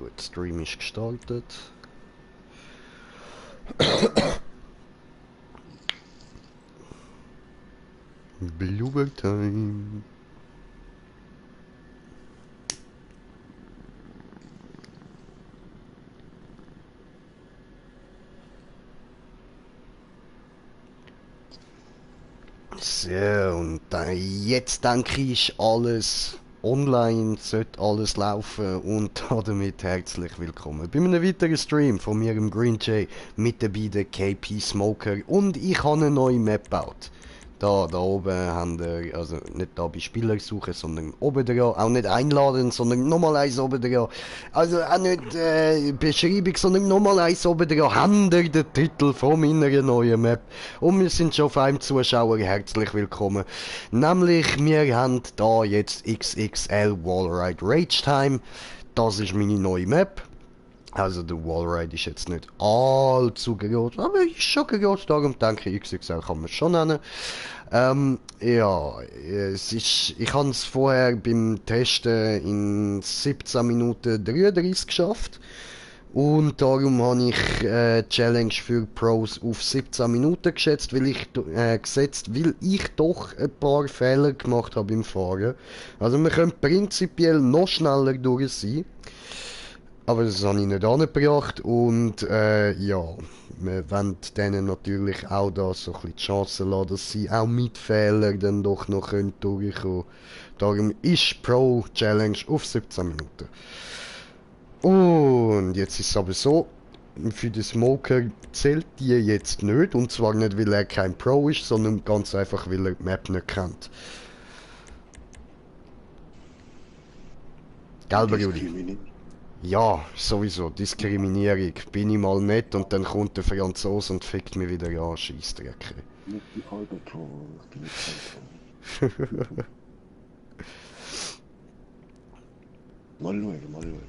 Gut, Stream ist gestartet. Bloober Time. So, und jetzt denke ich, ist alles online, sollte alles laufen und damit herzlich willkommen bei einem weiteren Stream von mir, im Green Jay, mit dabei der KP Smoker, und ich habe eine neue Map gebaut. Da oben haben wir, also nicht da bei Spieler suchen, sondern oben dran, auch nicht einladen, sondern nochmal eins oben dran. Also auch nicht Beschreibung, sondern nochmal eins oben dran. Haben wir den Titel von meiner neuen Map. Und wir sind schon auf einem Zuschauer herzlich willkommen. Nämlich, wir haben da jetzt XXL Wallride Rage Time. Das ist meine neue Map. Also der Wallride ist jetzt nicht allzu groß, aber ist schon groß, darum denke ich, XXL kann man es schon nennen. Ja, ich habe es vorher beim Testen in 17 Minuten 33 geschafft. Und darum habe ich Challenge für Pros auf 17 Minuten gesetzt, weil ich doch ein paar Fehler gemacht habe beim Fahren. Also wir können prinzipiell noch schneller durch sein. Aber das habe ich nicht angebracht und ja, wir wollen denen natürlich auch da so ein bisschen die Chance lassen, dass sie auch mit Fehlern dann doch noch durchkommen können. Darum ist Pro Challenge auf 17 Minuten. Und jetzt ist es aber so, für den Smoker zählt die jetzt nicht, und zwar nicht, weil er kein Pro ist, sondern ganz einfach, weil er die Map nicht kennt. Gell, Brudi? Ja, sowieso, Diskriminierung. Bin ich mal nett und dann kommt der Franzose und fickt mich wieder an, Scheissdrecke. Nicht die halbe Pro, die Mal schauen, mal schauen.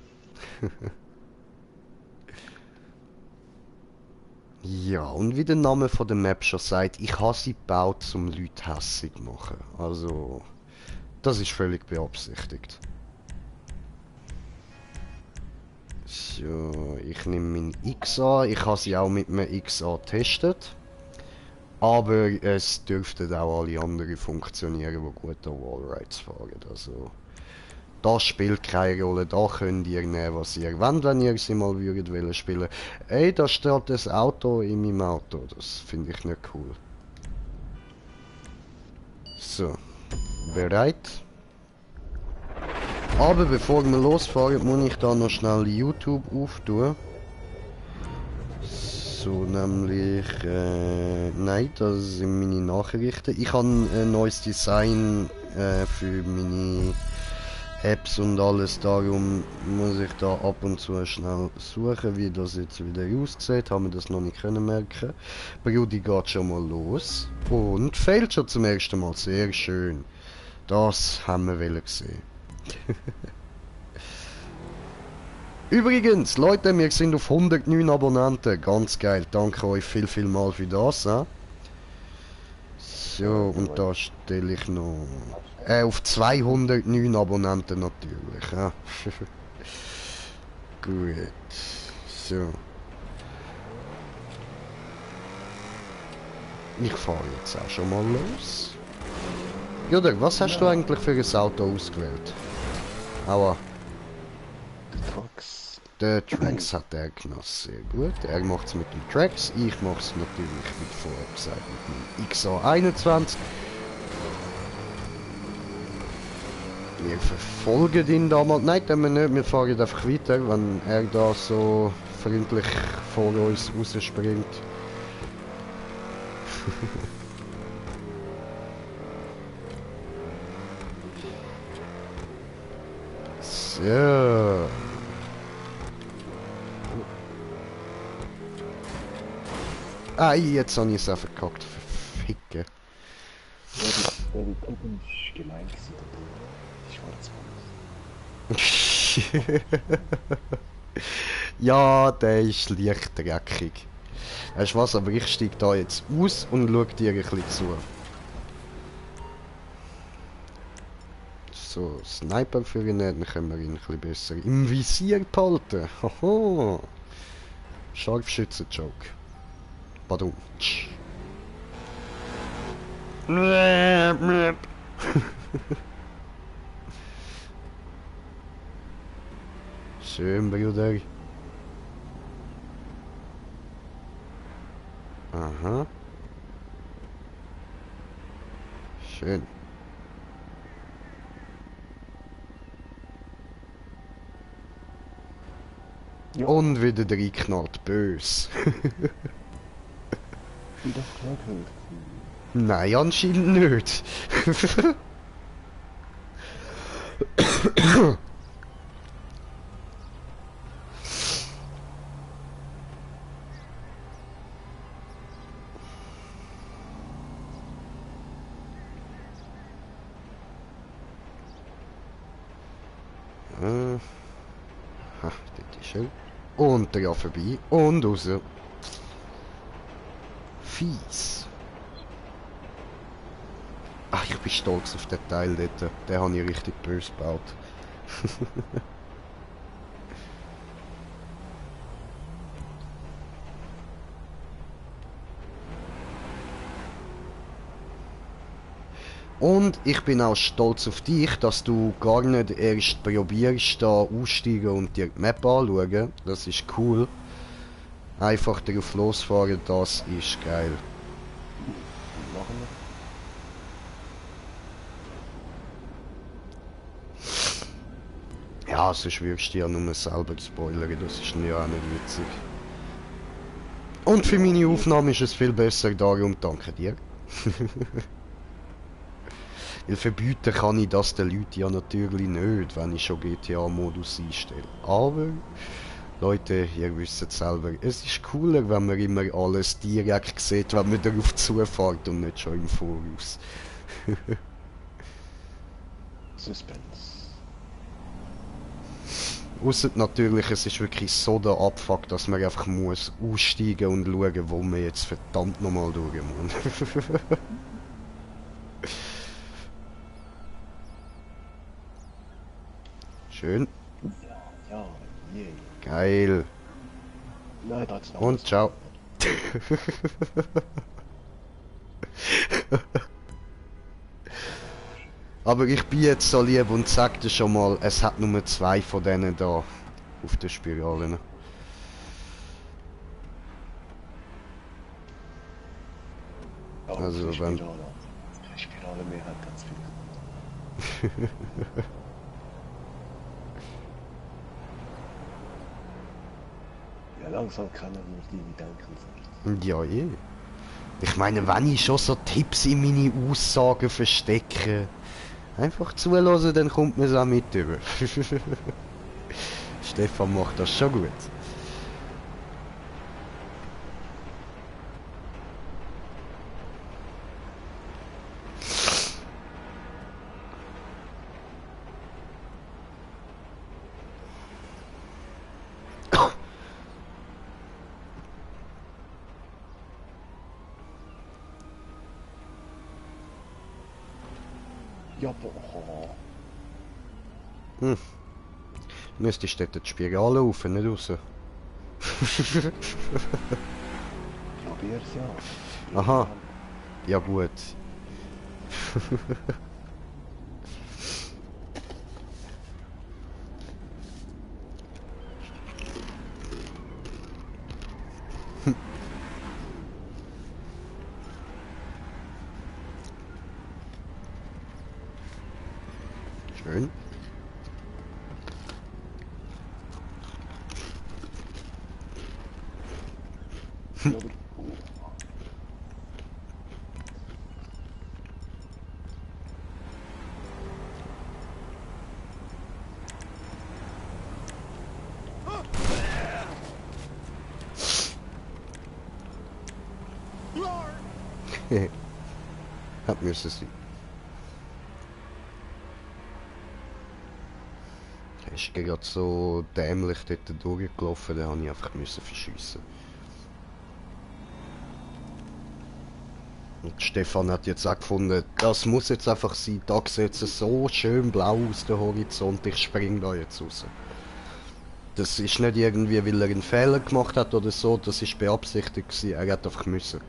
Ja, und wie der Name von der Map schon sagt, ich habe sie gebaut, um Leute hässig zu machen. Also, das ist völlig beabsichtigt. So, ich nehme meinen XA. Ich habe sie auch mit einem XA getestet. Aber es dürften auch alle anderen funktionieren, die gut an Wallrides fahren. Also, das spielt keine Rolle. Da könnt ihr nehmen, was ihr wollt, wenn ihr sie mal würdet spielen. Ey, da steht das Auto in meinem Auto. Das finde ich nicht cool. So, bereit? Aber bevor wir losfahren, muss ich da noch schnell YouTube auftun. So, nämlich, nein, das sind meine Nachrichten. Ich habe ein neues Design für meine Apps und alles, darum muss ich da ab und zu schnell suchen, wie das jetzt wieder aussieht. Haben wir das noch nicht können merken. Brudi geht schon mal los und fehlt schon zum ersten Mal, sehr schön. Das haben wir gesehen. Übrigens, Leute, wir sind auf 109 Abonnenten. Ganz geil. Danke euch viel mal für das. So, und da stelle ich noch... auf 209 Abonnenten natürlich. Ja. Gut. So. Ich fahre jetzt auch schon mal los. Jodel, was hast du eigentlich für ein Auto ausgewählt? Aua. Trucks. Der Trax hat er genossen, sehr gut. Er macht es mit dem Trax, ich mache es natürlich, wie vorher gesagt, mit dem XA21. Wir verfolgen ihn damals. Nein, tun wir nicht, wir fahren einfach weiter, wenn er da so freundlich vor uns rausspringt. So. Ah, jetzt habe ich es auch verkackt. Verficke. Der Typen ist gemein gewesen. Schwarzwald. Ja, der ist leicht dreckig. Weißt du was, aber ich steige da jetzt aus und schaue dir ein bisschen zu. so Sniper für ihn hat, dann können wir ihn ein bisschen besser im Visier behalten. Haha. Scharfschützen-Joke. Pardon. Schön, Bruder. Aha. Schön. Ja, Und wieder reinknallt, bös. wieder knackend. Nein, anscheinend nicht. Ha, dort ist er. Und der vorbei. Und raus. Fies. Ach, ich bin stolz auf den Teil dort. Den habe ich richtig böse gebaut. Und ich bin auch stolz auf dich, dass du gar nicht erst probierst, da aussteigen und dir die Map anschauen. Das ist cool. Einfach drauf losfahren, das ist geil. Machen wir. Ja, sonst würdest du ja nur selber spoilern, das ist ja auch nicht witzig. Und für meine Aufnahme ist es viel besser, darum danke dir. Weil verbieten kann ich das den Leuten ja natürlich nicht, wenn ich schon GTA-Modus einstelle. Aber, Leute, ihr wisst es selber, es ist cooler, wenn man immer alles direkt sieht, wenn man darauf zufährt und nicht schon im Voraus. Suspense. Ausser natürlich, es ist wirklich so der Abfuck, dass man einfach muss aussteigen und schauen, wo man jetzt verdammt nochmal durch muss. Schön. Ja, yeah. Geil. Nein, da hat's noch Und was. ciao. Aber ich bin jetzt so lieb und sag dir schon mal, es hat nur 2 von denen da auf der Spirale. Ne? Ja, Also, keine wenn- Spirale. Keine Spirale mehr hat ganz viel. Ja, langsam kann er nur die denken. Ja, eh. Ich meine, wenn ich schon so Tipps in meine Aussagen verstecke, einfach zulassen, dann kommt man es auch mit über. Stefan macht das schon gut. Ja, boah. Müsstest dort die Spirale rauf, nicht raus. Probier's ja. Aha. Ja gut. Schön. Ja, aber- Hat müssen sein. Er ist gerade so dämlich dort durchgelaufen, da habe ich einfach müssen verschiessen. Und Stefan hat jetzt auch gefunden, das muss jetzt einfach sein. Da sieht es so schön blau aus, der Horizont. Ich spring da jetzt raus. Das ist nicht irgendwie, weil er einen Fehler gemacht hat oder so. Das ist beabsichtigt gewesen. Er hat einfach müssen.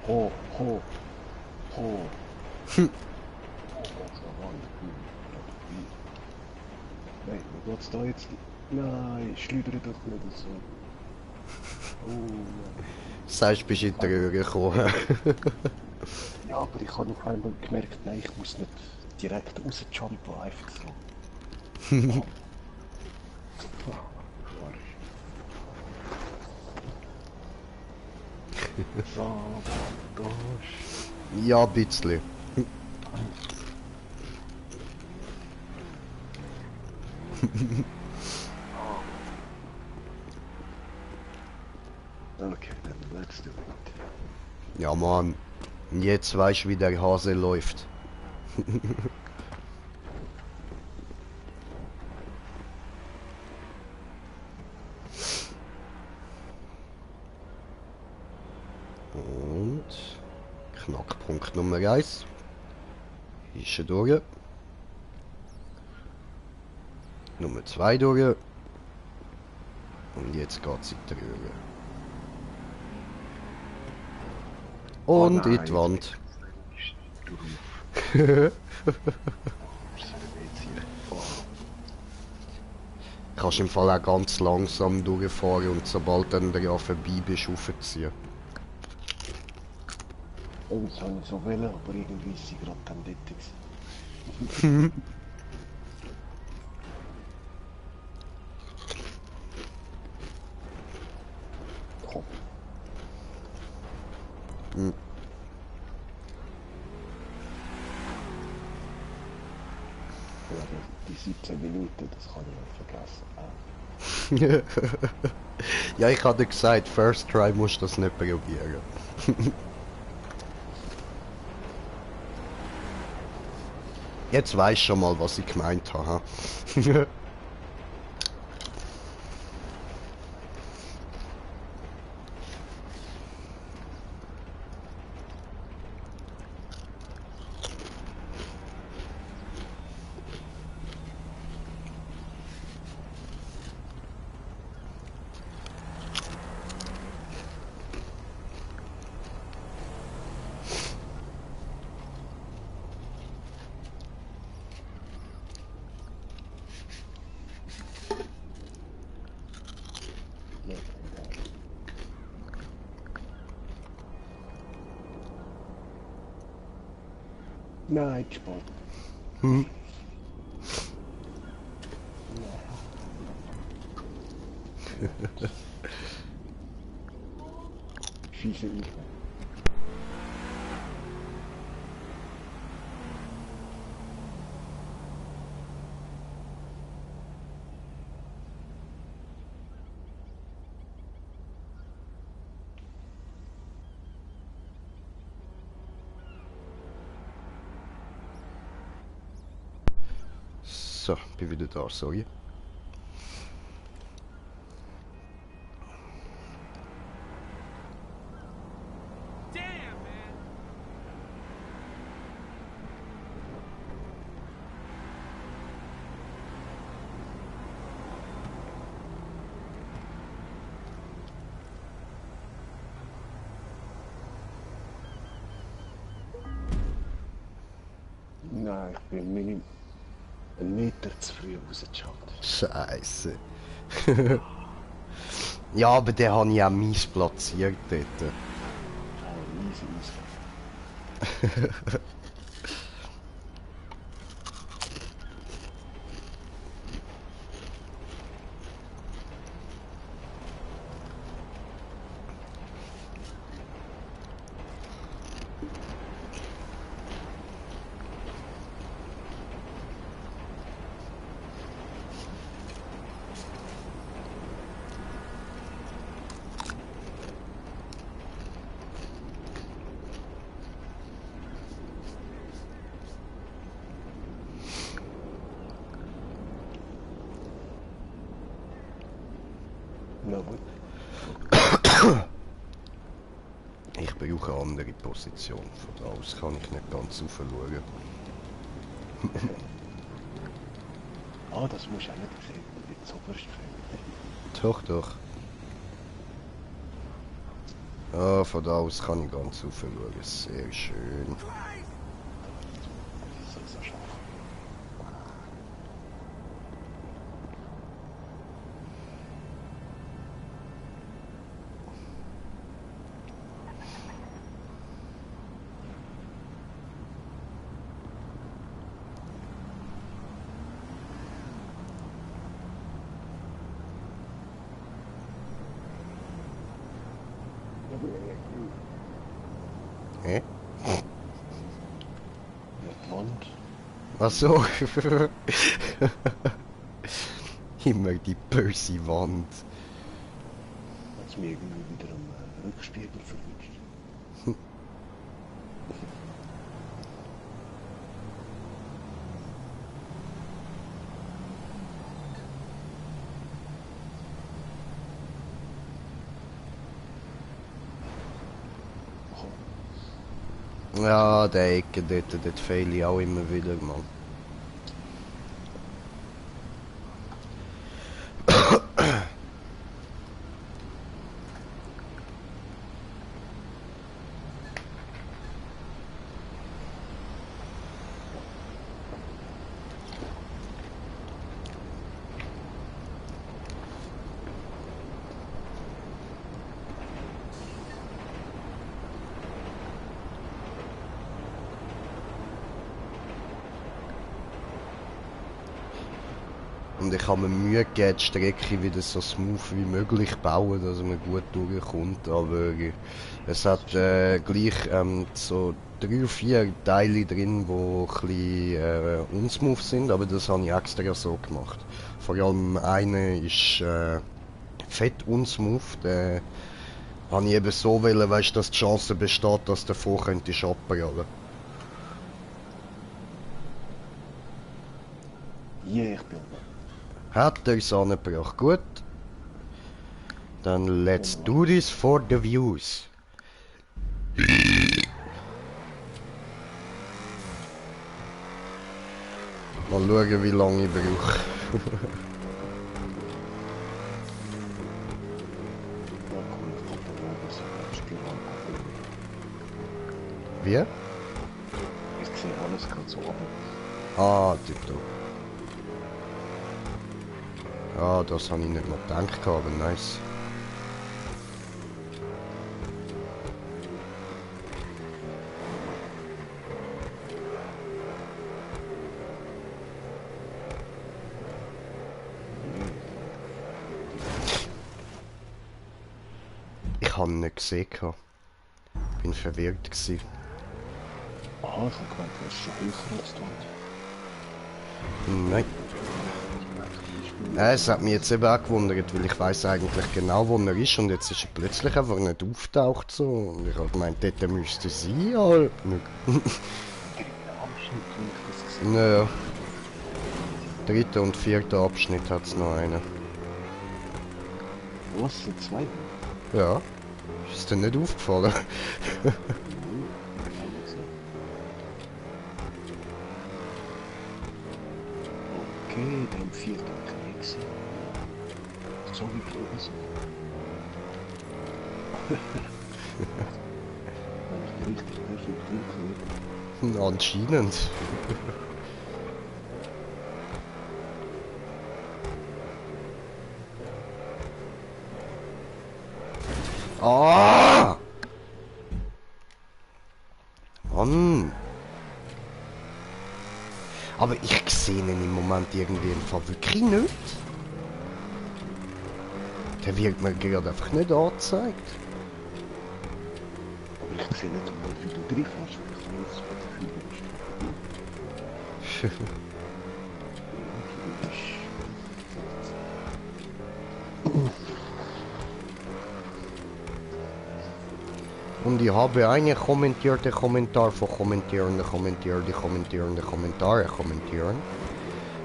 Ho, ho, ho. Nein, wie geht's da jetzt? Nein, schleudere doch nicht so. Oh, nein. Sagst, bist in die Röhre gekommen. Ja, aber ich habe auf einmal gemerkt, nein, ich muss nicht direkt rausjumpen, einfach so. Sabotage. Ja, ein bisschen. Okay, then let's do it. Ja, Mann. Jetzt weißt du, wie der Hase läuft. Und Knackpunkt Nummer 1. Ist er durch. Nummer 2 durch. Und jetzt geht's in die Röhre. Und in die Wand. Kannst im Fall auch ganz langsam durchfahren und sobald dann daran vorbei bist, raufziehen. Oh, das habe ich so wollen, aber irgendwie ist sie gerade dann dort gewesen. Komm. Hm. Ja, die 17 Minuten, das kann ich nicht vergessen. Ja, ich hatte gesagt, First Try musst du das nicht probieren. Jetzt weißt du schon mal, was ich gemeint habe. Nein, Sport. Hm. Fiese Übung. So, bin wieder da, sorry. Nein, ich bin einen Meter zu früh rausgejumpt. Scheiße. Ja, aber den habe ich auch mies platziert dort. Easy, easy. gut. Ich brauche eine andere Position. Von da aus kann ich nicht ganz rauf schauen. Ah, das muss ja nicht sehen, wie du oberst gefällt. Doch, doch. Ah, von da aus kann ich ganz rauf schauen. Sehr schön. So ist er scharf. Hä? Mit Wand. Ach so. Immer die böse Wand. Hat's mir irgendwie wieder am Rückspiegel verwünscht. Ja, der Ecke dort fehle ich auch immer wieder, Mann. Und ich habe mir Mühe gegeben, die Strecke wieder so smooth wie möglich bauen, dass man gut durchkommt. Aber es hat gleich so 3 oder 4 Teile drin, die ein bisschen unsmooth sind, aber das habe ich extra so gemacht. Vor allem eine ist fett unsmooth, den habe ich eben so wollen, weißt, dass die Chance besteht, dass du davor könntest abprallen. Yeah, ich bin da. Hat er es angebracht, gut. Dann let's do this for the views. Mal schauen, wie lange ich brauche. Ja, komm, ich guck da oben, so ein Spiel angucken. Wie? Ich sehe alles gerade so oben. Ah, tipptopp. Ah, das habe ich nicht mal gedacht, aber nice. Ich habe ihn nicht gesehen. Bin verwirrt gewesen. Ah, ich hab gemeint, du hast schon höher als dort. Nein. Es hat mich jetzt eben auch gewundert, weil ich weiß eigentlich genau, wo er ist und jetzt ist er plötzlich einfach nicht auftaucht so. Und ich habe gemeint, dort müsste er sein, aber nicht. Abschnitt, wenn ich das gesehen Naja. 3. und 4. Abschnitt hat es noch einen. habe. Was, sind 2? Ja. Ist dir nicht aufgefallen? Okay, dann 4. Knicks. So wie Kloben sind. Wenn ich richtig perfekt hinkriege. Anscheinend. Ah! Mann! Aber ich sehe ihn im Moment irgendwie im Fall wirklich nicht. Der wird mir gerade einfach nicht angezeigt. Aber ich sehe nicht einmal, wie du drin fährst, weil ich weiß, was du fühlst. Und ich habe einen kommentierten Kommentar von kommentierenden Kommentare kommentieren.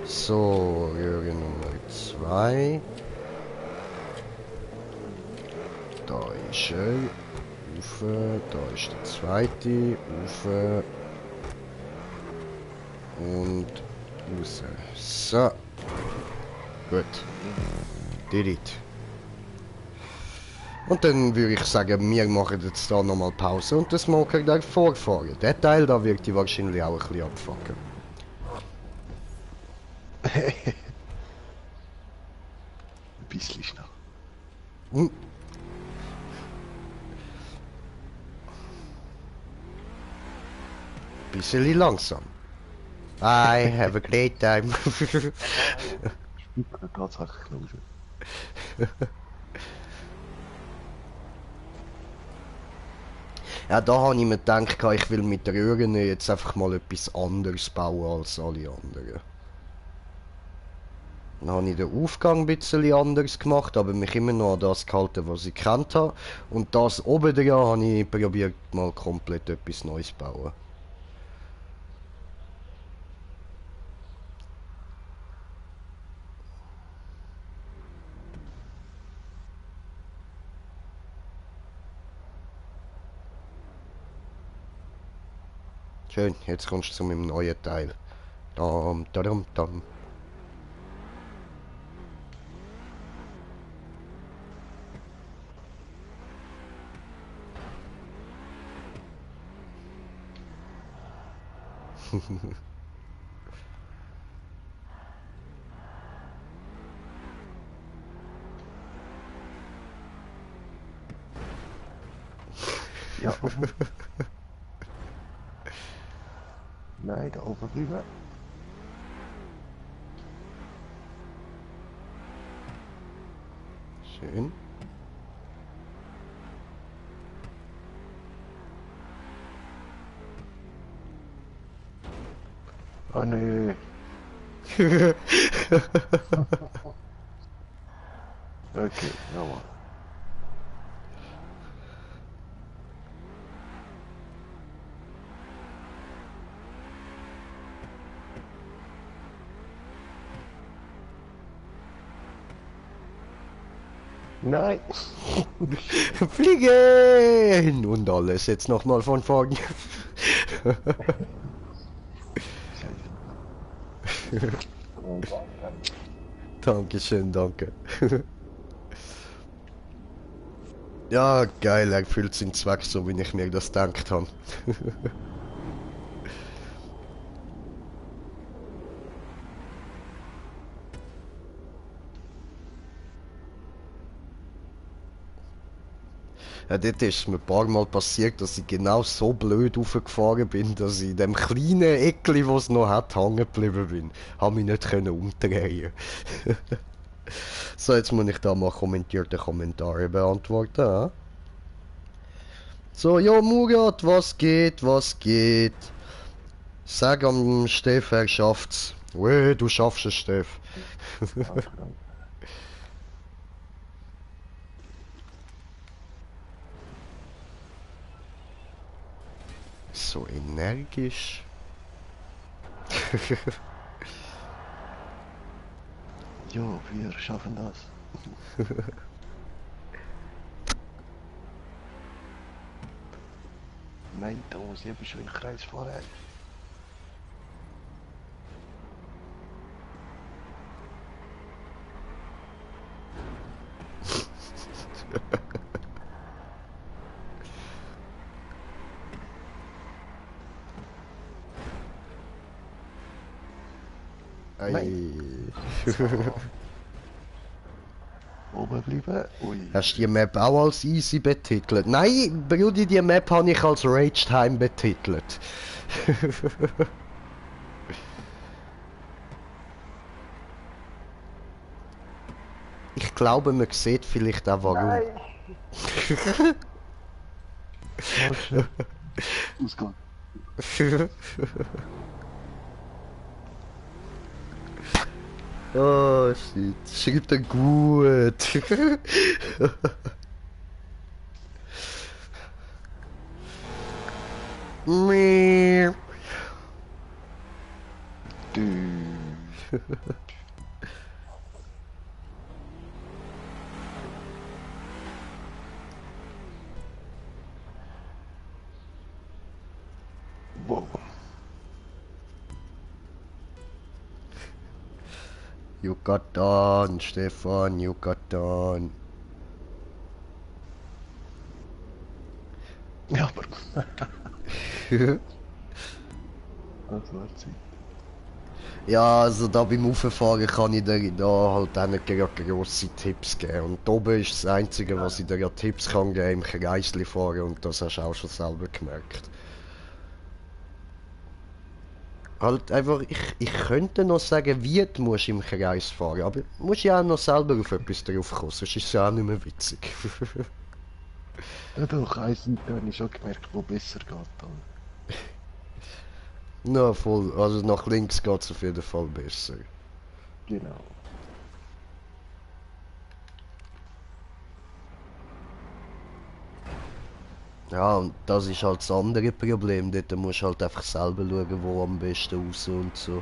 So, Röhre Nummer 2. Da ist er. Rauf. Da ist der zweite. Rauf. Und raus. So. Gut. Did it. Und dann würde ich sagen, wir machen jetzt da nochmal Pause und das Smoker darf vorfahren. Der Teil da wird die wahrscheinlich auch ein bisschen abfucken. Ein bisschen schnell. Hm. Bisschen langsam. I have a great time. Spielt tatsächlich los. Ja, da habe ich mir gedacht, ich will mit der Röhren jetzt einfach mal etwas anderes bauen als alle anderen. Dann habe ich den Aufgang ein bisschen anders gemacht, aber mich immer noch an das gehalten, was ich kennt habe. Und das oben dran habe ich probiert, mal komplett etwas Neues zu bauen. Schön, jetzt kommst du zu meinem neuen Teil. Dam, dam, dam. Ja, oben. Nein, da oben bleiben. Schön. Oh nö. Okay, nochmal. Nein! Fliegen! Und alles jetzt nochmal von vorne. Scheiße. Dankeschön, danke. Ja, geil, er erfüllt seinen Zweck, so wie ich mir das gedacht habe. Ja, dort ist mir ein paar Mal passiert, dass ich genau so blöd raufgefahren bin, dass ich in dem kleinen Eckli, was es noch hat, hängen geblieben bin. Hab mich nicht können umdrehen. So, jetzt muss ich da mal kommentierte Kommentare beantworten. Ja? So, ja, Murat, was geht, was geht? Sag am Steff, er schafft's. Weh, du schaffst es, Steff. So energisch. Jo, wir schaffen das. Nein, da muss ich eben schon in den Kreis fahren. Ei. Oben bleiben. Ui. Hast du die Map auch als easy betitelt? Nein, Brudi, die Map habe ich als Rage Time betitelt. Ich glaube, man sieht vielleicht auch warum. Nein! Ausgang. Oh shit, schreibt er gut. Meh. Wow. Yucatan, Stefan, Yucatan. Ja, aber... Das war Zeit. Ja, also da beim Rauffahren kann ich dir da halt auch nicht gerade grosse Tipps geben. Und oben ist das Einzige, was ich dir ja Tipps kann geben, im Kreisli fahren, und das hast du auch schon selber gemerkt. Halt einfach, ich könnte noch sagen, wie du musst im Kreis fahren, aber du musst ja auch noch selber auf etwas drauf kommen, sonst ist es ja auch nicht mehr witzig. Ja, doch, Eisenbahn habe ich schon gemerkt, wo besser geht. Dann. Na voll, also nach links geht es auf jeden Fall besser. Genau. Ja, und das ist halt das andere Problem, dort musst du halt einfach selber schauen, wo am besten raus und so.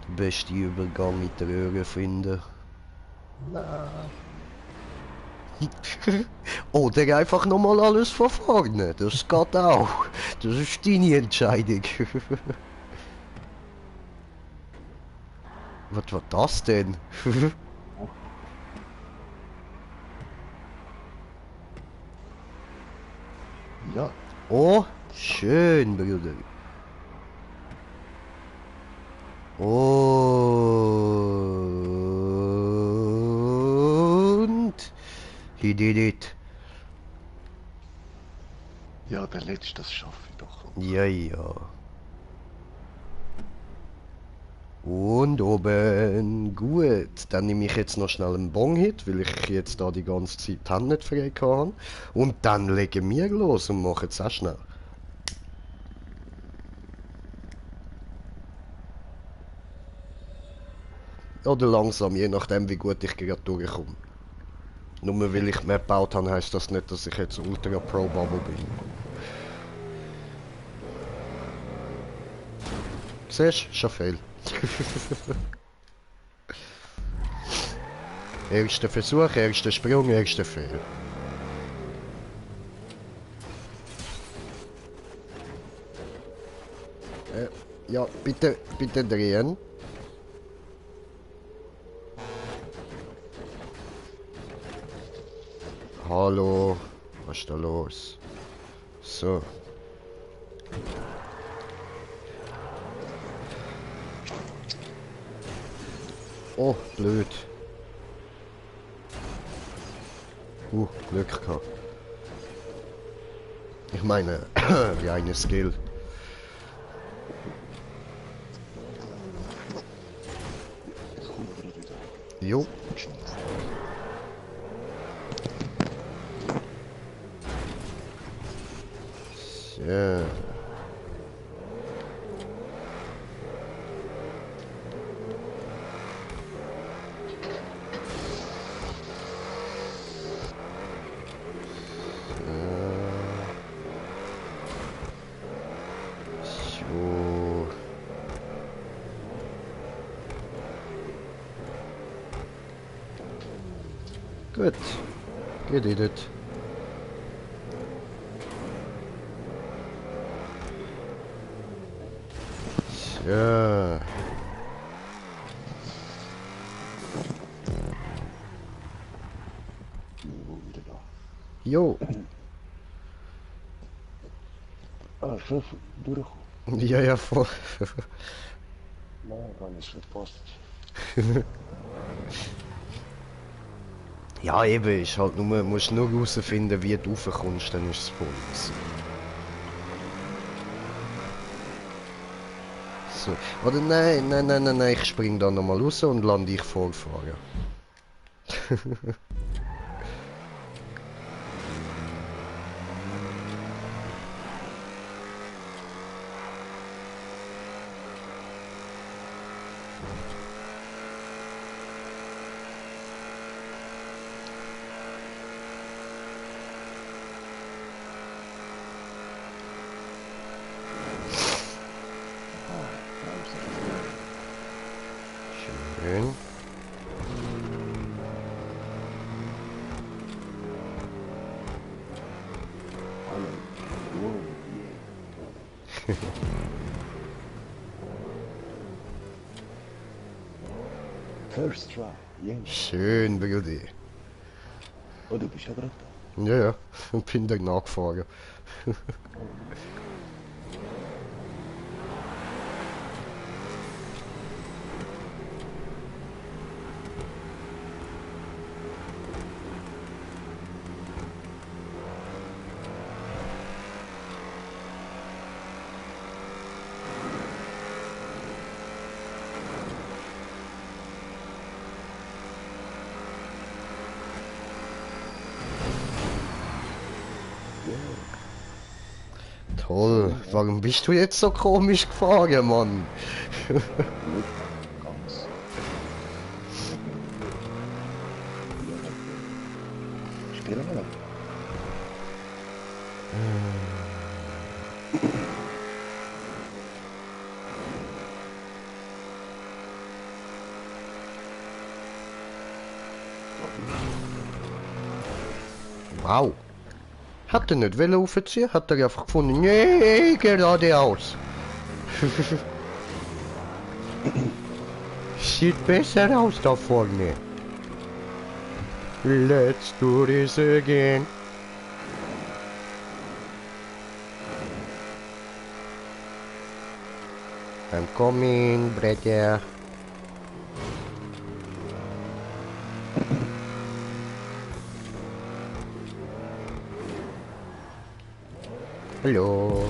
Den besten Übergang mit der Röhre finden. Na, Oder einfach nochmal alles von vorne, das geht auch. Das ist deine Entscheidung. Was war das denn? ja, Oh, schön, Bruder. Und he did it. ja, der letzte, das schaffe ich doch. Ja, ja. Und oben. Gut. Dann nehme ich jetzt noch schnell einen Bong-Hit, weil ich jetzt da die ganze Zeit die Hände nicht frei kann. Und dann legen wir los und machen es auch schnell. Oder langsam, je nachdem wie gut ich gerade durchkomme. Nur weil ich mehr gebaut habe, heisst das nicht, dass ich jetzt Ultra Pro Bubble bin. Siehst du? Schon viel. Erster Versuch, erster Sprung, erster Fehl. Ja, bitte, bitte drehen. Hallo, was ist da los? So. Oh, blöd. Glück gehabt. Ich meine, reine Skill. Ich komme gerade wieder. Jo. So. So. Gut. Get it. So. Wieder da. Jo. Ah, schon durchgekommen. Ja, ja, voll. Nein, gar nicht verpasst. Ja, eben, ist halt nur, musst nur herausfinden, wie du raufkommst, dann ist es voll. So. Oder nein, nein, nein, nein, nein, ich spring da nochmal raus und lande ich vorfahren. Schön. Hallo. Wow, yeah. First try, yeah. Schön, Brudi. Oh, du bist ja gerade da. Ja, ja, und bin dann nachgefahren. Toll, warum bist du jetzt so komisch gefahren, Mann? Nicht ganz. Spielen wir noch. Wow. Hat er nicht wollen aufziehen? Hat er einfach gefunden, nee, geradeaus. Sieht besser aus da vorne. Let's do this again. I'm coming, brother. Hallo.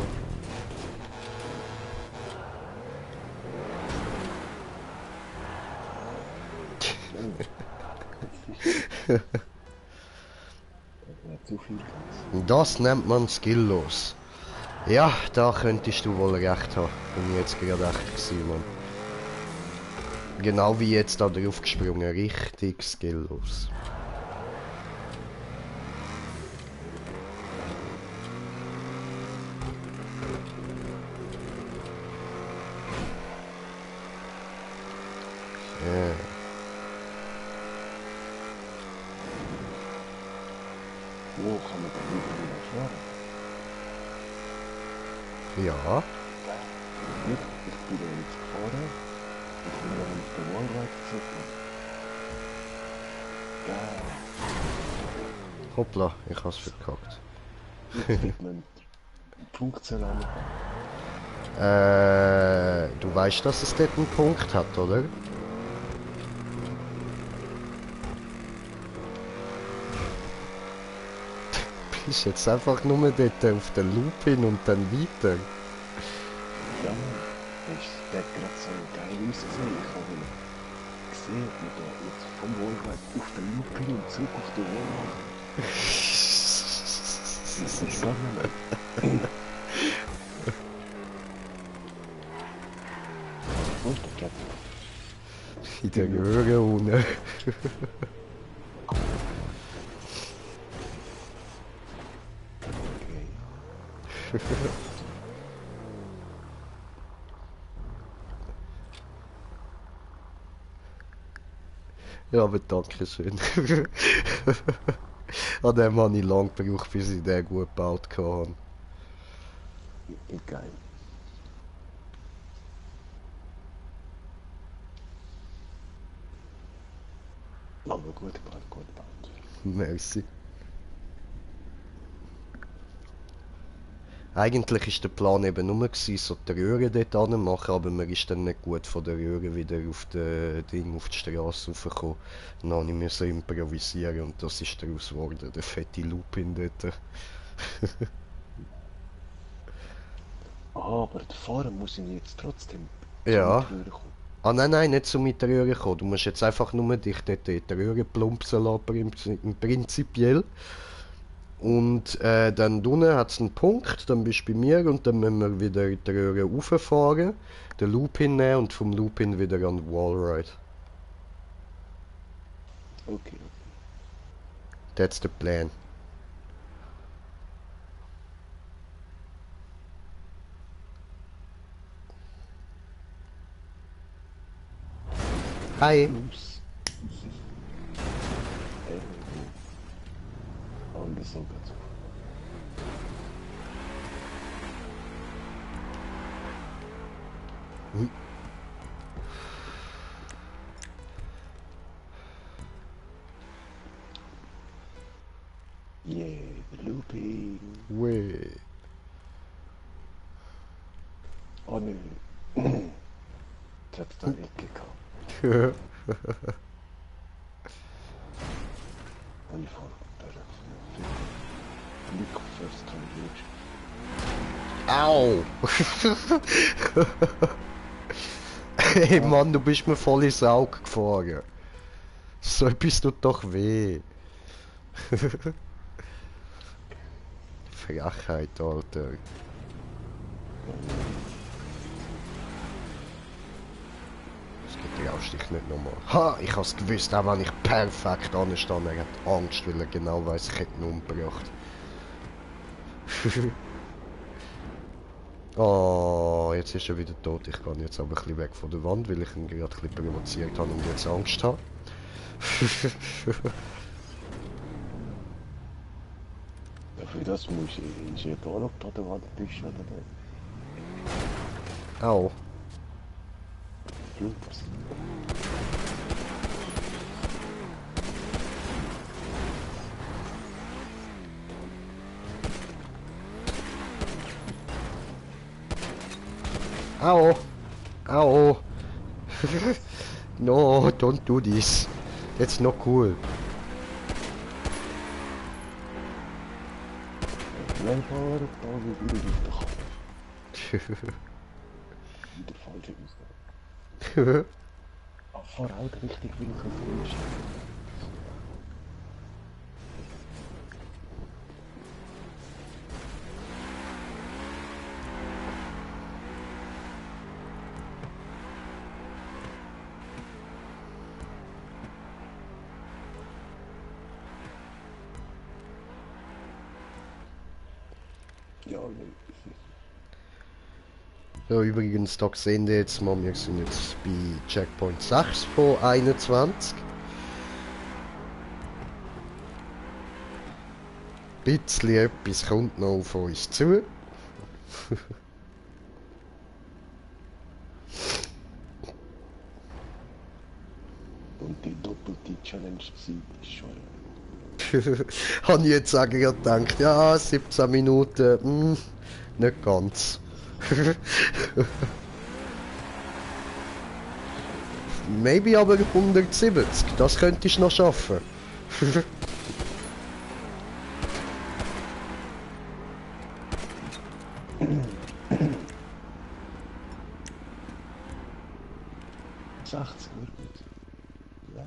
Zu viel ganz. Das nennt man skilllos. Ja, da könntest du wohl recht haben. Bin ich jetzt gerade echt gewesen, Mann. Genau wie jetzt da drauf gesprungen. Richtig skilllos. Ja. Wo kann man denn überall fahren? Ja. Ich bin ja jetzt gefahren. Ich bin ja auf der Wallride zurück. Geil. Hoppla, ich hab's verkackt. Jetzt wird man die Punktzahl angepasst. Du weißt, dass es dort einen Punkt hat, oder? Bist jetzt einfach nur dort auf der Loop hin und dann weiter. Ja, der hat gerade so geil ausgesehen. Ich habe ihn gesehen, wie der jetzt vom Wallride auf der Lupe und zurück auf die Wallride. Das ist so geil. Wo ist der Platz? In der Röhre unten. Okay. Ja, aber danke schön. An dem habe ich lange gebraucht, bis ich den gut gebaut habe. Geil. Aber gut gebaut, gut gebaut. Merci. Eigentlich ist der Plan eben nur gewesen, so die Röhre dort anmachen, aber man ist dann nicht gut von der Röhre wieder auf die Ding, auf die Straße raufgekommen. Dann musste ich improvisieren und das ist daraus geworden, der fette Lupin dort. Aber der Fahrer muss ihn jetzt trotzdem Ja. zur Röhre kommen. Ah nein, nein, nicht so mit der Röhre kommen. Du musst jetzt einfach nur dich dort in die Röhre plumpsen lassen, prinzipiell. Und dann unten hat es einen Punkt, dann bist du bei mir und dann müssen wir wieder in die Röhre rauffahren, den Loop hinnehmen und vom Loop hin wieder an den Wallride. Okay. That's the plan. Hi. Plus. Angesaugert. Ui. Yeah, looping. Ui. Oh nö. Jetzt hat's da Ecke gehabt. Und ich fahr da. Glück first time Au! Hey Mann, du bist mir voll ins Auge gefahren. So etwas tut doch weh. Frechheit, Alter. Das geht raus dich nicht nochmal. Ha! Ich hab's gewusst, auch wenn ich perfekt anstehe. Er hat Angst, weil er genau weiss, ich hätte ihn umgebracht. Oh, jetzt ist er wieder tot. Ich gehe jetzt aber ein bisschen weg von der Wand, weil ich ihn gerade ein bisschen provoziert habe und jetzt Angst habe. Dafür das muss ich egal, ob da der Wand ist oder nicht. Au. Ups. Au. Au. No, don't do this. That's not cool. Nein, fahr da wieder durch den Kopf. Wieder falsch ausgegangen. Ah, fahr halt richtig, wie ich es ist. Ja, nein. Ja, übrigens, da sehen wir jetzt mal, wir sind jetzt bei Checkpoint 6 von 21. Bisschen etwas kommt noch auf uns zu. Und die doppelte Challenge Zeit ist schon. Habe ich jetzt auch gerade gedacht, ja, 17 Minuten, nicht ganz. Maybe aber 170, das könntest du noch schaffen. Sechzig wird gut. Ja.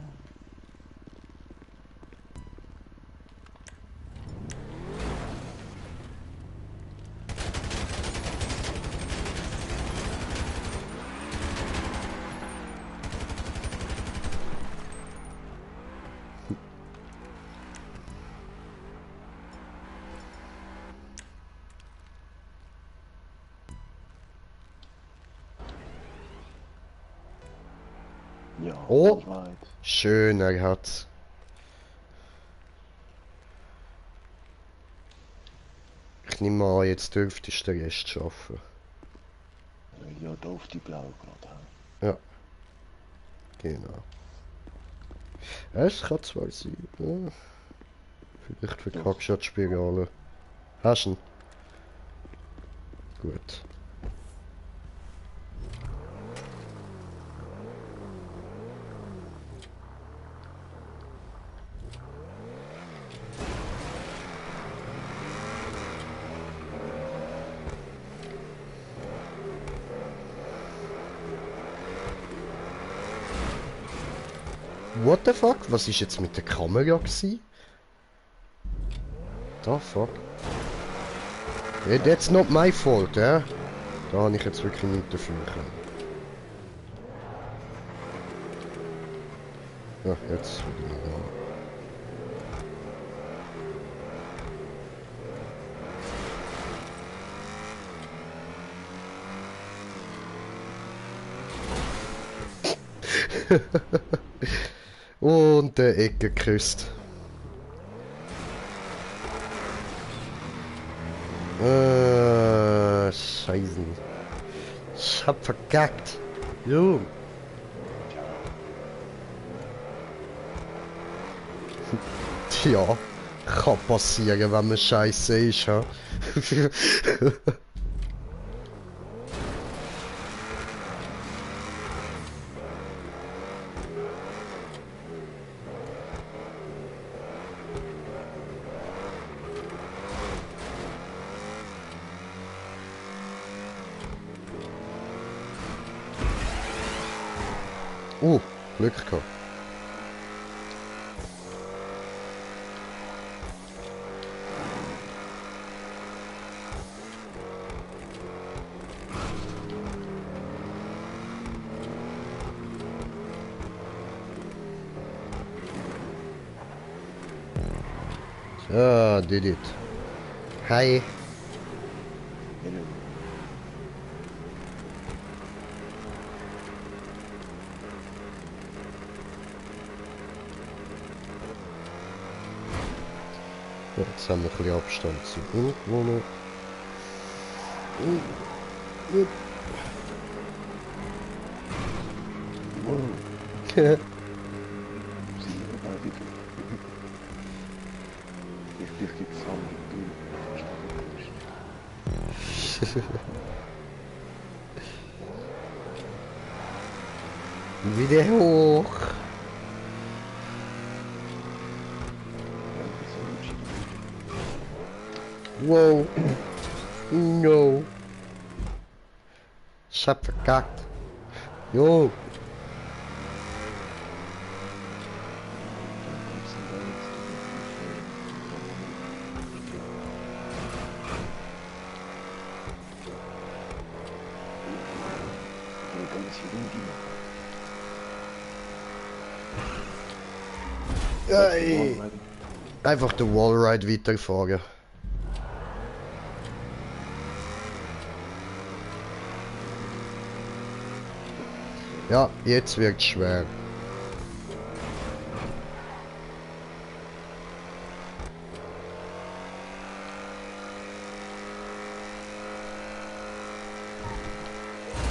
Ja, Oh. weit. Schön, er hat's. Ich nehme an, jetzt dürftest du den Rest schaffen. Ja, da auf die Blau gerade. Ja. Genau. Es kann zwar sein. Ja. Vielleicht verkackst du ja die Spirale. Hast du ihn? Gut. What the fuck? Was ist jetzt mit der Kamera gewesen? The fuck? That's not my fault, ja? Da habe ich jetzt wirklich nichts dafür können. Ja, jetzt wieder normal. Und der Ecke geküsst. Scheiße. Ich hab verkackt. Jo. Tja, kann passieren, wenn man scheiße ist, ha? Glück gehabt. So, did it. Hi. Ja, jetzt haben wir ein bisschen Abstand zu Wohnung. Wieder hoch. Wow. No. Ich hab verkackt. Jo. Ey. Einfach den Wallride weiterfahren. Ja, jetzt wird's schwer.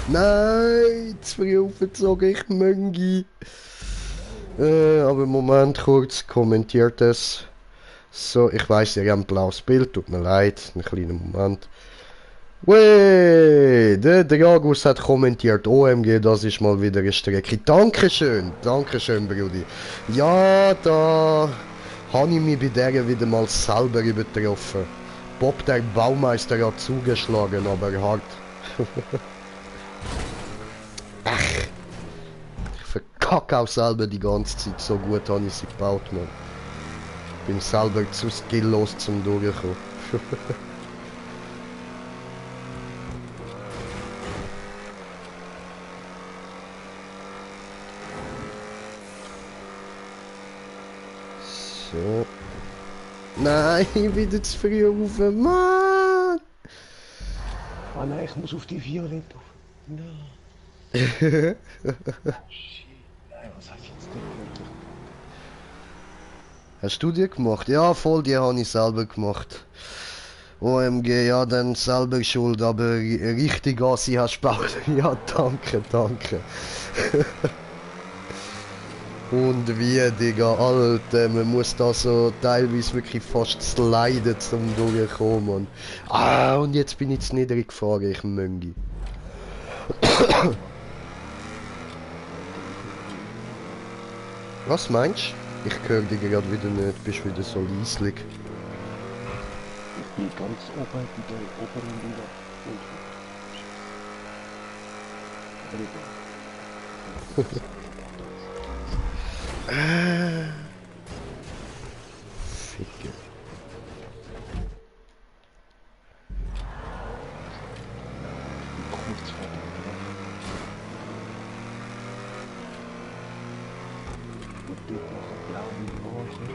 Nein, zu früh aufgezogen, ich Möngi. Aber Moment kurz, kommentiert es. So, ich weiß, ihr habt ein blaues Bild, tut mir leid, einen kleinen Moment. Wey, der Dragus hat kommentiert, OMG, das ist mal wieder eine Strecke. Dankeschön, Brudi. Ja, da habe ich mich bei der wieder mal selber übertroffen. Bob, der Baumeister, hat zugeschlagen, aber hart. Ach, ich verkacke auch selber die ganze Zeit, so gut habe ich sie gebaut, man. Bin selber zu skilllos zum Durchkommen. So. Nein, wieder zu früh rauf, Mann! Ah nein, ich muss auf die Violett auf. Nein. Hast Shit. Nein, was hab ich jetzt denn du die gemacht? Ja, voll, die habe ich selber gemacht. OMG, ja, dann selber schuld, aber richtig Assi hast du gebaut. Ja, danke, danke. Und wie, Digga, Alter, man muss da so teilweise wirklich fast sliden zum durchkommen. Und, und jetzt bin ich zu niedrig gefahren, ich Möngi. Was meinst du? Ich höre dich gerade wieder nicht, bist wieder so leislich. Ich bin ganz oben bei der oberen Liga. Ficke. Kurz vor dem und dort noch ein blauen Ohren.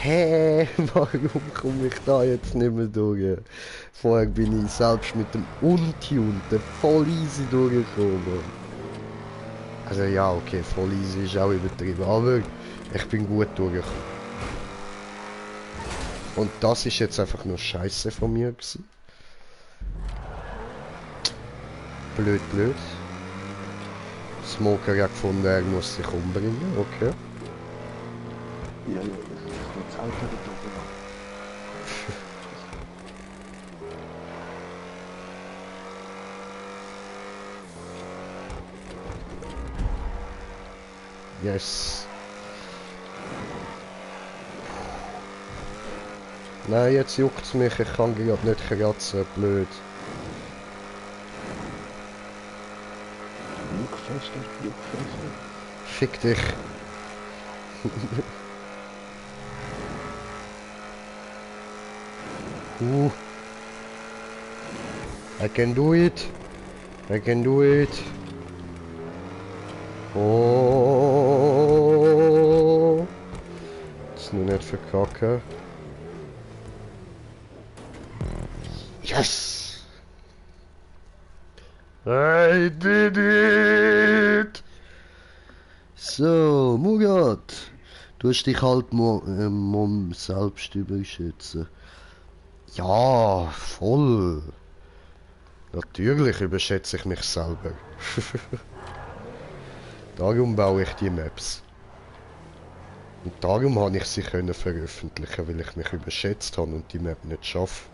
Hä, warum komme ich da jetzt nicht mehr durch? Vorher bin ich selbst mit dem Untunten voll easy durchgekommen. Also ja, okay, voll easy ist auch übertrieben, aber ich bin gut durchgekommen. Und das ist jetzt einfach nur Scheiße von mir gewesen. Blöd, blöd. Smoker hat gefunden, er muss sich umbringen, okay. Ja, ja, das ist jetzt Auto da oben. Yes. Nein, jetzt juckt's mich, ich kann gerade nicht kratzen, blöd. Juckfester, Juckfester. Fick dich. I can do it. I can do it. Oh. Jetzt nur nicht verkacken. Yes! I did it! So, Murat. Du hast dich halt selbst überschätzen. Ja, voll. Natürlich überschätze ich mich selber. Darum baue ich die Maps. Und darum habe ich sie können veröffentlichen, weil ich mich überschätzt habe und die Map nicht schaffe.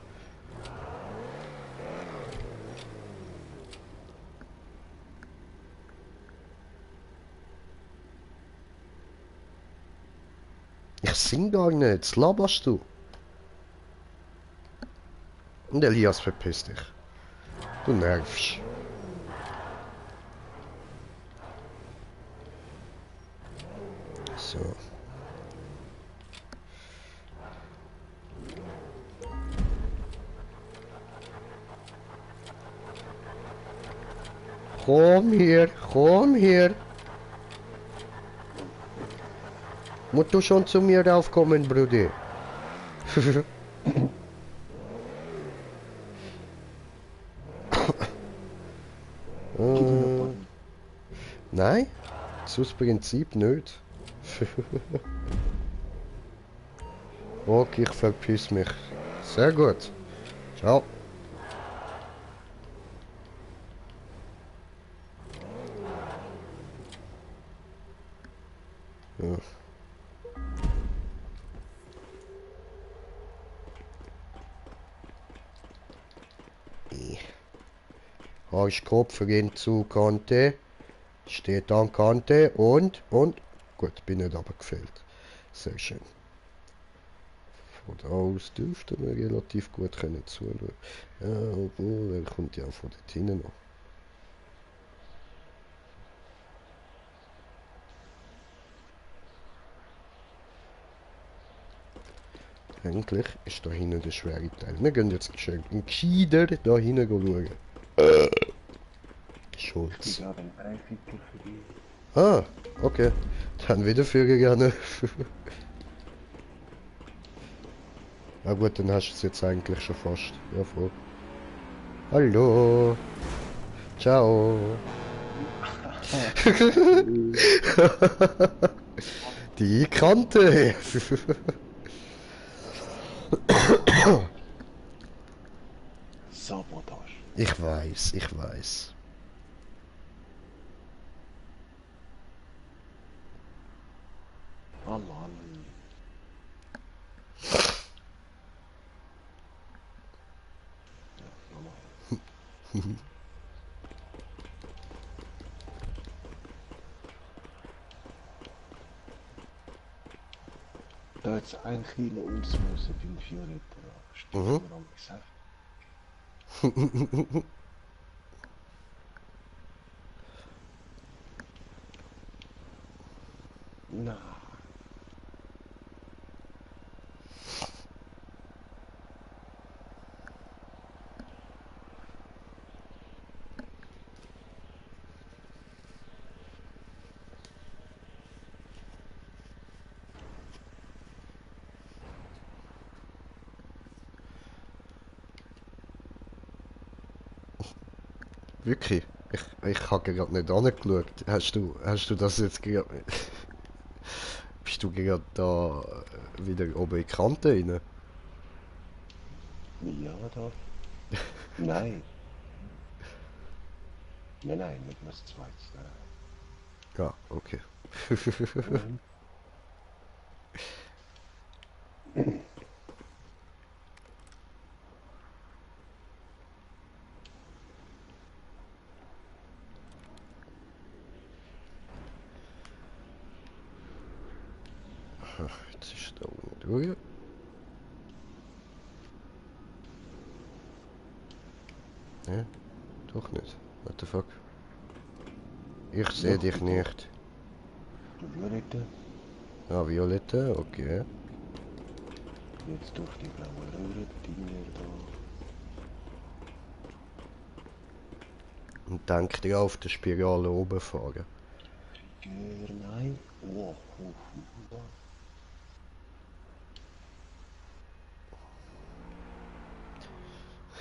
Ich sing gar nicht, was laberst du? Und Elias, verpiss dich. Du nervst. So. Komm hier, komm hier. Musst du schon zu mir raufkommen, Bruder? Nein, aus Prinzip nicht. Okay, ich verpiss mich. Sehr gut. Ciao. Ja. Arschkopf rennt zu Kante. Steht an Kante und. Gut, bin nicht abgefällt. Sehr schön. Von da aus dürfte man relativ gut können zuschauen. Ja, obwohl, er kommt ja von dort hinten noch. Eigentlich ist da hinten der schwere Teil. Wir gehen jetzt gescheiter da hinten schauen. Schulz. Ich habe einen Dreificker für dich. Ah, okay. Dann wieder führen gerne. Na gut, dann hast du es jetzt eigentlich schon fast. Ja, voll. Hallo. Ciao. Die Kante. Sabotage. Ich weiß, ich weiß. Allah. Ja, normal. Da jetzt 1 Kilo Ulsmose beim Fioretta. Stimmt mir am gesagt. Na. Wirklich? Ich habe gerade nicht angeschaut. Hast du das jetzt gerade... Bist du gerade da wieder oben in die Kante rein? Ja, da. Nein. Nein, nicht mehr das Zweite. Ja, okay. Nein. Jetzt ist da unten durch. Ne? Doch nicht. What the fuck? Ich sehe Doch, dich bitte. nicht. Du Violette, Ah, Violette, okay. jetzt durch die blaue Röhre, die mir da. Und denk dir auf der Spirale oben fahren. Nein. Oh, oh, oh.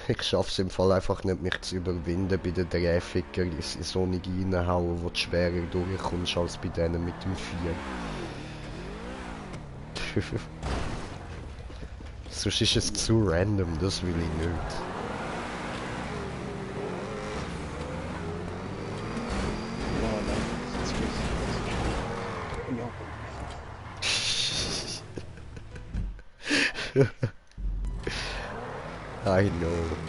Ich schaff's im Fall einfach nicht, mich zu überwinden bei den Dreificker in so eine reinhauen, wo du schwerer durchkommst als bei denen mit dem 4. Sonst ist es zu random, das will ich nicht. Ja, nein, das ist ja. I know.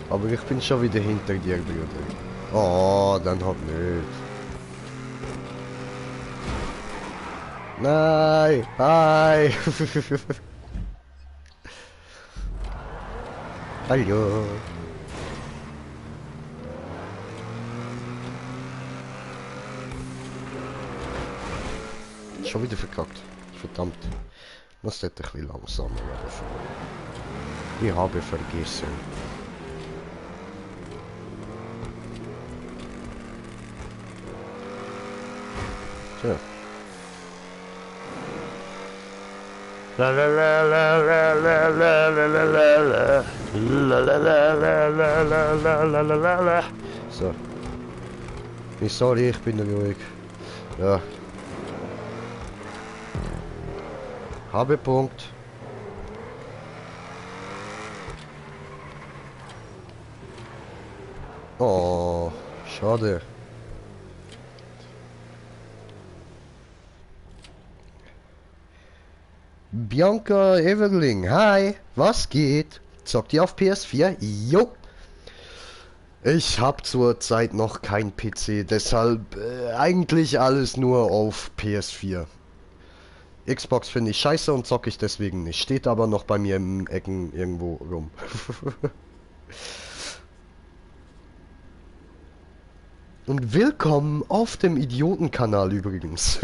Aber ich bin schon wieder hinter dir, Bruder. Oh, dann halt nicht. Nein! Hi! Hallo! Schon wieder verkackt. Verdammt. Muss dort ein bisschen langsamer werden. Ich habe vergessen. Tja. La la la la la la la la la la la. La la la la la la la la la la la. So. Sorry, ich bin ruhig. Ja. Habe Punkt. Oh, schade. Bianca Everling, hi, was geht? Zockt ihr auf PS4? Jo. Ich hab zurzeit noch kein PC, deshalb eigentlich alles nur auf PS4. Xbox finde ich scheiße und zocke ich deswegen nicht. Steht aber noch bei mir im Ecken irgendwo rum. Und willkommen auf dem Idiotenkanal übrigens.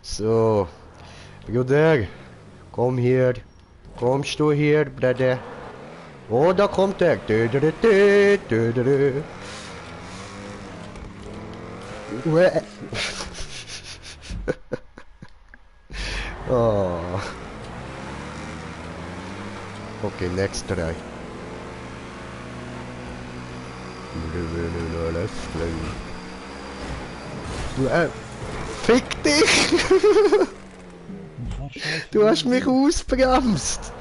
So, Bruder, komm hier. Kommst du hier, Bruder? Oh, da kommt er. Dö, dö, dö, dö, dö, dö, dö. Uäh. Oh. Okay, next try. Fick dich! Du hast mich ausbremst!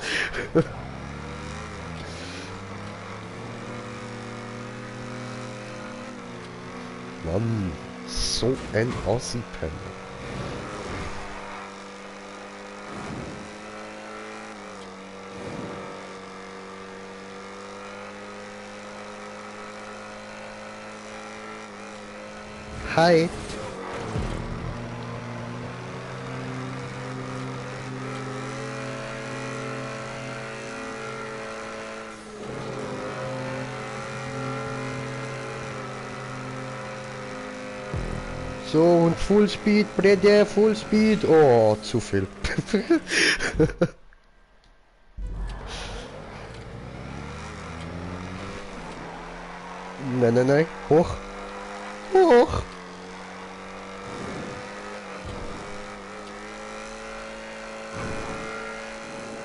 Mann, so ein Ossi-Penner. Hi. So, und Full Speed, Brede, Full Speed. Oh, zu viel. Nein, nein, nein. Hoch. Hoch.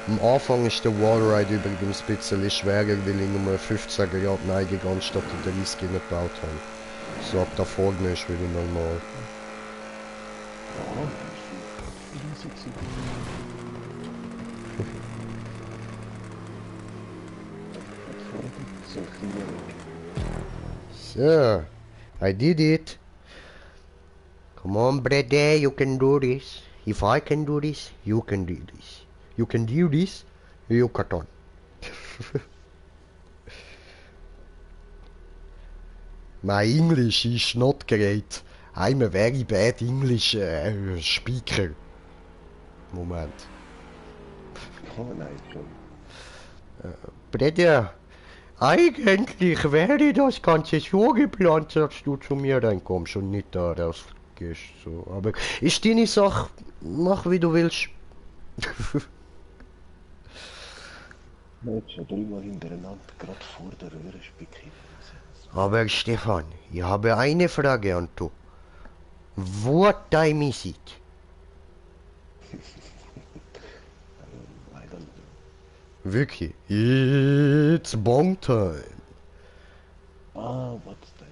Am Anfang ist der Wallride übrigens ein bisschen schwerer, weil ich nur 15 Grad Neigung anstatt der 30 gebaut habe. So ab da vorne ist wieder normal. Ja, das ist easy gewesen. So So, I did it. Come on, brother, you can do this. If I can do this, you can do this. You can do this, you can. My English is not great. I'm a very bad English speaker. Moment. Oh nein, schon. Brother, eigentlich wäre das Ganze so geplant, dass du zu mir reinkommst und nicht da rausgehst. So. Aber ist deine Sache, mach wie du willst. Ich habe schon dreimal hintereinander gerade vor der Röhre spicken. Aber Stefan, ich habe eine Frage an du. What time is it? I don't know. Wirklich? It's bong time. Ah, what's that?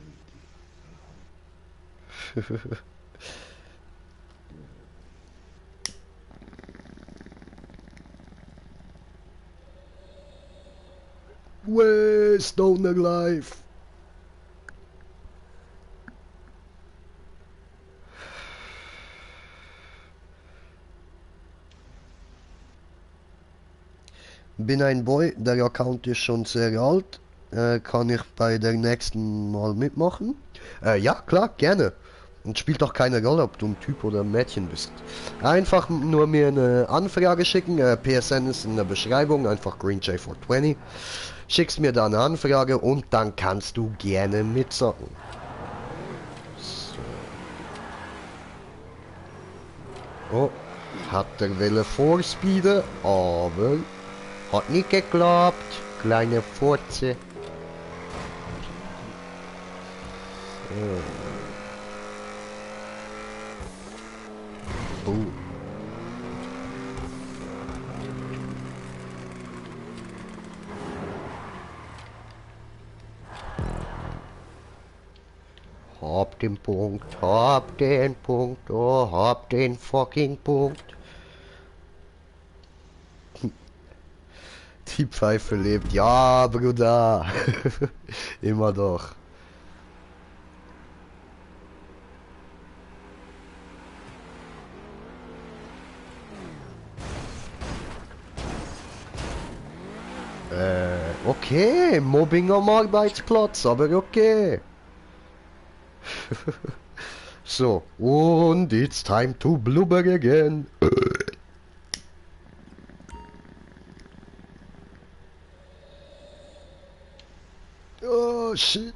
Where's Stoner Life? Bin ein Boy, der Account ist schon sehr alt. Kann ich bei der nächsten Mal mitmachen? Ja, klar, gerne. Und spielt doch keine Rolle, ob du ein Typ oder ein Mädchen bist. Einfach nur mir eine Anfrage schicken. PSN ist in der Beschreibung, einfach GreenJ420. Schickst mir da eine Anfrage und dann kannst du gerne mitzocken. So. Oh, hat der Wille vorspeeden, aber hat nicht geklappt. Kleine Furze. So. Oh. Hab den Punkt, hab den Punkt, oh, hab den fucking Punkt. Die Pfeife lebt, ja, Bruder. Immer doch. Okay, Mobbing am Arbeitsplatz, aber okay. So, und it's time to blubber again. Oh, shit.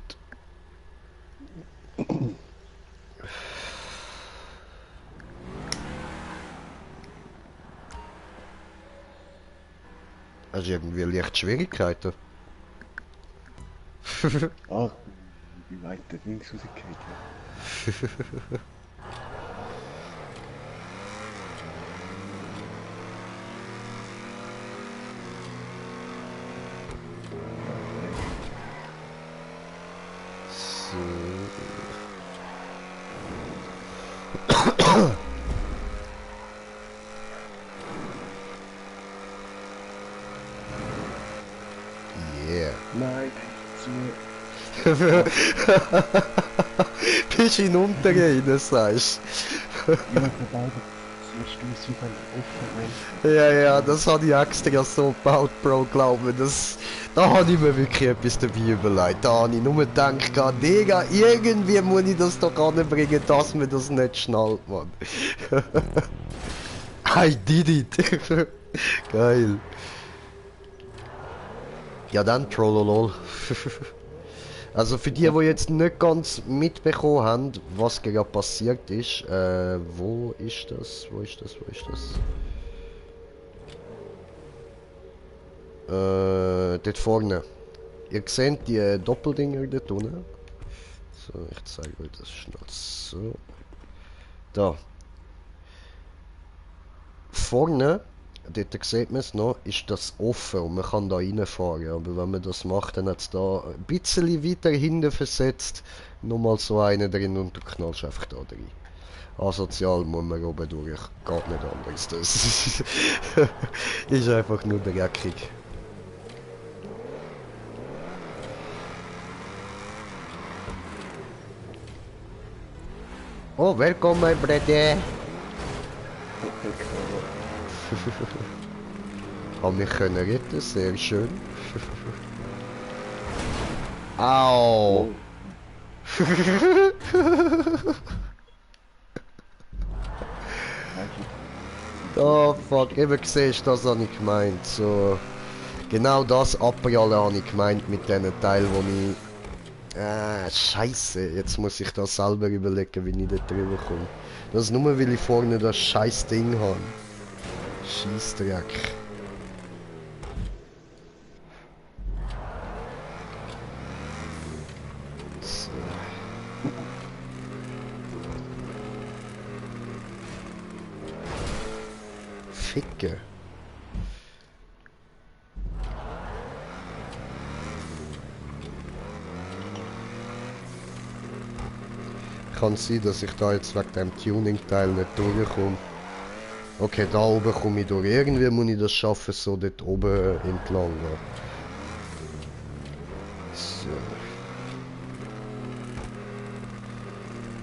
Also irgendwie leicht Schwierigkeiten. Ach, wie weit der links rausgeht. So. Yeah. Nein, zu. Bist hinuntergehen, sagst Ja, vorbei. Zuerst du beim Aufnehmen. ja, das habe ich extra so gebaut, Bro, glaube da habe ich mir wirklich etwas dabei überlegt. Da habe ich nur gedacht, Digga, irgendwie muss ich das doch anbringen, dass mir das nicht schnallt, Mann. I did it. Geil. Ja dann, Trollolol. Also für die jetzt nicht ganz mitbekommen haben, was gerade passiert ist, wo ist das? Wo ist das? Wo ist das? Dort vorne. Ihr seht die Doppeldinger dort unten. So, ich zeige euch das schnell. So. Da. Vorne dort sieht man es noch, ist das offen und man kann da reinfahren. Aber wenn man das macht, dann hat es da ein bisschen weiter hinten versetzt, nochmal so einen drin und du knallst einfach da drin. Asozial muss man oben durch, geht nicht anders. Das ist einfach nur dreckig. Oh, welcome my brother! Hab mich können retten, sehr schön. Au! Oh fuck, eben siehst du, das habe ich gemeint. So, genau das abprallen habe ich gemeint mit diesen Teilen, wo ich... Scheiße, jetzt muss ich das selber überlegen, wie ich da drüber komme. Das ist nur, weil ich vorne das scheiß Ding habe. Scheissdreck. So. Ficke. Kann sein, dass ich da jetzt wegen dem Tuning-Teil nicht durchkomme. Okay, da oben komme ich durch. Irgendwie muss ich das schaffen, so dort oben entlang. So.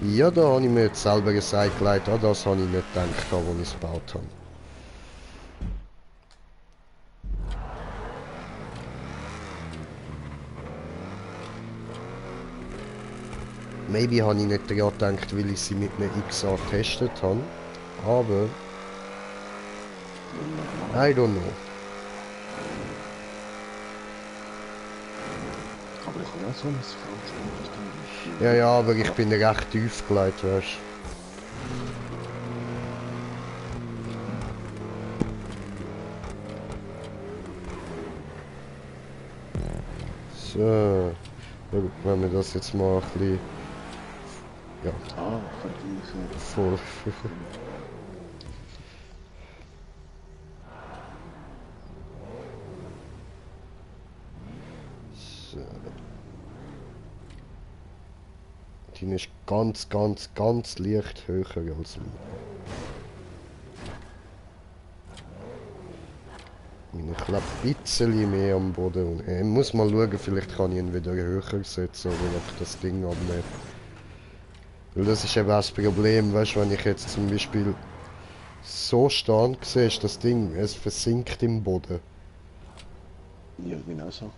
Ja, da habe ich mir jetzt selber gesagt, ah, das habe ich nicht gedacht, als ich es gebaut habe. Maybe habe ich nicht daran gedacht, weil ich sie mit einem XA getestet habe. Aber... I don't know. Aber ich habe auch so ein falsches. Ja, ja, aber ich bin recht tief gelegt, weißt du. So. Wenn wir das jetzt mal ein bisschen... Ja. Ah, vergleichen. Voll. So. Die ist ganz, ganz, ganz leicht höher als meine. Meine klebt ein bisschen mehr am Boden. Und, ich muss mal schauen, vielleicht kann ich ihn wieder höher setzen oder einfach das Ding abnehmen. Weil das ist eben auch das Problem, weißt du, wenn ich jetzt zum Beispiel so stehe, siehst du das Ding, es versinkt im Boden. Ja, genau so.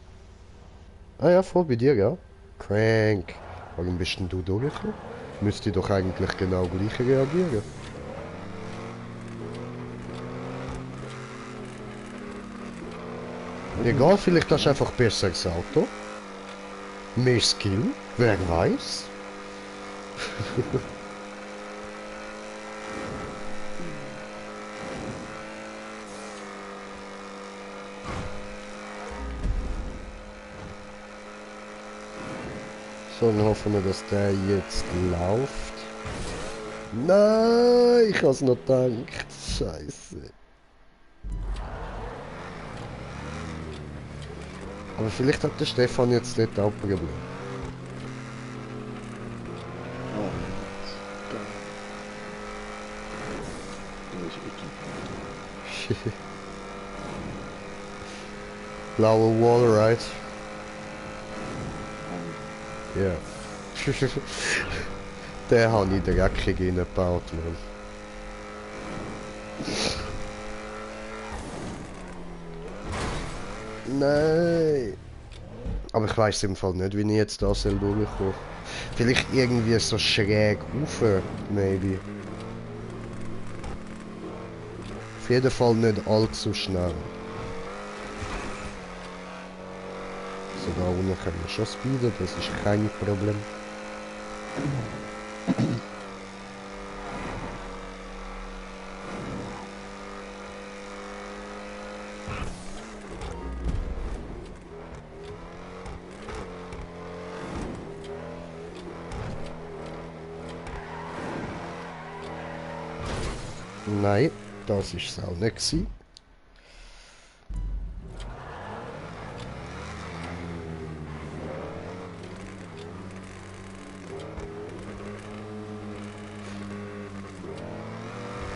Ah ja, voll bei dir, ja. Crank. Warum bist denn du durchgekommen? Müsste doch eigentlich genau gleich reagieren. Egal, vielleicht hast du einfach besseres Auto. Mehr Skill, wer weiß. So, dann hoffen wir, dass der jetzt läuft. Nein, ich hab's noch gedacht. Scheiße. Aber vielleicht hat der Stefan jetzt dort auch Probleme. Oh, geil. Das ist wirklich. Blaue Wallride. Ja. Den habe ich dreckig reingebaut, Mann. Nein. Aber ich weiß im Fall nicht, wie ich jetzt da soll durchkommen. Vielleicht irgendwie so schräg rauf, maybe. Auf jeden Fall nicht allzu schnell. So, da unten können wir schon speeden, das ist kein Problem. Nein, das ist es auch nicht gewesen.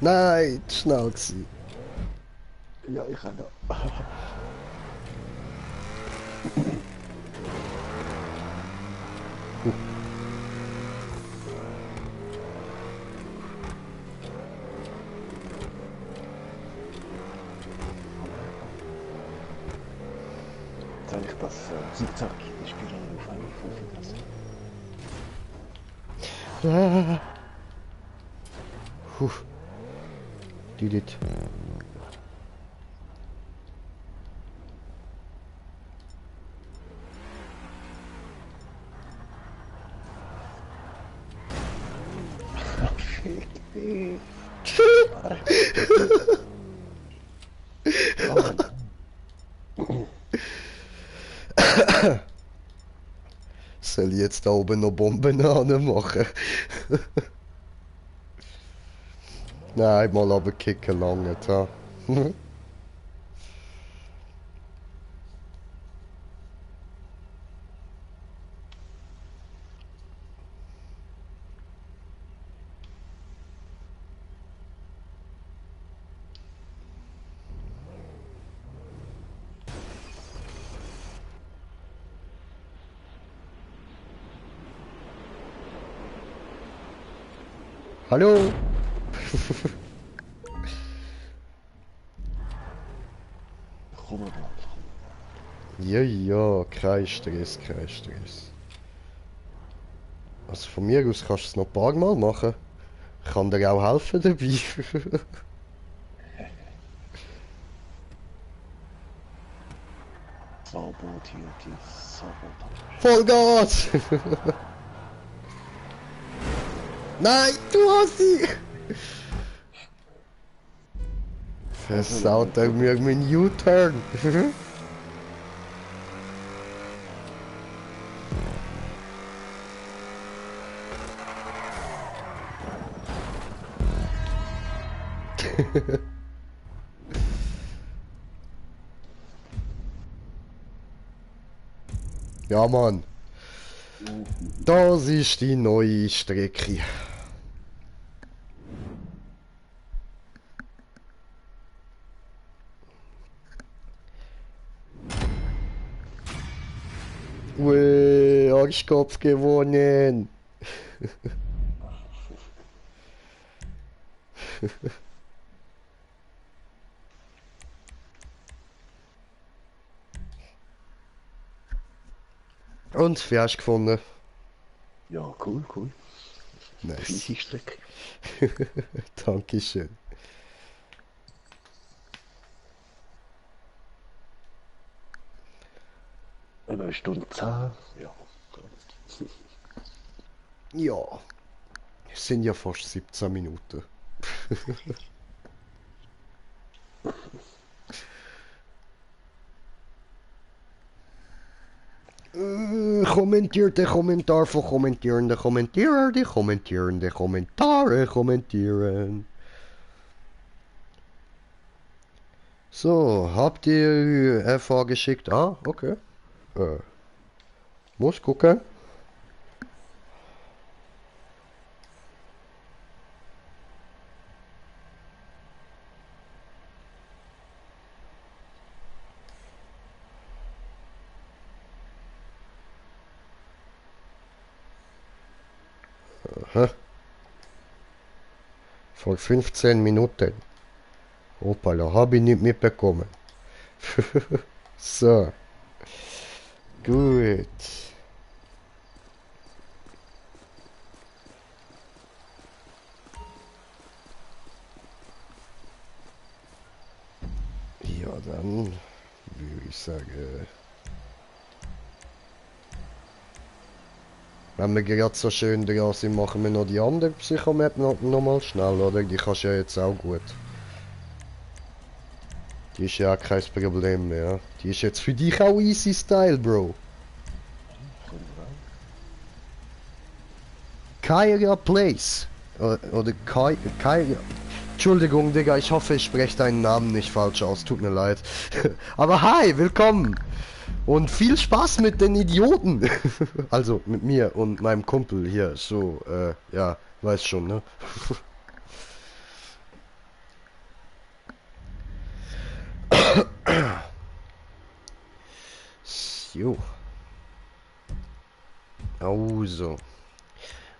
Nein, schnell gewesen. Ja, ich kann da. Soll ich das Zickzack in die Spirale auf einmal lassen? Puh. Delete. Fick dich. Soll ich jetzt da oben noch Bomben machen? Nein, mal runterkicken lange, ha. Hallo? Komm mal. Ja, ja, kein Stress, kein Stress. Also von mir aus kannst du es noch ein paar Mal machen. Ich kann dir auch helfen dabei. Sabotiert, Sabotage. Vollgas! Nein, du hast sie! Versaut er mir meinen U-Turn. Ja, Mann. Das ist die neue Strecke. Ui, Arschkopf gewonnen. Und, wie hast du gefunden? Ja, cool, cool. Nice. Fiese Strecke. Dankeschön. Eine Stunde 10. Ja. Ja, es sind ja fast 17 Minuten. Kommentiert den Kommentar von kommentierende Kommentierer, die kommentierende Kommentare kommentieren. So, habt ihr FA geschickt? Ah, okay. Muss gucken. Aha. Vor 15 Minuten. Hoppala, habe ich nicht mitbekommen. So. Gut. Ja, dann würde ich sagen, wenn wir gerade so schön dran sind, machen wir noch die andere Psychomap noch mal schnell, oder? Die kannst du ja jetzt auch gut. Die ist ja auch kein Problem mehr. Die ist jetzt für dich auch easy Style, Bro. Kyria Place. Oder Kyria... Entschuldigung, Digga, ich hoffe, ich spreche deinen Namen nicht falsch aus. Tut mir leid. Aber hi, willkommen. Und viel Spaß mit den Idioten. Also mit mir und meinem Kumpel hier. So, ja, weiß schon, ne? Jo. Also.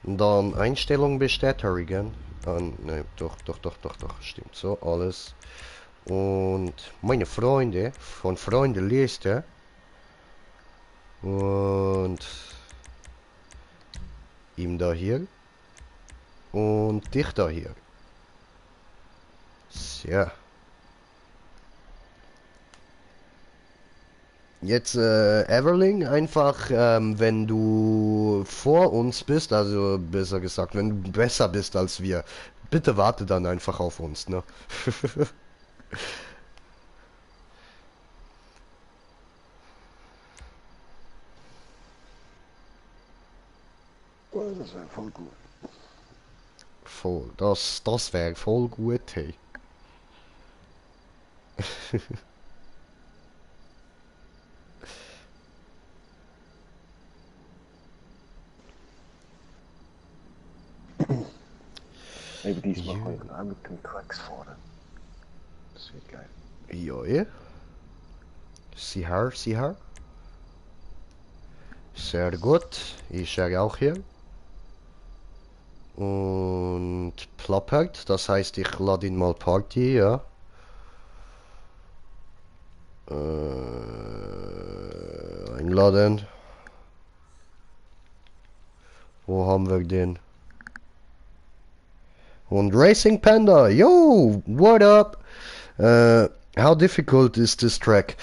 Dann Einstellung bestätigen. Ne, doch, stimmt so, alles. Und meine Freunde, von Freunde Liste. Und ihm da hier. Und dich da hier. Ja. Jetzt, Everling, einfach, wenn du vor uns bist, also besser gesagt, wenn du besser bist als wir, bitte warte dann einfach auf uns, ne? Oh, das wäre voll gut. Voll, das wäre voll gut, hey. Maybe diesmal kann ich auch mit dem Trucks fahren. Das wird geil. Ja, ja. Sieh her, sieh her. Sehr gut. Ich schaue auch hier. Und plappert, das heißt, ich lade ihn mal Party, ja. Einladen. Wo haben wir den? Und Racing Panda, yo, what up? How difficult is this track?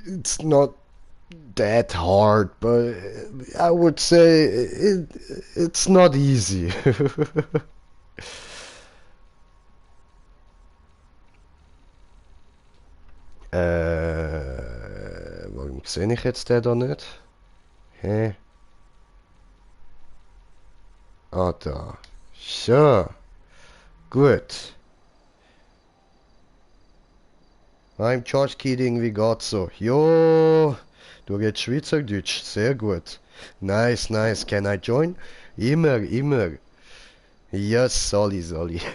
It's not that hard, but I would say it's not easy. Warum sehe ich jetzt den da nicht? Hä? Ah, da. So. Gut. I'm just kidding, wie geht's so? Jo, du redest Schweizerdeutsch, sehr gut. Nice, nice. Can I join? Immer, immer. Yes, soll ich.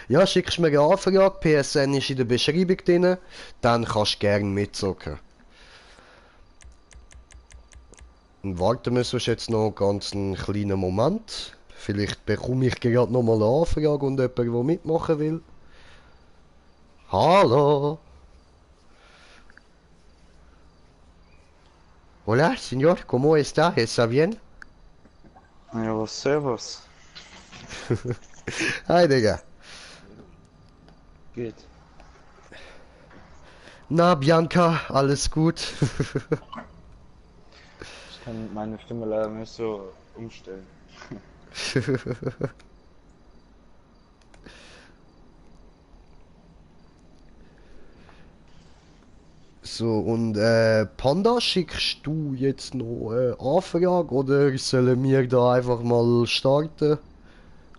Ja, schickst mir eine Anfrage, PSN ist in der Beschreibung drin, dann kannst du gerne mitzocken. Und warten wir sonst jetzt noch ganz einen kleinen Moment. Vielleicht bekomme ich gerade noch mal eine Anfrage und jemand, der mitmachen will. Hallo! Hola, señor, ¿cómo está? ¿Está bien? Ja, servus. Hi, Digga. Geht. Na, Bianca, alles gut? Ich kann meine Stimme leider nicht so umstellen. So, und Panda, schickst du jetzt noch Anfrage oder sollen wir da einfach mal starten?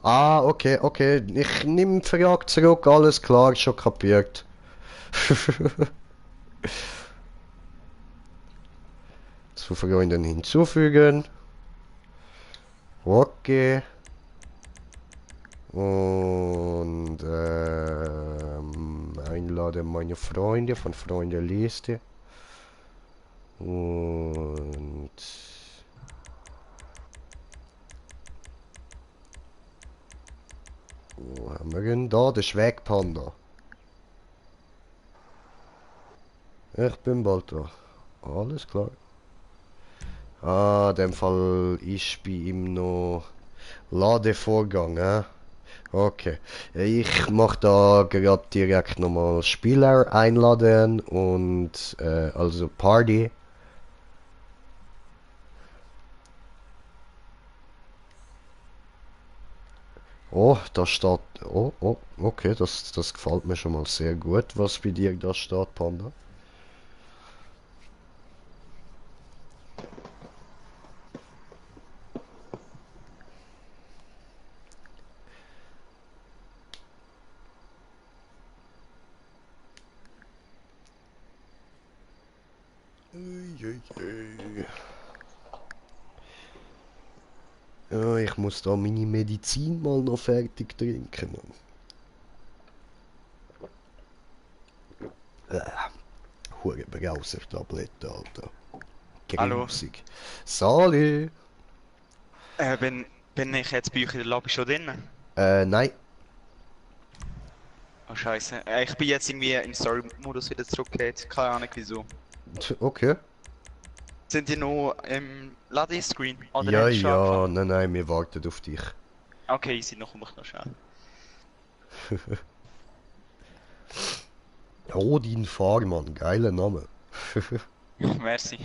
Ah, okay, okay. Ich nehme die Frage zurück, alles klar, schon kapiert. Zu Freunden hinzufügen. Okay. Und einladen meine Freunde von Freundeliste. Und wo haben wir denn da? Der Schwägpanda. Ich bin bald da. Alles klar. Ah, in dem Fall ist bei ihm noch Ladevorgang, Okay. Ich mache da gerade direkt nochmal Spieler einladen und also Party. Oh, da steht. Oh, okay, das gefällt mir schon mal sehr gut, was bei dir da steht, Panda. Ui. Ja, ich muss da meine Medizin mal noch fertig trinken. Hure Brausertablette, Alter. Hallo. Grusig. Sali! Bin ich jetzt bei euch in der Lobby schon drin? Nein. Oh Scheiße. Ich bin jetzt irgendwie im Story-Modus wieder zurückgekehrt. Keine Ahnung wieso. Okay. Sind die noch im Ladescreen? Oder Ja, haben die schon ja, angefangen? nein, wir warten auf dich. Okay, easy, noch komm ich noch schnell. Odin Fahrmann, geiler Name. Merci.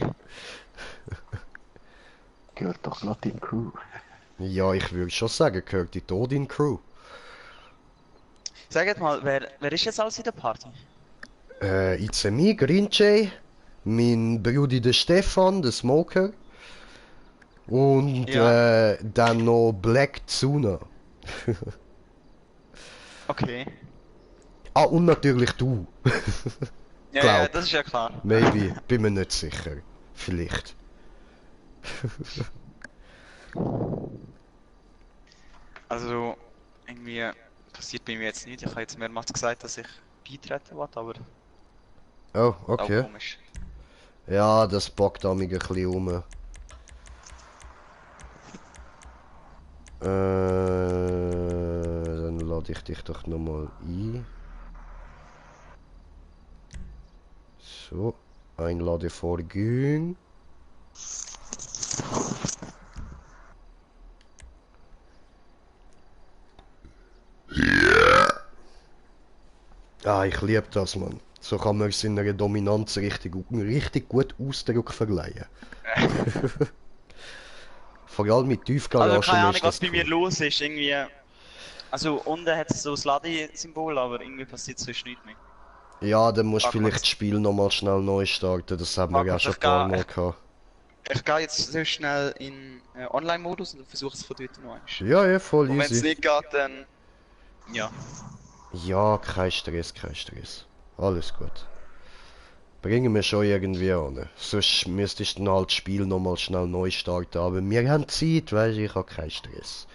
Gehört doch glatt in die Crew. Ja, ich würde schon sagen, gehört die Odin Crew. Sagt mal, wer ist jetzt alles in der Party? It's me, Green Jay, mein Bruder der Stefan, der Smoker. Und Ja. dann noch Black Tsuna. Okay. Ah, und natürlich du. Ja, Glaub. ja, das ist ja klar. Maybe, bin mir nicht sicher. Vielleicht. Also, irgendwie passiert bei mir jetzt nicht. Ich habe jetzt mehrmals gesagt, dass ich beitreten will, aber Oh, auch okay. komisch. Ja, das bockt an mich ein bisschen um. Dann lade ich dich doch nochmal ein. So, Einladevorgang. Ah, ich liebe das, Mann. So kann man seiner Dominanz richtig gut Ausdruck verleihen. Vor allem mit Also Tiefgaragen keine Ahnung, ist was das bei mir cool. los ist. Irgendwie. Also unten hat es so das Lade-Symbol, aber irgendwie passiert sonst nichts mehr. Ja, dann musst du Warte vielleicht kurz. das Spiel nochmal schnell neu starten. Das haben wir Warte ja kurz, schon ich ein paar gehe- Mal gehabt. Ich gehe jetzt so schnell in Online-Modus und versuche es von dort noch einmal. Ja, ja, voll Und wenn es easy. nicht geht, dann. Ja. Ja, kein Stress, kein Stress. Alles gut. Bringen wir schon irgendwie an. Sonst müsstest du dann halt das Spiel nochmal schnell neu starten. Aber wir haben Zeit, weißt du, ich habe keinen Stress.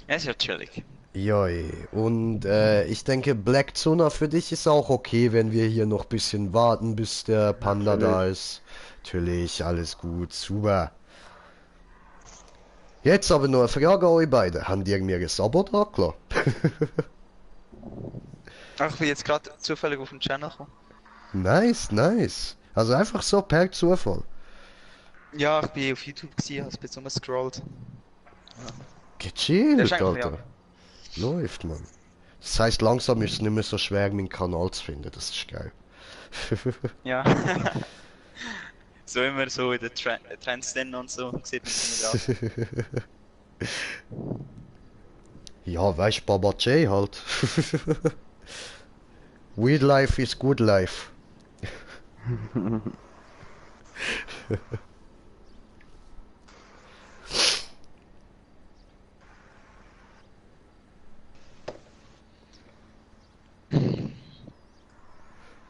Ja, ist ja chillig. Ja, und ich denke, Black Zona für dich ist auch okay, wenn wir hier noch ein bisschen warten, bis der Panda da ist. Natürlich, alles gut, super. Jetzt aber noch eine Frage an euch beide. Habt ihr mir ein Abo da gelassen? Ach, ich bin jetzt gerade zufällig auf den Channel gekommen. Nice, nice. Also einfach so per Zufall. Ja, ich bin auf YouTube gewesen, habe ein bisschen rumgescrollt. Der ist Gechillt, eigentlich Alter. Läuft, man. Das heißt, langsam ist es nicht mehr so schwer, meinen Kanal zu finden. Das ist geil. Ja. So immer so in den Trends drin und so, sieht man es immer drauf. Ja, weißt Baba J halt. Weird life is good life.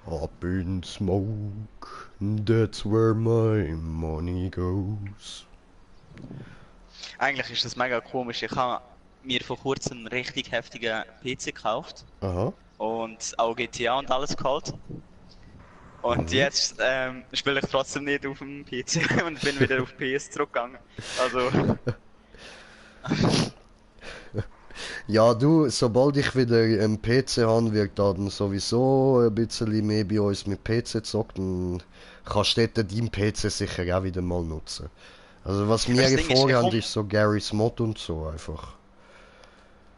Up in smoke, that's where my money goes. Eigentlich ist das mega komisch. Ich habe mir vor kurzem einen richtig heftigen PC gekauft Aha. und auch GTA und alles geholt. Und jetzt spiele ich trotzdem nicht auf dem PC und bin wieder auf PS zurückgegangen. Also, Ja, du, sobald ich wieder einen PC habe, wird dann sowieso ein bisschen mehr bei uns mit PC zockt, dann kannst du dort deinen PC sicher auch wieder mal nutzen. Also was wir Das Ding ist, vorhaben, ich komm- ist so Gary's Mod und so einfach.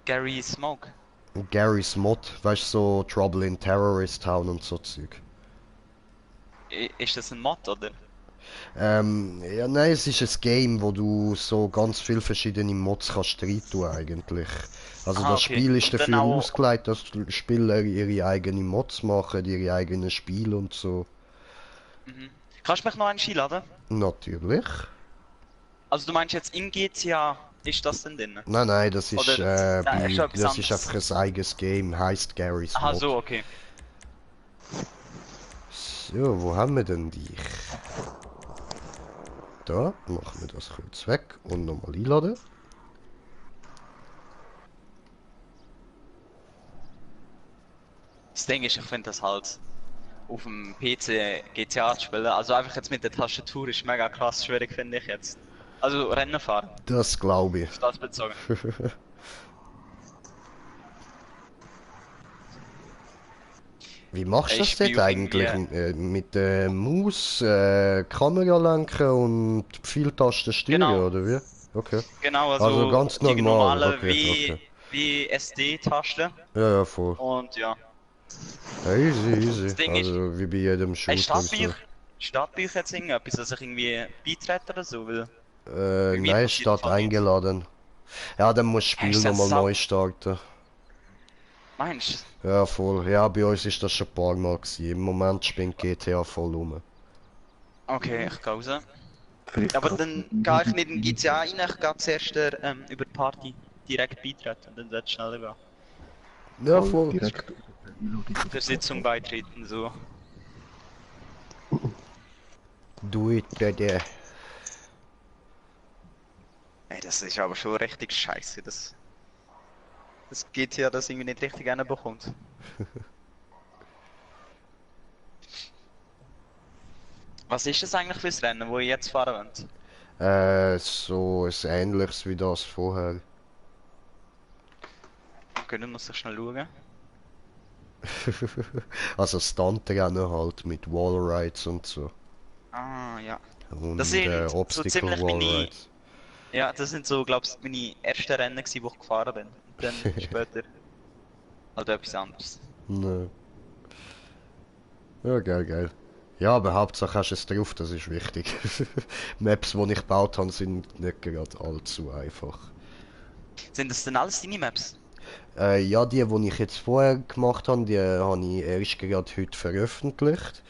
Gary Smoke. Gary's Mod, weißt du, so Trouble in Terrorist Town und so Zeug. Ist das ein Mod, oder? Ja, nein, es ist ein Game, wo du so ganz viele verschiedene Mods kannst rein tun eigentlich. Also Aha, das okay. Spiel ist Und dann dafür auch- ausgelegt, dass die Spieler ihre eigenen Mods machen, ihre eigenen Spiele und so. Mhm. Kannst du mich noch einladen? Natürlich. Also du meinst jetzt in GTA ist das denn drin? Nein, nein, das ist, Oder- ist schon etwas das ist anderes. einfach ein eigenes Game, heißt Gary's Aha, Mod. so, okay. So, wo haben wir denn dich? Da machen wir das kurz weg und nochmal einladen. Das Ding ist, ich finde das halt auf dem PC GTA zu spielen, also einfach jetzt mit der Tastatur ist mega krass schwierig, finde ich jetzt. Also Rennen fahren, Das glaube ich. auf das bezogen. Wie machst du das Ich spiel jetzt eigentlich? Mit der Maus, Kamera lenken und Pfeiltasten steuern, Genau. oder wie? Okay. Genau, Also ganz die normal, normale okay. WSD-Taste Ja, ja, voll. und ja. Ja, easy, easy. Das Ding ist, Also wie bei jedem Shooter so. steht bei euch jetzt irgendetwas, dass ich irgendwie beitrete oder so, weil irgendwie Nein, passiert statt voll nichts. eingeladen. Ja, dann muss das Spiel Ist das nochmal sau- neu starten. Meinst du? Ja, voll. Ja, bei uns ist das schon ein paar Mal gewesen. Im Moment spinnt GTA voll rum. Okay, ich gehe raus. Vielleicht Aber grad dann in gehe ich die- nicht in GTA rein, ich gehe zuerst über die Party direkt beitreten und dann wird es schneller gehen. Ja, voll voll. direkt über die Einladung von Der Sitzung beitreten, so. Do it, Dede. Ey, das ist aber schon richtig scheiße, das GTA das irgendwie nicht richtig hinbekommt. Was ist das eigentlich fürs Rennen, wo ihr jetzt fahren wollt? So ein ähnliches wie das vorher. Okay, dann muss ich schnell schauen. Also Stuntrennen halt mit Wallrides und so. Ah, ja. Und Das sind so Obstacle ziemlich meine- Wallrides. Ja, das sind so, glaubst du, meine ersten Rennen gewesen, wo ich gefahren bin. Und dann später halt etwas anderes. Ne. Ja, geil, geil. Ja, aber Hauptsache hast du es drauf, das ist wichtig. Maps, die ich gebaut habe, sind nicht gerade allzu einfach. Sind das denn alles deine Maps? Ja, die ich jetzt vorher gemacht habe, die habe ich erst gerade heute veröffentlicht.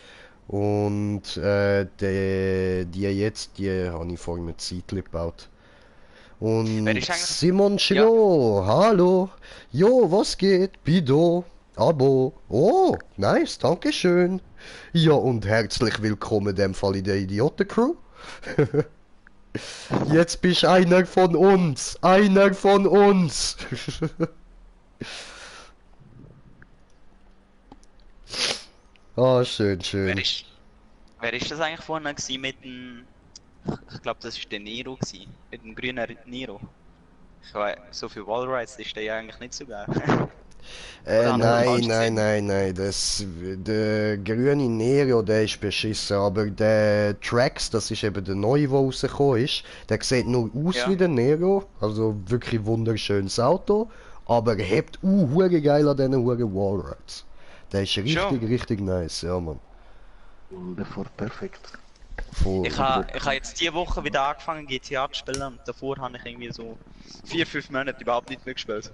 Und die jetzt, die habe ich vor einer Zeit gebaut. Und Wer ist eigentlich- Simon Schilo, hallo. Jo, was geht? Bido, Abo. Oh, nice, danke schön. Ja, und herzlich willkommen in dem Fall in der Idioten-Crew. Jetzt bist einer von uns. Einer von uns. Ah, schön, schön. Wer ist das eigentlich vorhin gewesen mit dem... Ich glaube, das war der Nero gewesen. Mit dem grünen Nero. Ich weiß, so viel Wallrides ist der ja eigentlich nicht so geil. Oder haben wir Nein, falsch nein, gesehen? nein, der grüne Nero, der ist beschissen, aber der Trax, das ist eben der neue, der rausgekommen ist, der sieht nur aus Ja. wie der Nero, also wirklich wunderschönes Auto, aber er hebt hure geil an diesen huren Wallrides. Der ist richtig, Schon? richtig nice, ja man. Der fährt perfekt. Voll. Ich ha jetzt diese Woche wieder angefangen GTA zu spielen und davor habe ich irgendwie so 4-5 Monate überhaupt nicht mehr gespielt.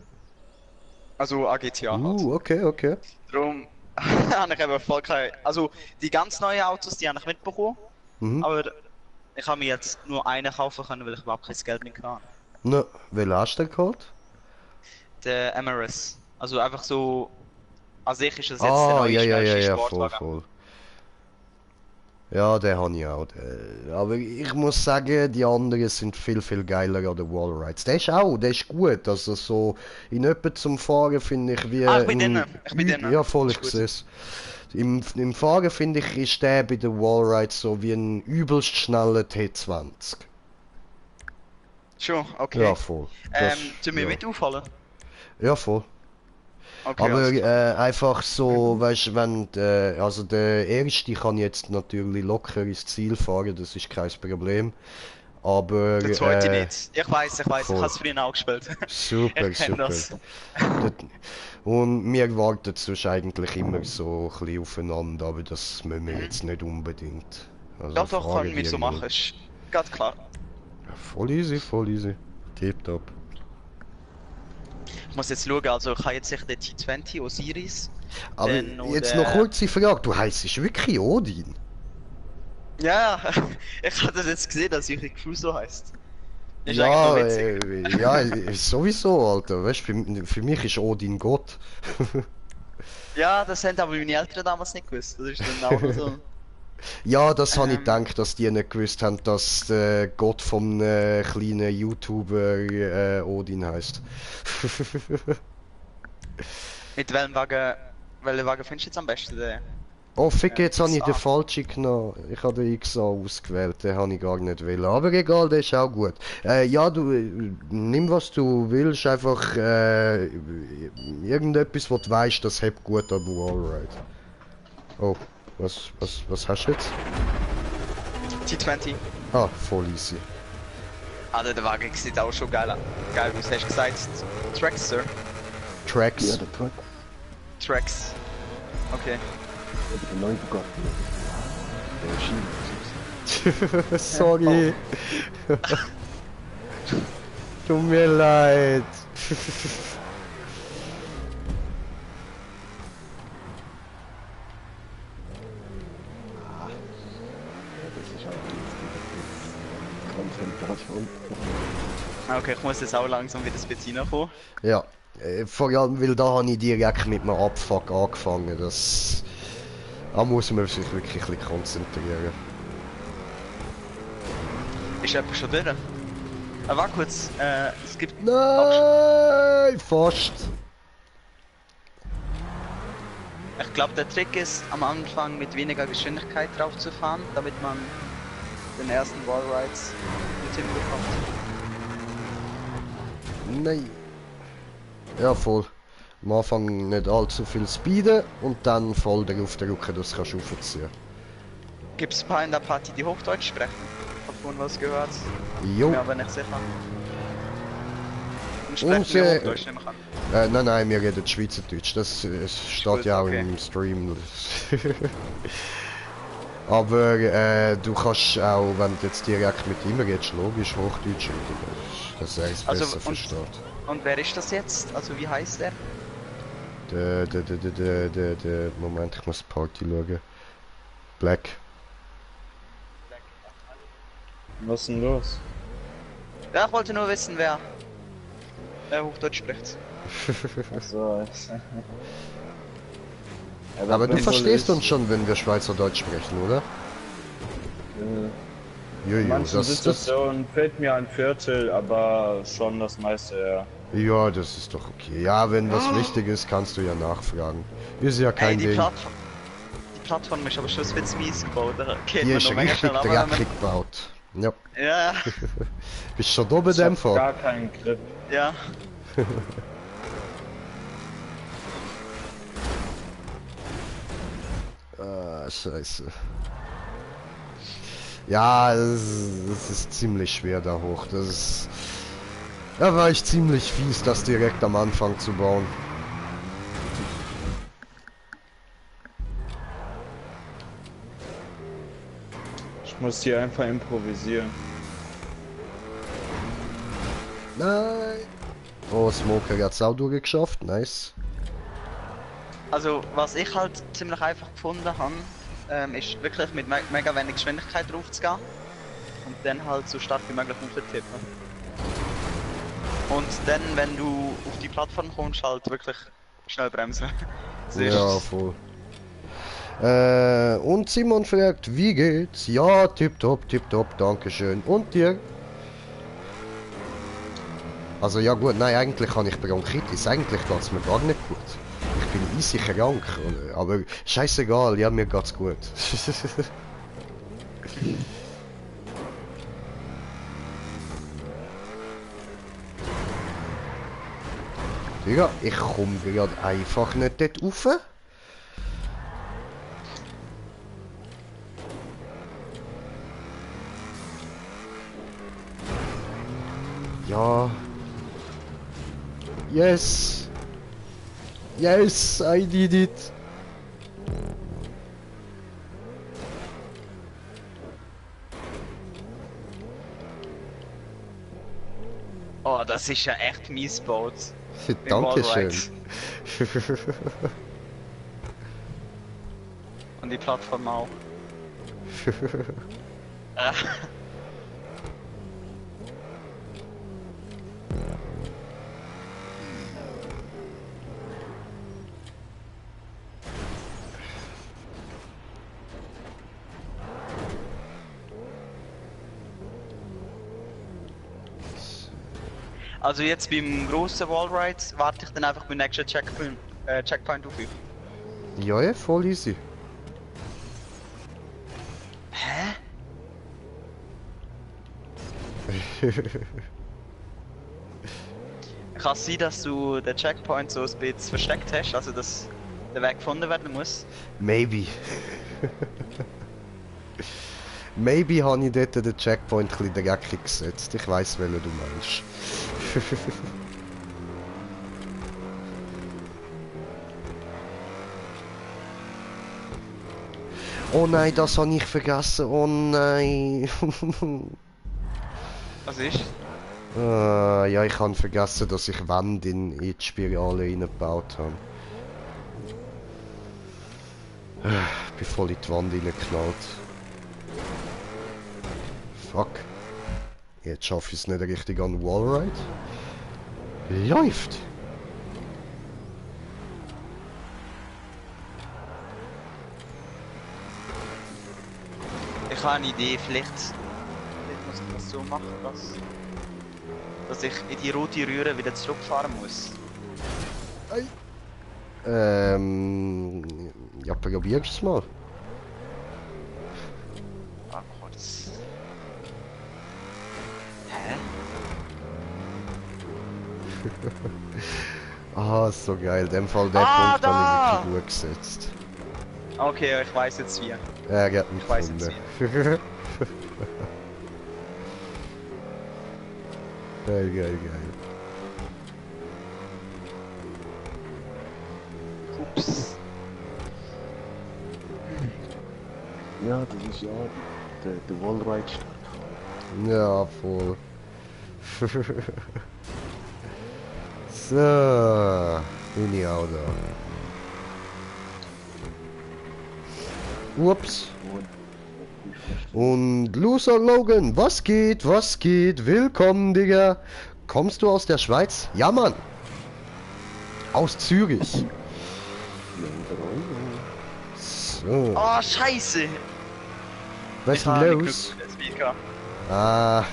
Also an GTA halt. Okay, okay. Darum habe ich eben voll keine... Also die ganz neuen Autos, die habe ich mitbekommen, Mhm. aber ich habe mir jetzt nur einen kaufen können, weil ich überhaupt kein Geld mehr hatte. Na, welchen hast du denn geholt? Der MRS. Also einfach so... An sich ist das jetzt der Ah, neue ja, ja, ja, schnellste ja, voll, Sportwagen. voll. Ja, den habe ich auch. Aber ich muss sagen, die anderen sind viel, viel geiler an den Wallrides. Der ist gut. Also so in etwa zum Fahren finde ich wie... Ah, ich bin ein drinnen. Ich bin drinnen. Ja, voll, Ist ich gut. sehe es. Im Fahren finde ich, ist der bei den Wallrides so wie ein übelst schneller T20. Schon, okay. Ja, voll. Tun wir ja. mit auffallen? Ja, voll. Okay, Aber alles klar. einfach so, weißt du, wenn, also der erste kann jetzt natürlich locker ins Ziel fahren, das ist kein Problem. Aber Der zweite nicht. Ich weiß, ich voll. habe es früher auch gespielt. Super, Ich kenn super. das. Und wir warten sonst eigentlich immer so ein bisschen aufeinander, aber das müssen wir jetzt nicht unbedingt. Also Ja, doch, fahren können wir so irgendwie. machen. Ist ganz klar. Ja, voll easy, voll easy. Tipptopp. Ich muss jetzt schauen, also ich habe jetzt sicher den T20 Osiris. Aber Dann noch jetzt der- noch kurze Frage, du heisst wirklich Odin? Ja, ich habe das jetzt gesehen, dass ich Gefühl so heisst. Ist Ja, eigentlich noch witzig. ja, sowieso, Alter. Weißt für mich ist Odin Gott. Ja, das haben aber meine Eltern damals nicht gewusst. Das ist dann auch noch so. Ja, das habe ich Ähm, gedacht, dass die nicht gewusst haben, dass der Gott vom kleinen YouTuber Odin heißt. mit welchen Wagen findest du jetzt am besten? Den Oh, fick, jetzt habe ich den XA? falschen genommen. Ich habe den XA ausgewählt, den habe ich gar nicht wollen. Aber egal, der ist auch gut. Ja, du, nimm was du willst, einfach irgendetwas, was du weißt, das hebt gut am Wallride. Oh, was hast du jetzt? T20. Ah, voll easy. Alter, der Wagen sieht auch schon geil aus. Hast du gesagt, Trackster? Ja, Tracks. der Truck. Tracks. Okay. Der neue Bugatti. Der Schiene. Sorry. Tut mir leid. Ja, das ist auch Konzentration. Okay, ich muss jetzt auch langsam wieder ein bisschen reinkommen. Ja, vor allem, weil da habe ich direkt mit einem Abfuck angefangen. Da muss man sich wirklich ein bisschen konzentrieren. Ist jemand schon durch? Warte kurz, es gibt... Nein, fast. Ich glaube, der Trick ist, am Anfang mit weniger Geschwindigkeit drauf zu fahren, damit man den ersten Wallrides mit hinbekommt. Nein. Ja, voll. Am Anfang nicht allzu viel speeden und dann voll darauf drücken, dass du raufziehen. Gibt es ein paar in der Party, die Hochdeutsch sprechen? Hab vorhin was gehört. Jo. Bin mir aber nicht sicher. Und sprechen Und, wir Hochdeutsch, nehme ich an. Nein, wir reden Schweizerdeutsch. Das steht gut, ja auch okay. im Stream. Aber du kannst auch, wenn du jetzt direkt mit ihm redest, logisch Hochdeutsch reden, dass er es Also, besser versteht. Und wer ist das jetzt? Also wie heißt er? Moment, ich muss Party schauen. Black. Was ist denn los? Ja, ich wollte nur wissen, wer Hochdeutsch spricht. Achso. Ja, Aber du wenn verstehst soll uns schon, wenn wir Schweizerdeutsch sprechen, oder? In Jojo, manchen das, Situationen fehlt mir ein Viertel, aber schon das meiste, ja. ja, das ist doch okay. Ja, wenn was wichtig ist, kannst du ja nachfragen. Ist ja Hey, kein die Ding. Plattform ist aber schon ein bisschen mies gebaut. Da geht Die man ist noch mega richtig schnell runter, wenn dreckig gebaut. Ja. man- Ja, Bist schon da bei Ich dem hab Fall? gar keinen Grip. ja. Ah, scheiße. Ja, es ist ziemlich schwer da hoch. Da war ich ziemlich fies, das direkt am Anfang zu bauen. Ich muss hier einfach improvisieren. Nein. Oh, Smoker hat's auch durchgeschafft. Nice. Also, was ich halt ziemlich einfach gefunden habe, ist wirklich mit mega wenig Geschwindigkeit drauf zu gehen und dann halt so stark wie möglich hochzutippen. Und dann, wenn du auf die Plattform kommst, halt wirklich schnell bremsen. Ja, voll. Und Simon fragt, wie geht's? Ja, tipptopp, dankeschön. Und dir? Also ja gut, nein, eigentlich habe ich Bronchitis. Eigentlich geht's mir gar nicht gut. Ich bin easy krank, aber scheißegal, ja, mir geht's gut. Digga, ich komme gerade einfach nicht dort rauf. Ja. Yes. Yes, I did it. Oh, das ist ja echt mies gebaut. Dankeschön. Und die Plattform auch. Ah. Also jetzt beim grossen Wallride warte ich dann einfach beim nächsten Checkpoint auf euch. Ja, ja, voll easy. Hä? Kann es sein, dass du den Checkpoint so ein bisschen versteckt hast, also dass der Weg gefunden werden muss? Maybe. Maybe habe ich dort den Checkpoint ein bisschen dreckig gesetzt. Ich weiss, welchen du meinst. Oh nein, das habe ich vergessen. Oh nein. Was ist? Ja, ich habe vergessen, dass ich Wände in die Spirale reingebaut habe. Ich bin voll in die Wand reingeknallt. Fuck. Jetzt schaffe ich es nicht richtig an Wallride. Läuft! Ich habe eine Idee, vielleicht muss ich das so machen, dass ich in die rote Röhre wieder zurückfahren muss. Ja, probier's es mal. Ah, kurz. Hä? Ah, so geil. In dem Fall der Punkt da! habe ich wirklich gut gesetzt. Okay, ich weiß jetzt wie. Er hat mich Ich weiss jetzt gefunden. Geil, geil, geil. Ups. Ja, das ist ja der Wallride-Start. Ja, voll. So, bin ich auch da. Ups. Und Loser Logan, was geht, was geht? Willkommen, Digga. Kommst du aus der Schweiz? Ja, Mann. Aus Zürich. So. Oh, scheiße! Was Ich ist habe denn nicht los? Glück mit dem Speaker. Ah.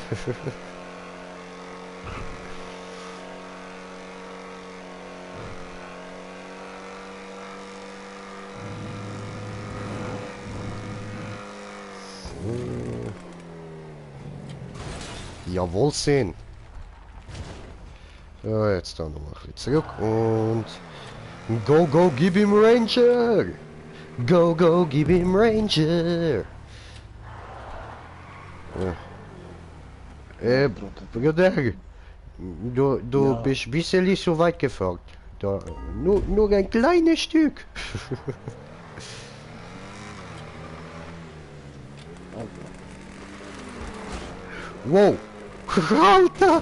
Jawohl, sehen. So, jetzt dann nochmal ein bisschen zurück und... Go, go, gib ihm Ranger! Go, go, gib ihm Ranger! Ja. Bruder, du Ja. bist ein bisschen so weit gefahren. Da, nur ein kleines Stück. Wow! Alter!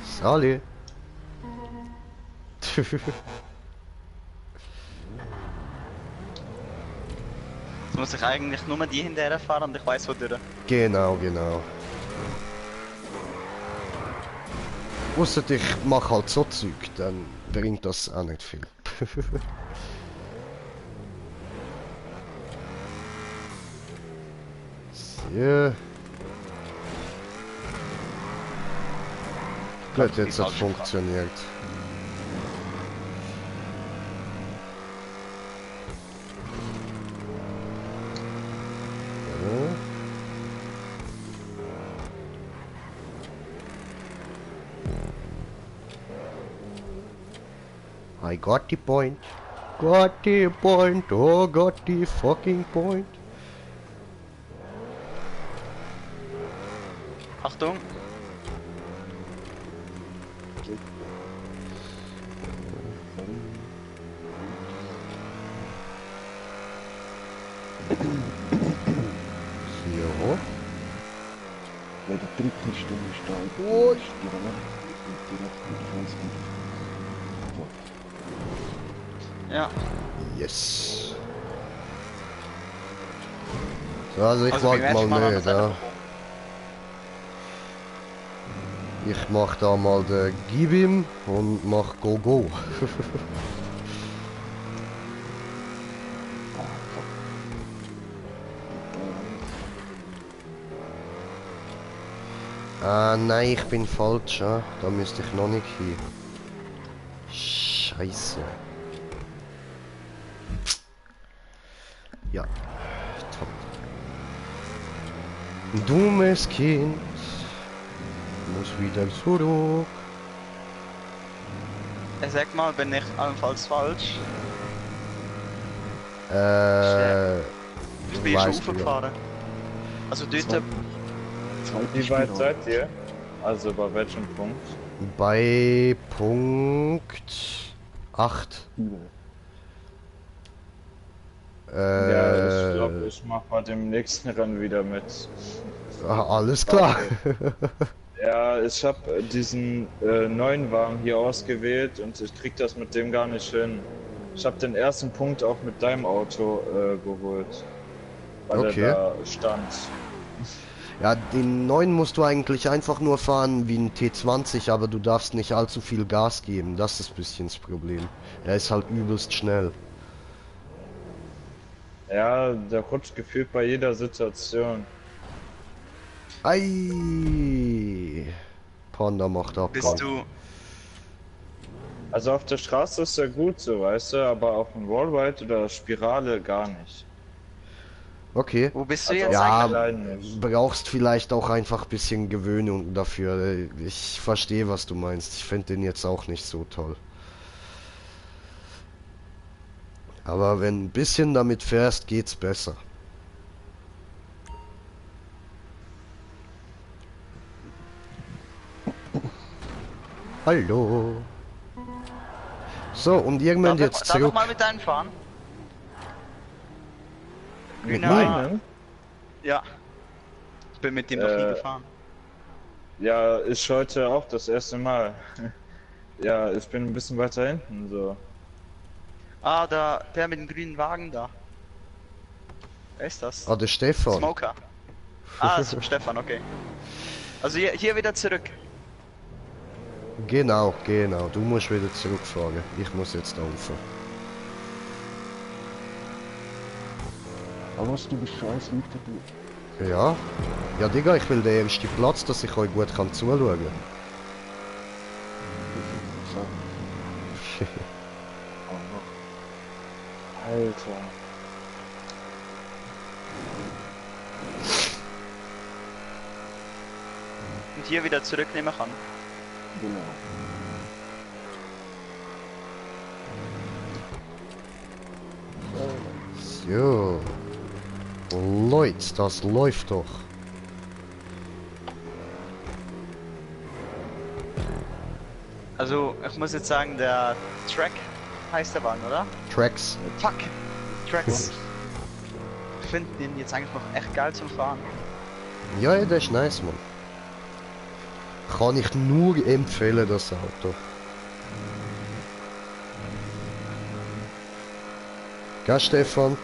Sali! Jetzt muss ich eigentlich nur die hinterher fahren und ich weiß wo durch. Genau, genau. Ausser ich mache halt so Zeug, dann bringt das auch nicht viel. So. Gut, jetzt hat funktioniert. I got the point. Got the point. Oh, got the fucking point. Achtung! Ja. Wenn der dritte Stimme steht, Oh. ist direkt mit Vollspeed. Ja. Yes. So, also ich Also mag beim ersten mal haben nicht, wir das ja. einfach Ich mach da mal den Gib ihm und mach Go Go. Ah, nein, ich bin falsch, ja. Da müsste ich noch nicht hin. Scheiße. Ja. Top. Dummes Kind. Muss wieder zurück. Sag mal, bin ich allenfalls falsch? Ich bin schon weißt du ja. hochgefahren. Also dort... Zweite Wie weit Spirale. seid ihr? Also bei welchem Punkt? Bei Punkt 8. Übel. Ja, ich glaube, ich mach bei dem nächsten Rennen wieder mit. Alles klar. Ja, ich habe diesen neuen Wagen hier ausgewählt und ich krieg das mit dem gar nicht hin. Ich habe den ersten Punkt auch mit deinem Auto geholt, weil Okay. er da stand. Ja, den neuen musst du eigentlich einfach nur fahren wie ein T20, aber du darfst nicht allzu viel Gas geben. Das ist ein bisschen das Problem. Er ist halt übelst schnell. Ja, der rutscht gefühlt bei jeder Situation. Ei! Panda macht ab. Bist du... Also auf der Straße ist er gut, so weißt du, aber auf dem Wallride oder Spirale gar nicht. Okay. Wo bist du Also jetzt ja, eigentlich? Klein nicht. brauchst vielleicht auch einfach ein bisschen Gewöhnung dafür. Ich verstehe, was du meinst. Ich finde den jetzt auch nicht so toll. Aber wenn ein bisschen damit fährst, geht's besser. Hallo. So, und irgendwann jetzt Darf ich zurück. mal mit deinem fahren? Mit Grüner- meinem? Ja. Ich bin mit dem noch nie Äh, gefahren. Ja, ist heute auch das erste Mal. Ja, ich bin ein bisschen weiter hinten, so. Ah, der mit dem grünen Wagen da. Wer ist das? Ah, der Stefan. Smoker. Ah, das ist Stefan, okay. Also hier wieder zurück. Genau, genau. Du musst wieder zurückfahren. Ich muss jetzt da rauf. Aber was du bist scheiß Leute, du. Ja. Ja, Digga, ich will den ersten Platz, dass ich euch gut kann zuschauen. So. Aber Alter. Und hier wieder zurücknehmen kann. genau. So. Leute, das läuft doch. Also ich muss jetzt sagen, der Track heißt der Wagen, oder? Tracks. Fuck! Tracks. Ich finde den jetzt eigentlich noch echt geil zum Fahren. Ja, ja, der ist nice, Mann. Kann ich nur empfehlen, das Auto. Gell, Stefan?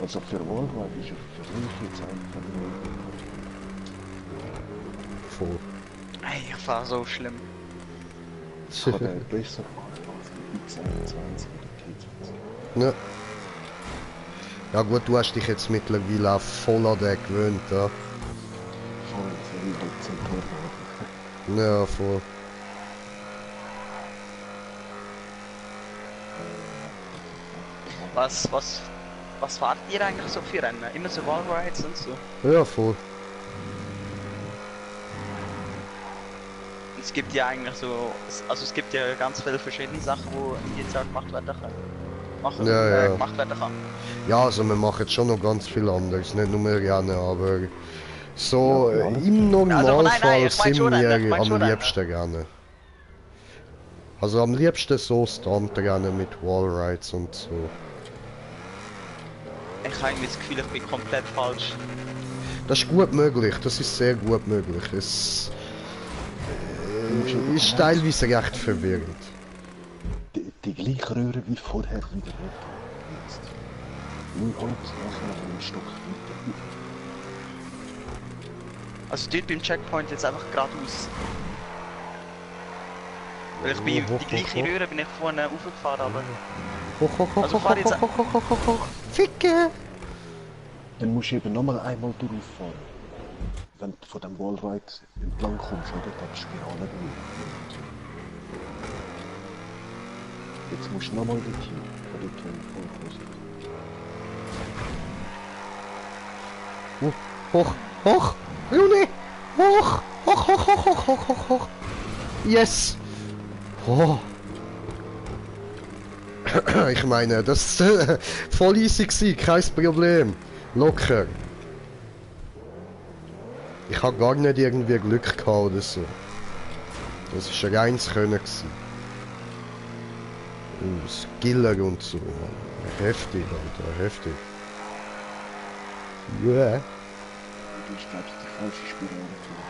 Also für Worldwide ist er für mich jetzt einfach Voll. Ey, ich fahre so schlimm. kann er besser fahren als die 22 oder T20. Ja. Ja gut, du hast dich jetzt mittlerweile auch voll an den gewöhnt, ja. Voll, so wie halt zum Turbo. Ja, voll. Was fahrt ihr eigentlich so für Rennen? Immer so Wallrides und so? Ja, voll. Es gibt ja eigentlich so, also es gibt ja ganz viele verschiedene Sachen, wo jetzt Jahr gemacht werden kann. Gemacht werden kann. Ja, also wir machen jetzt schon noch ganz viel anderes, nicht nur Rennen, aber so Ja, alles. im Also, nein, Normalfall ich mein sind schon Rennen, ich wir mein am schon Rennen. liebsten gerne. Also am liebsten so Stuntrennen mit Wallrides und so. Ich habe irgendwie das Gefühl, ich bin komplett falsch. Das ist gut möglich, das ist sehr gut möglich. Es ist teilweise recht verwirrend. Die gleiche Röhre wie vorher wieder jetzt. Nur Holz, nachher einen Stock weiter. Also dort beim Checkpoint jetzt einfach geradeaus. Weil ich bin Hoch, die gleiche hoch, hoch. Röhre bin ich vorne aufgefahren, aber Hoch, hoch, hoch, Also hoch, fahr hoch, jetzt- hoch, hoch, hoch, hoch, hoch. Ficke! Dann musst du eben nochmal einmal durchfahren. Wenn du von dem Wallride entlang kommst, oder? Dann bist du gerade durch. Jetzt musst du nochmal dorthin, von dort voll Hoch, hoch, Juni! Hoch, hoch, hoch, hoch, hoch, hoch, hoch, hoch. Yes! Oh. Ich meine, das voll easy gewesen, kein Problem. Locker. Ich habe gar nicht irgendwie Glück gehabt oder so. Das ist ein reines Können gewesen. Skiller und so, Mann. Heftig, Alter, heftig. Yeah. Du hast, glaubst du, die falsche Spirale gefahren.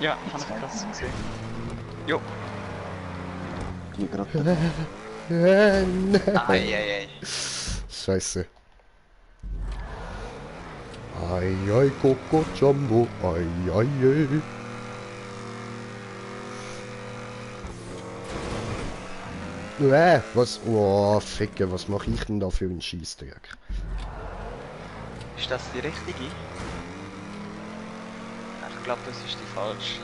Ja, hab ich krass gesehen. Jo. Die gerade Nein. Eieiei. Scheiße. Ai, ai, Coco Jumbo, ai, ai, ai. Was? Oh, Ficke, was mache ich denn da für einen Scheißdreck? Ist das die richtige? Ich glaube, das ist die falsche.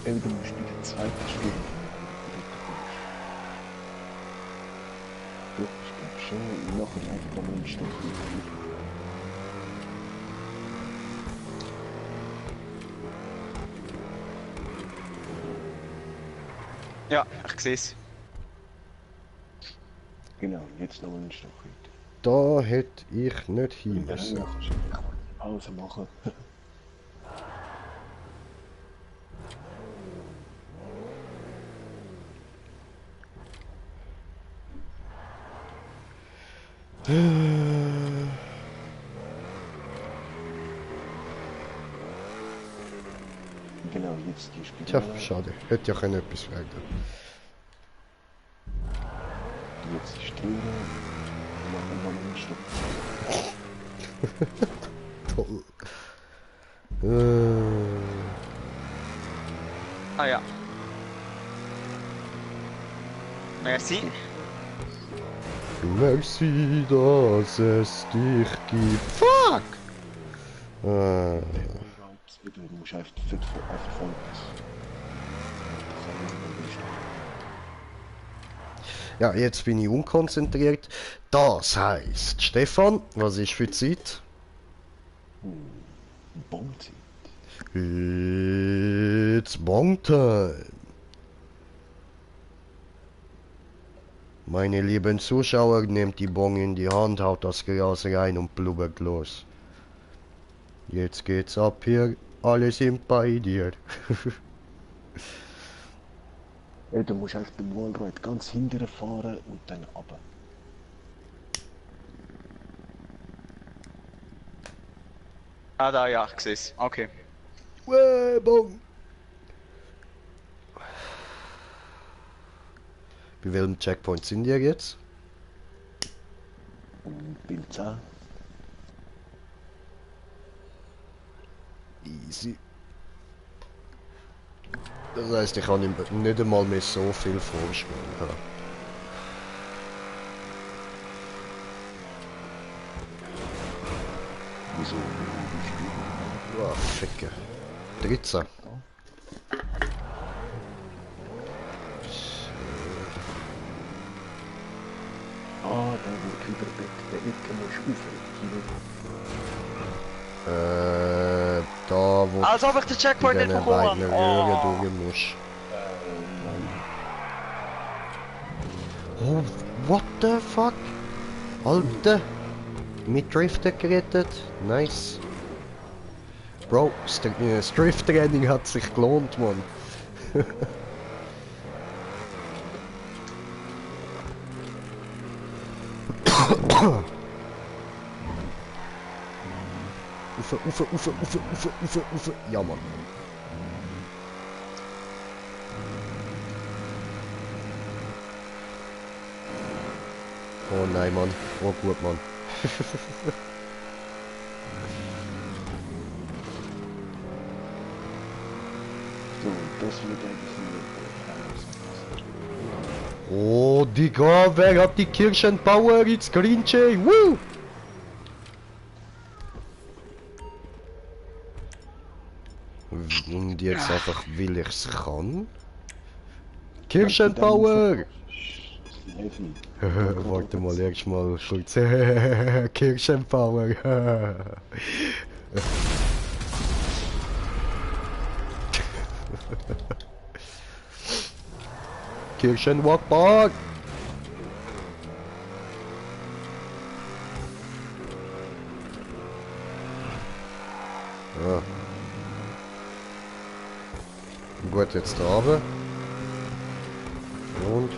eben, du musst in der zweiten Stunde. Doch, ich glaube schon, nachher einfach nochmal einen Stock. Ja, ich sehe es. Genau, jetzt nochmal einen Stock weiter. Da hätte ich nicht hin Ja, müssen. dann kannst du einfach mal Pause machen. Genau, jetzt die Tja, Spirale. schade. Hätte ja können etwas werden. Jetzt die Stirne. Und dann nochmal einen Stock. Toll. Ah ja. Merci. Merci, dass es dich gibt. Fuck! Du musst einfach Vollgas. Ja, jetzt bin ich unkonzentriert. Das heißt, Stefan, was ist für die Zeit? Bonzeit. It's Bong Time. Meine lieben Zuschauer, nehmt die Bong in die Hand, haut das Glas rein und blubbert los. Jetzt geht's ab hier, alle sind bei dir. Ja, du musst einfach den Wallride ganz hinterher fahren und dann runter. Ah, da, ja, ich sehe es. Okay. Bong. Bei welchem Checkpoint sind wir jetzt? Und beim 10. Easy. Das heisst, ich kann nicht einmal mehr so viel Vorsprung haben. Wieso? Oh, Ficke. 13. Ah, da wird wieder der Ecke musst du Da wo Als ob ich den du Checkpoint in nicht diesen bekommen beiden habe. Röhren Oh. durch musst. Oh, what the fuck? Alter! Mit Driften gerettet. Nice. Bro, das Drift-Training hat sich gelohnt, Mann. Ufe. Ja, Mann. Oh nein, Mann. Oh gut, Mann. So, das wird eigentlich nur Oh, Digga, wer hat die Kirchenpower? It's Green Jay, woo! Und jetzt einfach, will ich's kann? Kirchenpower! Heavy. Warte mal, erstmal kurz. Kirchenpower. Kirchenwalkbahn! Ja. Gut, jetzt da runter. Und.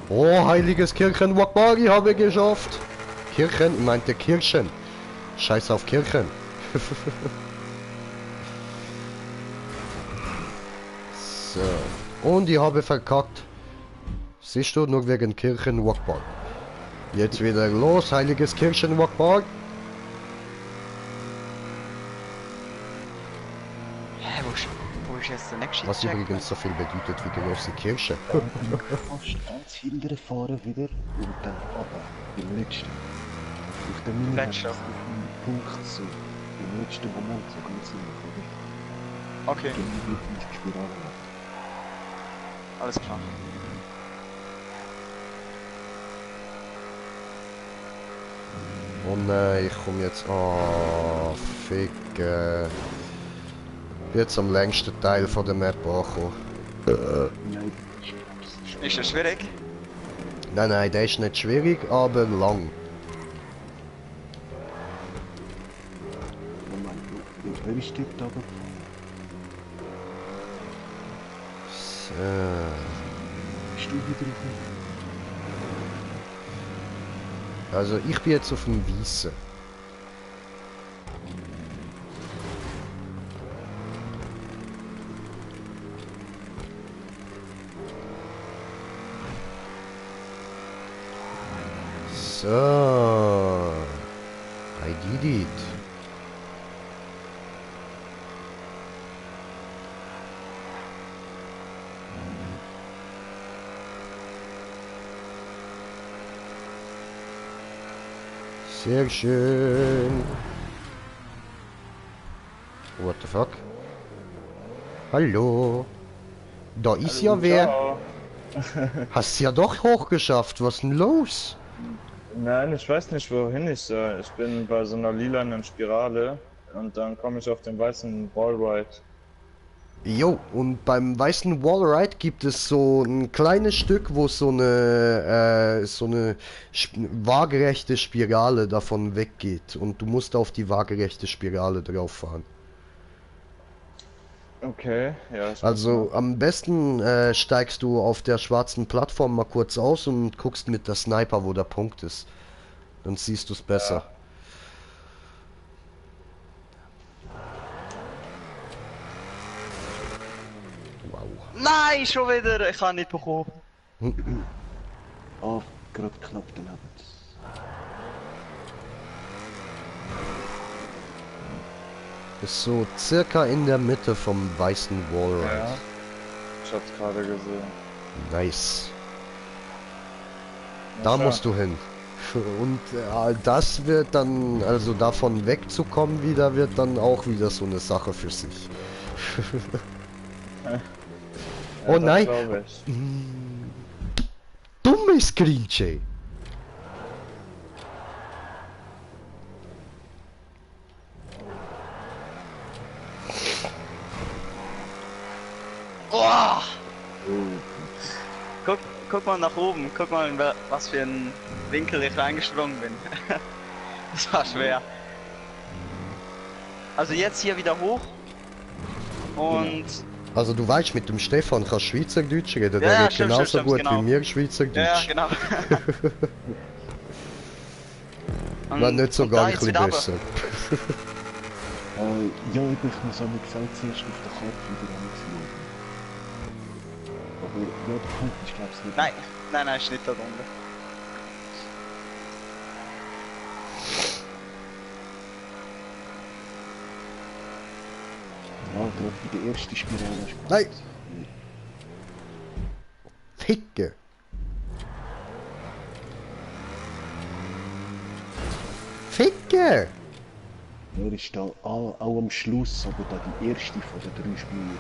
Oh, heiliges Kirchenwalkbahn, ich habe geschafft! Kirchen? Ich meinte Kirchen. Scheiß auf Kirchen. So. Und ich habe verkackt. Siehst du, nur wegen Kirchenwalkbahn. Jetzt wieder los, heiliges Kirchenwalkbahn. Hä, wo ist jetzt der nächste Was Checkpoint? übrigens so viel bedeutet wie große Kirche. Fast ganz hinten fahren wieder und dann runter. Im letzten. Auf der Mini Letzter. auf dem Punkt so. Im letzten Moment so ganz hinten, oder? Okay, Genau wie die Spirale macht. alles klar. Oh nein, ich komme jetzt... Oh, fick. Jetzt am längsten Teil von der Map angekommen. Nein, Ist das schwierig? Nein, der ist nicht schwierig, aber lang. Moment, wer ist dort aber? So. Bist du wieder auf dem? Also ich bin jetzt auf dem Weißen. So. I did it. Sehr schön. What the fuck? Hallo. Da ist ja wer. Ciao. Hast ja doch hochgeschafft. Was denn los? Nein, ich weiß nicht, wohin ich soll. Ich bin bei so einer lilanen Spirale und dann komme ich auf den weißen Wallride. Jo, und beim weißen Wallride gibt es so ein kleines Stück, wo so eine waagerechte Spirale davon weggeht. Und du musst auf die waagerechte Spirale drauf fahren. Okay, ja. Ich Also am besten steigst du auf der schwarzen Plattform mal kurz aus und guckst mit der Sniper, wo der Punkt ist. Dann siehst du es besser. Wow. Nein, schon wieder! Ich kann nicht bekommen. Ah, gerade knapp daneben. Ist so circa in der Mitte vom weißen Wallride. Ja, ich hab's gerade gesehen. Nice. Na Da schau. musst du hin. Und das wird dann, also davon wegzukommen wieder, wird dann auch wieder so eine Sache für sich. Ja, Oh das nein. glaub ich. Dummes Grinche. Oh! Oh, Guck mal nach oben, guck mal in was für ein Winkel ich reingesprungen bin. Das war schwer. Also jetzt hier wieder hoch. Und Also du weißt, mit dem Stefan kannst Schweizerdeutsch reden, Ja, der redet stimmt, genauso stimmt, gut genau. wie mir ja, Schweizerdeutsch. genau. Wenn nicht und da sogar ein jetzt bisschen wieder runter. besser. ja, ich muss auch nicht gesagt, zuerst auf der Karte wieder anschauen. Aber ja, der Punkt ist, glaube ich, nicht. Nein, ist nicht da drunter. Ja, gerade bei der ersten Spirale ist gut. Nein. Ficken. Ficken! Er ist da auch am Schluss, aber da die erste von den 3 Spielen.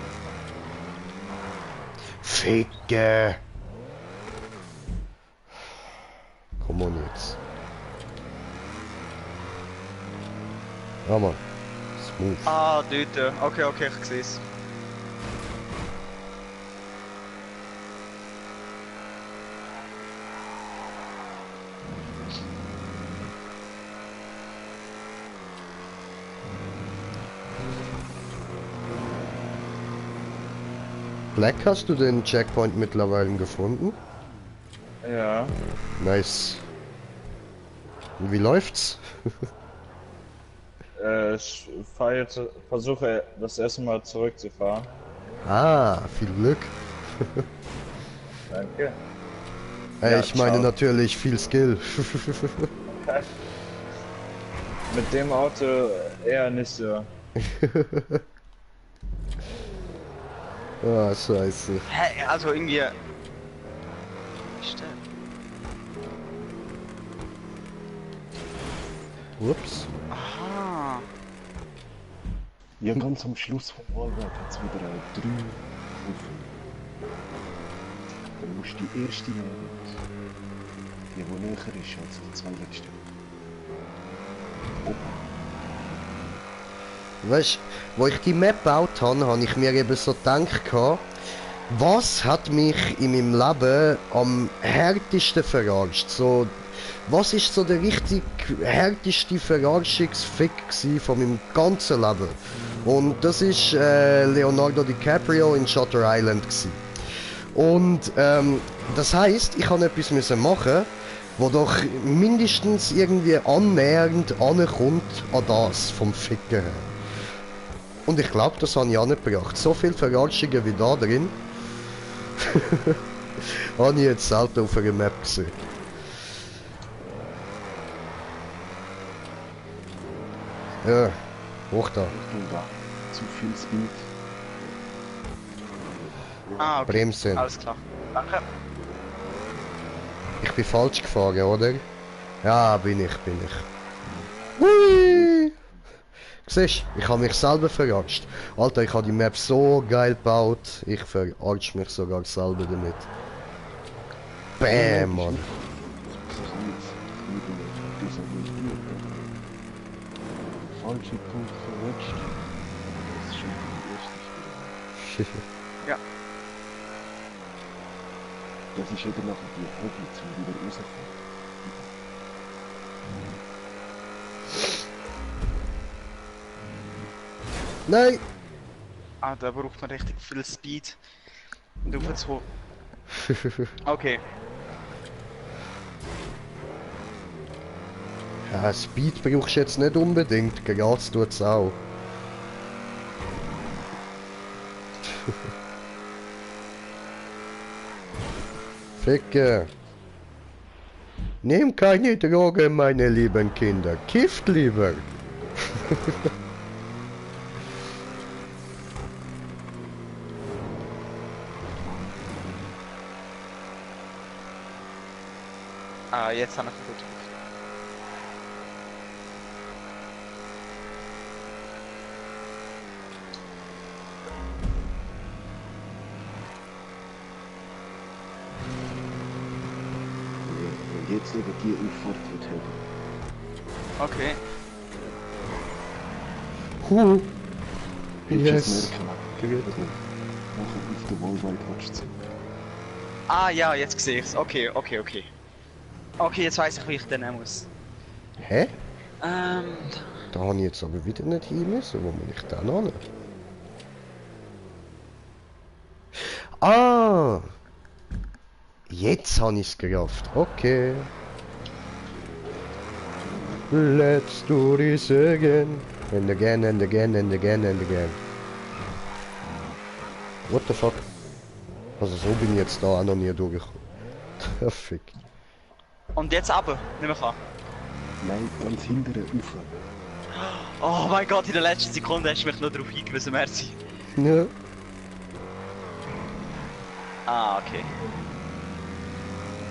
Ficken! Komm on jetzt. Ja, Mann. Smooth. Ah, dort. Okay, okay, ich sehe es. Black, hast du den Checkpoint mittlerweile gefunden? Ja. Nice. Und wie läuft's? Ich fahre jetzt, versuche das erste Mal zurückzufahren. Ah, viel Glück. Danke. Ey, Ja, ich meine ciao. natürlich viel Skill. Mit dem Auto eher nicht so. Ah, scheiße. Hä, also irgendwie... Ist der? Ups. Aha. Ja, ganz am Schluss vom Wahlwerk hat es wieder 3 offen. Dann musst du die erste nehmen. Die näher ist als die 2 letzte. Weißt du, wo ich die Map gebaut habe, habe ich mir eben so gedacht, was hat mich in meinem Leben am härtesten verarscht? So, was ist so der richtig härteste Verarschungsfick gsi von meinem ganzen Leben? Und das ist Leonardo DiCaprio in Shutter Island gsi. Und das heißt, ich habe etwas müssen machen, wo doch mindestens irgendwie annähernd ankommt an das vom Ficken her. Und ich glaube, das habe ich angebracht. So viele Verarschungen wie da drin habe ich jetzt selten auf einer Map gesehen. Ja, hoch da. Achtung da. Zu viel Speed. Ah, okay. Bremsen. Alles klar. Danke. Ich bin falsch gefahren, oder? Ja, bin ich. Hui! Siehst du, ich habe mich selber verarscht. Alter, ich habe die Map so geil gebaut, ich verarsche mich sogar selber damit. Bam, Mann. Falsche Punkt verrutscht. Das ist schon die erste Spiel. Ja. Das ist eben nachher die Heavy zum wieder rauskommen. Nein! Ah, da braucht man richtig viel Speed. Und aufzuholen. Okay. Ja, Speed brauchst du jetzt nicht unbedingt, Gas tut's auch. Ficke! Nehmt keine Drogen, meine lieben Kinder, kifft lieber! Ah, jetzt habe ich gut drauf. Und jetzt neben die Auffahrt wird Heavy. Okay. Yes! Gerät. Nachher auf der Wallride willst du sein. Ah ja, jetzt sehe ich's. Okay. Okay, jetzt weiß ich, wie ich den nehmen muss. Hä? Ähm, Da habe ich jetzt aber wieder nicht hin müssen. Wo bin ich denn an? Ah! Jetzt habe ich es gerafft. Okay. Let's do this again. And again and again and again and again. What the fuck? Also so bin ich jetzt da auch noch nie durchgekommen. Fick. und jetzt aber, nicht mehr kann. Nein, ganz hinten rauf. Oh mein Gott, in der letzten Sekunde hast du mich noch darauf hingewiesen, merci. Ja. Ah, okay.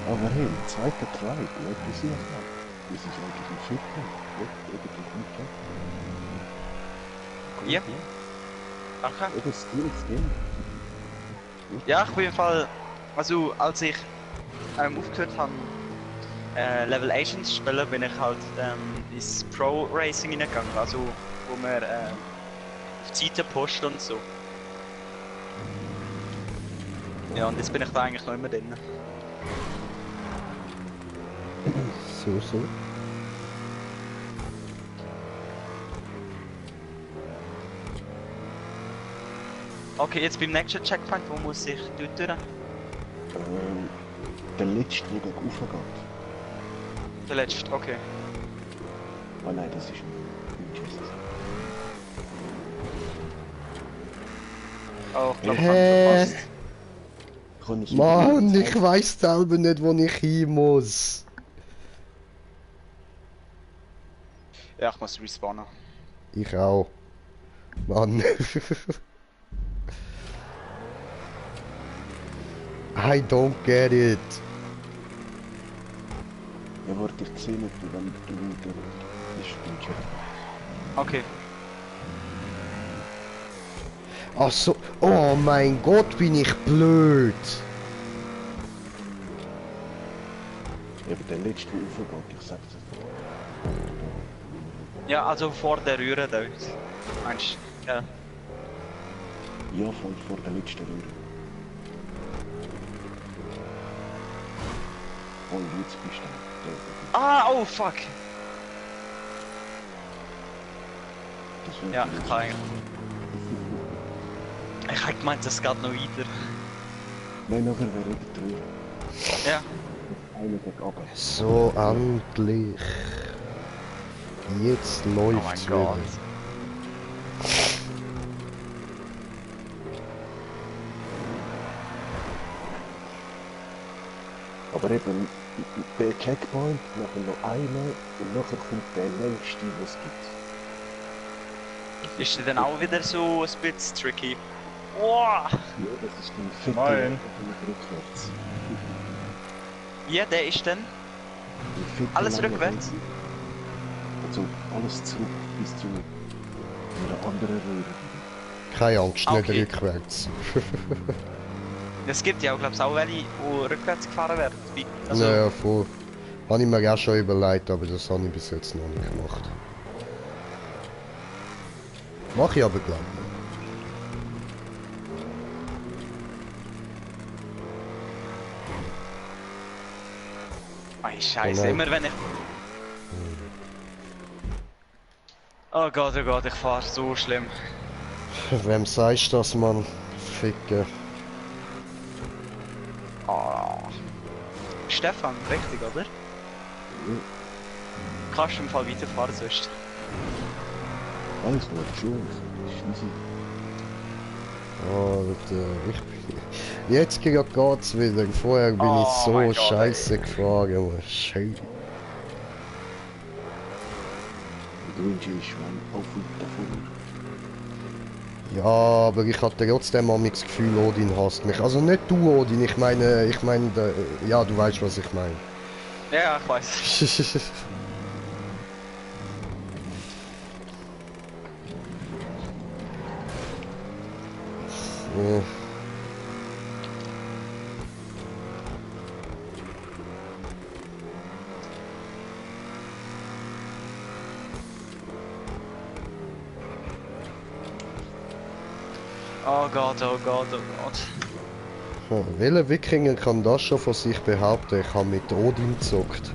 Aber hey, im zweiten Try, gut passiert, Mann. Das ist eigentlich ein Viertel. Gut, irgendwie komplett. Ja. Danke. Oder Skill. Ja, ich bin im Fall, also als ich aufgehört habe, Level 1 zu spielen, bin ich halt ins Pro Racing hineingegangen, also wo man auf die Seite pusht und so. Ja, und jetzt bin ich da eigentlich noch immer drin. So. Okay, jetzt beim nächsten Checkpoint, wo muss ich durch? Der letzte, der gegen rauf geht. Der letzte, okay. Oh nein, das ist ein Jesus. Oh, ich glaube, ich Hä? habe schon fast. Kann ich Mann, ich weiß selber nicht, wo ich hin muss. Ja, ich muss respawnen. Ich auch. Mann. I don't get it. Ja, warte, ich sehe nicht, wenn du wieder bist im Chat. Okay. Ach so. Oh mein Gott, bin ich blöd. Eben der letzte, der raufgeht, ich sag's dir. Ja, also vor der Rühre dort. Meinst du? Ja. Ja, vor der letzten Röhre. Oh, jetzt bist du. Ah, oh fuck! Das wird Ja, ich kann eigentlich. Ich hab gemeint, das geht noch weiter. Nein, nachher wäre ich drüber. Ja. Einer geht runter. So endlich. Jetzt Oh mein läuft's Gott. wieder. Aber eben, der Checkpoint, nachher noch einer und nachher kommt der längste, was es gibt. Ist der dann auch wieder so ein bisschen tricky? Wow! Ja, das ist ein Viertel Moin. rückwärts. Ja, der ist dann Ein Viertel alles langer rückwärts? Weg. Also alles zurück bis zu einer anderen Röhre. Keine Angst, Okay. nicht rückwärts. Es gibt ja auch, glaube ich, auch welche, die rückwärts gefahren werden. Also, Naja, voll. Habe ich mir auch schon überlegt, aber das habe ich bis jetzt noch nicht gemacht. Mach ich aber glaub ich. Ay, Scheiße, Oh nein. immer wenn ich. Oh Gott, ich fahre so schlimm. Wem sagst du das, Mann? Ficken. Ah. Stefan, richtig, oder? Kannst du im Fall weiterfahren sonst? Alles gut, schon. Easy. Alter, jetzt geht's wieder. Vorher bin Oh ich mein so Gott, scheiße gefahren. Mann. Scheiße. Grünche ist schon auf und davon. Ja, aber ich hatte trotzdem mal das Gefühl, Odin hasst mich. Also nicht du, Odin, ich meine, ja, du weißt, was ich meine. Ja, ich weiß. Ja. Oh Gott, oh Gott, oh Gott. Welcher Wikinger kann das schon von sich behaupten? Ich habe mit Odin gezockt.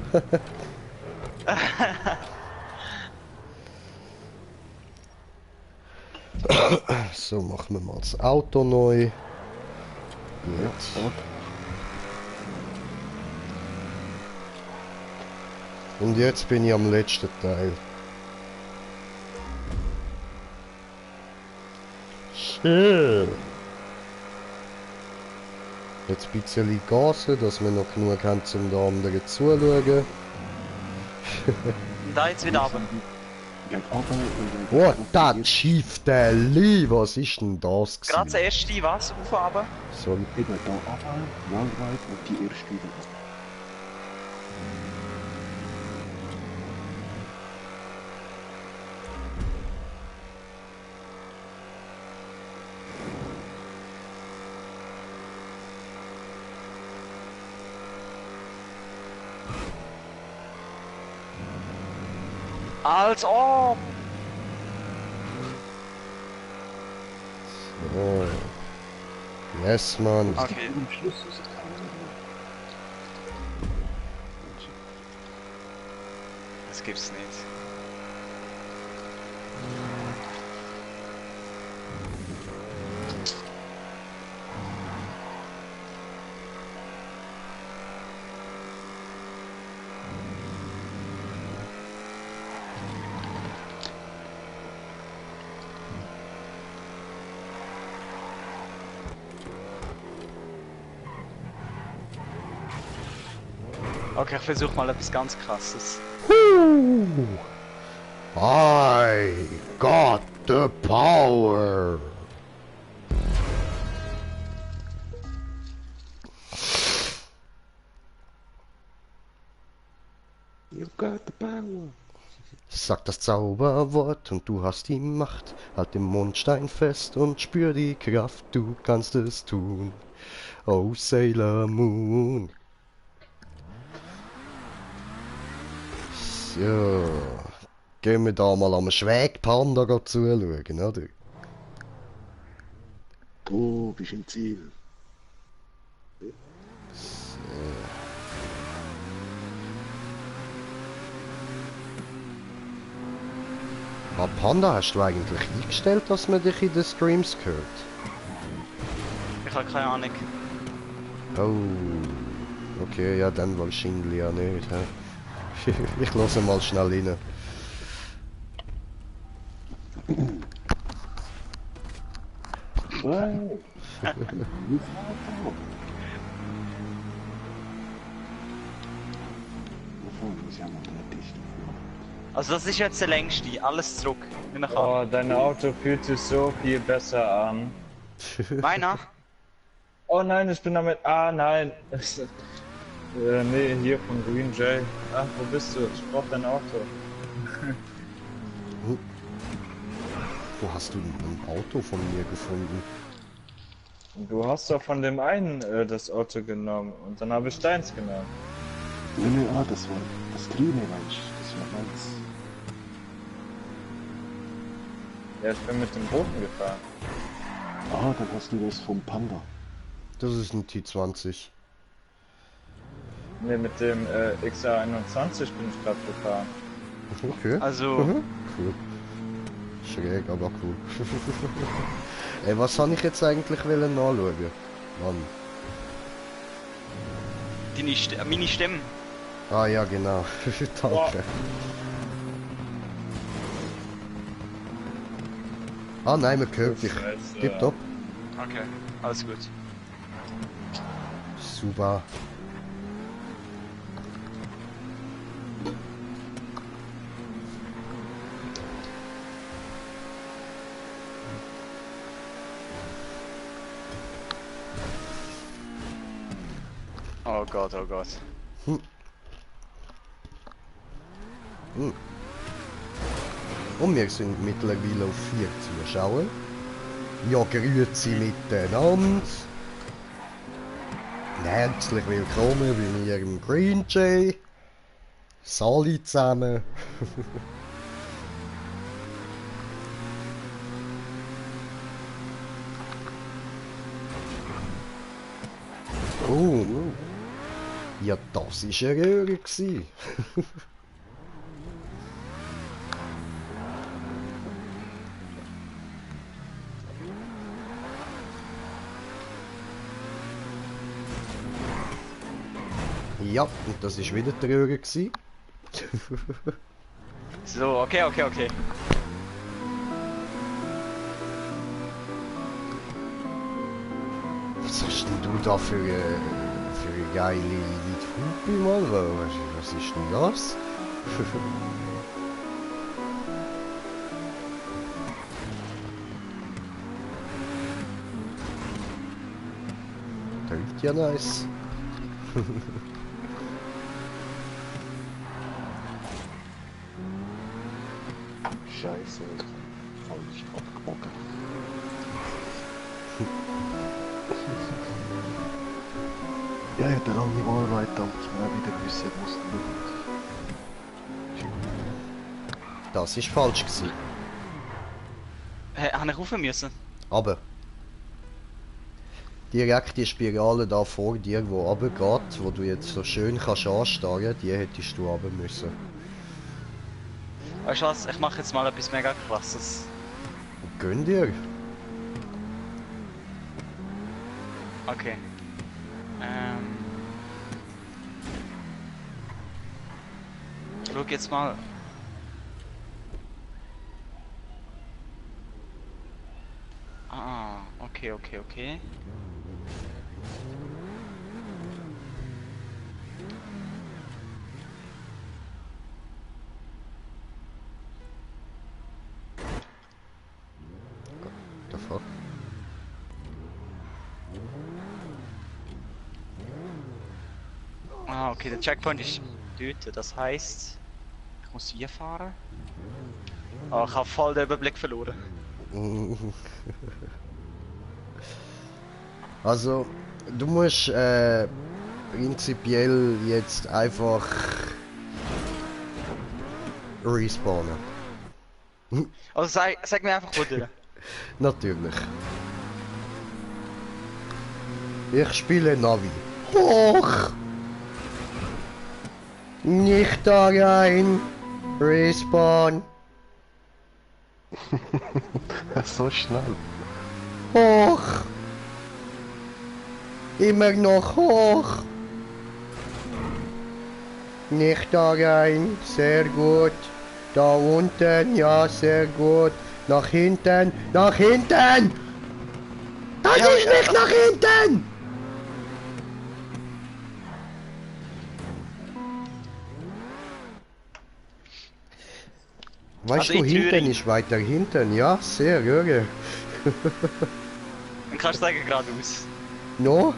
So, machen wir mal das Auto neu. Gut. Und jetzt bin ich am letzten Teil. Schön. Jetzt ein bisschen gasen, dass wir noch genug haben, um den anderen zuzuschauen. Und da jetzt wieder runter. Geht runter und Oh, das Schiefdeli, was ist denn das Gerade das gewesen? erste, was? Auf runter. So, Eben da runter, Wallride und die erste wieder. Als ob! Oh. Yes, Mann. Okay. Am Schluss ist es keiner mehr. Das gibt's nicht. Okay, ich versuche mal etwas ganz krasses. I got the power. You got the power. Sag das Zauberwort und du hast die Macht. Halt den Mondstein fest und spür die Kraft. Du kannst es tun. Oh Sailor Moon. So. Gehen wir da mal am Schwägpanda zuschauen, oder? Du bist im Ziel. Ah, Panda, hast du eigentlich eingestellt, dass man dich in den Streams hört? Ich habe keine Ahnung. Oh. Okay, ja, dann wahrscheinlich ja nicht. He? Ich lasse mal schnell rein. Wow. You Vater. Wovon muss ja mal der Dicht. Also das ist jetzt der längste. Alles zurück. Nimm ich an. Oh, dein Auto fühlt sich so viel besser an. Meiner? Oh nein, ich bin damit. Ah nein. Nee, hier von Green Jay. Ach, wo bist du? Ich brauch dein Auto. Wo hast du denn ein Auto von mir gefunden? Du hast doch von dem einen das Auto genommen und dann habe ich deins genommen. Nee, das war das Grüne, Mensch. Das war meins. Ja, ich bin mit dem roten gefahren. Ah, dann hast du das vom Panda. Das ist ein T20. Ne, mit dem XR21 bin ich gerade gefahren. Okay. Also, Cool. Schräg, aber cool. Ey, was habe ich jetzt eigentlich wollen nachschauen? Mann. meine Stimme. Ah ja, genau. Danke. Ah nein, man hört dich. Scheiße. Tipptopp. Okay, alles gut. Super. Oh Gott, oh Gott. Und wir sind mittlerweile auf 4 Zuschauer. Ja, grüezi miteinander. Herzlich willkommen bei mir im Green Jay. Sali zusammen. Oh. Ja, das war eine Röhre gewesen. Ja, und das war wieder die Röhre gewesen. So, okay, okay, okay. Was hast denn du da für eine geile Hupe, Mann? Was ist denn das? Tönt ja nice. Scheiße, falsch abgebogen. Ja, ja, der lange Wahlreit, da muss man auch wieder wissen, wo es liegt. Das ist falsch gewesen. Habe ich rauf müssen? Aber direkt die Spirale da vor dir, wo runtergeht, wo du jetzt so schön kannst anstarren, die hättest du runter müssen. Weißt du was, ich mache jetzt mal etwas mega krasses. Gönn dir. Okay. Schau jetzt mal. Ah, okay, okay, okay. The fuck? Ah, okay, der Checkpoint ist dort, das heißt, ich muss hier fahren. Ah, ich habe voll den Überblick verloren. Also, du musst prinzipiell jetzt einfach respawnen. Also sag mir einfach wo durch. Natürlich. Ich spiele Navi. Hoch! Nicht da rein! Respawn! So schnell. Hoch! Immer noch hoch! Nicht da rein, sehr gut. Da unten, ja, sehr gut. Nach hinten, nach hinten! Das Ja, ist ja. nicht nach hinten! Weißt Also du, in hinten Thüringen. ist weiter hinten, ja, sehr, höre. Dann kannst du sagen geradeaus. No?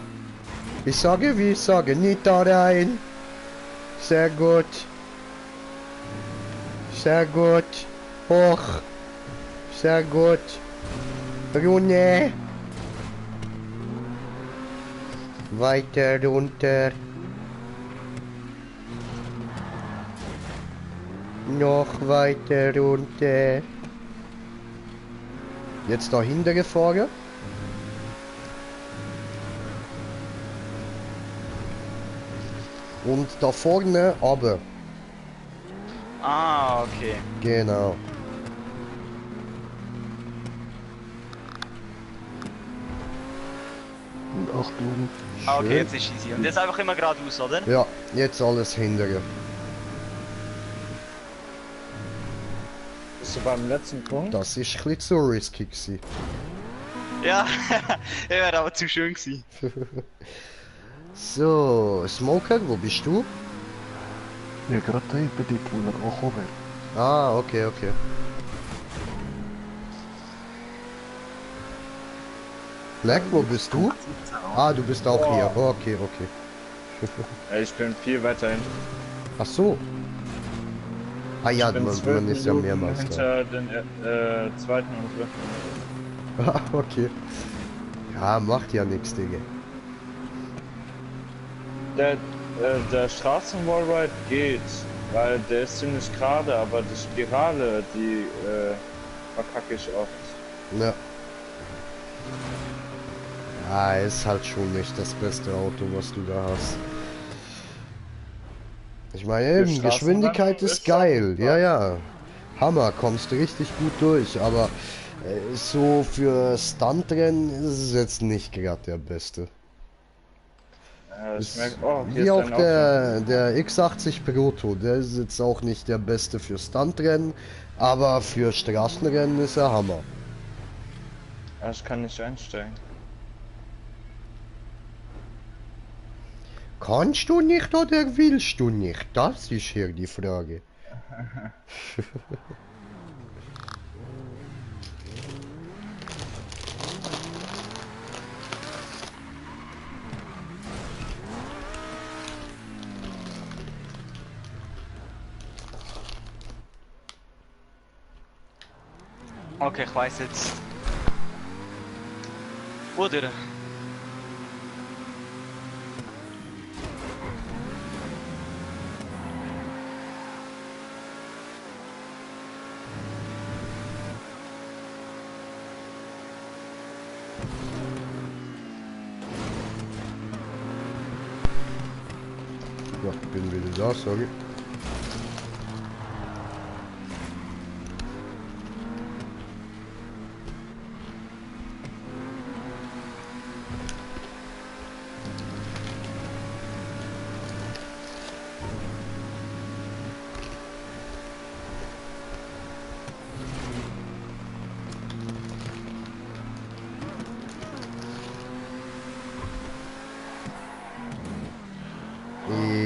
Ich sage, wie ich sage, nicht da rein. Sehr gut. Sehr gut. Hoch. Sehr gut. Runter. Weiter runter. Noch weiter runter. Jetzt dahinter gefahren. Und da vorne aber. Ah, okay. Genau. Und Achtung. Ah, okay, Schön. jetzt ist easy. Und jetzt einfach immer geradeaus, oder? Ja, jetzt alles hindere. Bist du beim letzten Punkt? Das ist ein bisschen zu risky gewesen. Ja, wäre aber zu schön gewesen. So, Smoker, wo bist du? Ja, gerade da bei dort, wo er angekommen wäre. Ah, okay, okay. Black, wo bist du? Ah, du bist auch hier. Okay, okay. Ich bin viel weiter hinten. Ach so. Ah ja, Ich bin man 12 ist ja Minuten mehrmals da. hinter den zweiten und dritten. Ah, okay. Ja, macht ja nichts, Digga. Der Straßenwallride geht, weil der ist ziemlich gerade, aber die Spirale, die verkacke ich oft. Ja. Ah, ist halt schon nicht das beste Auto, was du da hast. Ich meine, eben, Geschwindigkeit ist geil. Ja, ja. Hammer, kommst richtig gut durch, aber so für Stuntrennen ist es jetzt nicht gerade der beste. Ich merke, oh, hier Wie ist auch ein Auto. der X80 Proto, der ist jetzt auch nicht der beste für Stuntrennen, aber für Straßenrennen ist er Hammer. Ja, ich kann nicht einsteigen. Kannst du nicht oder willst du nicht? Das ist hier die Frage. Okay, ich weiß jetzt. Oder? Ja, bin wieder da, sorry.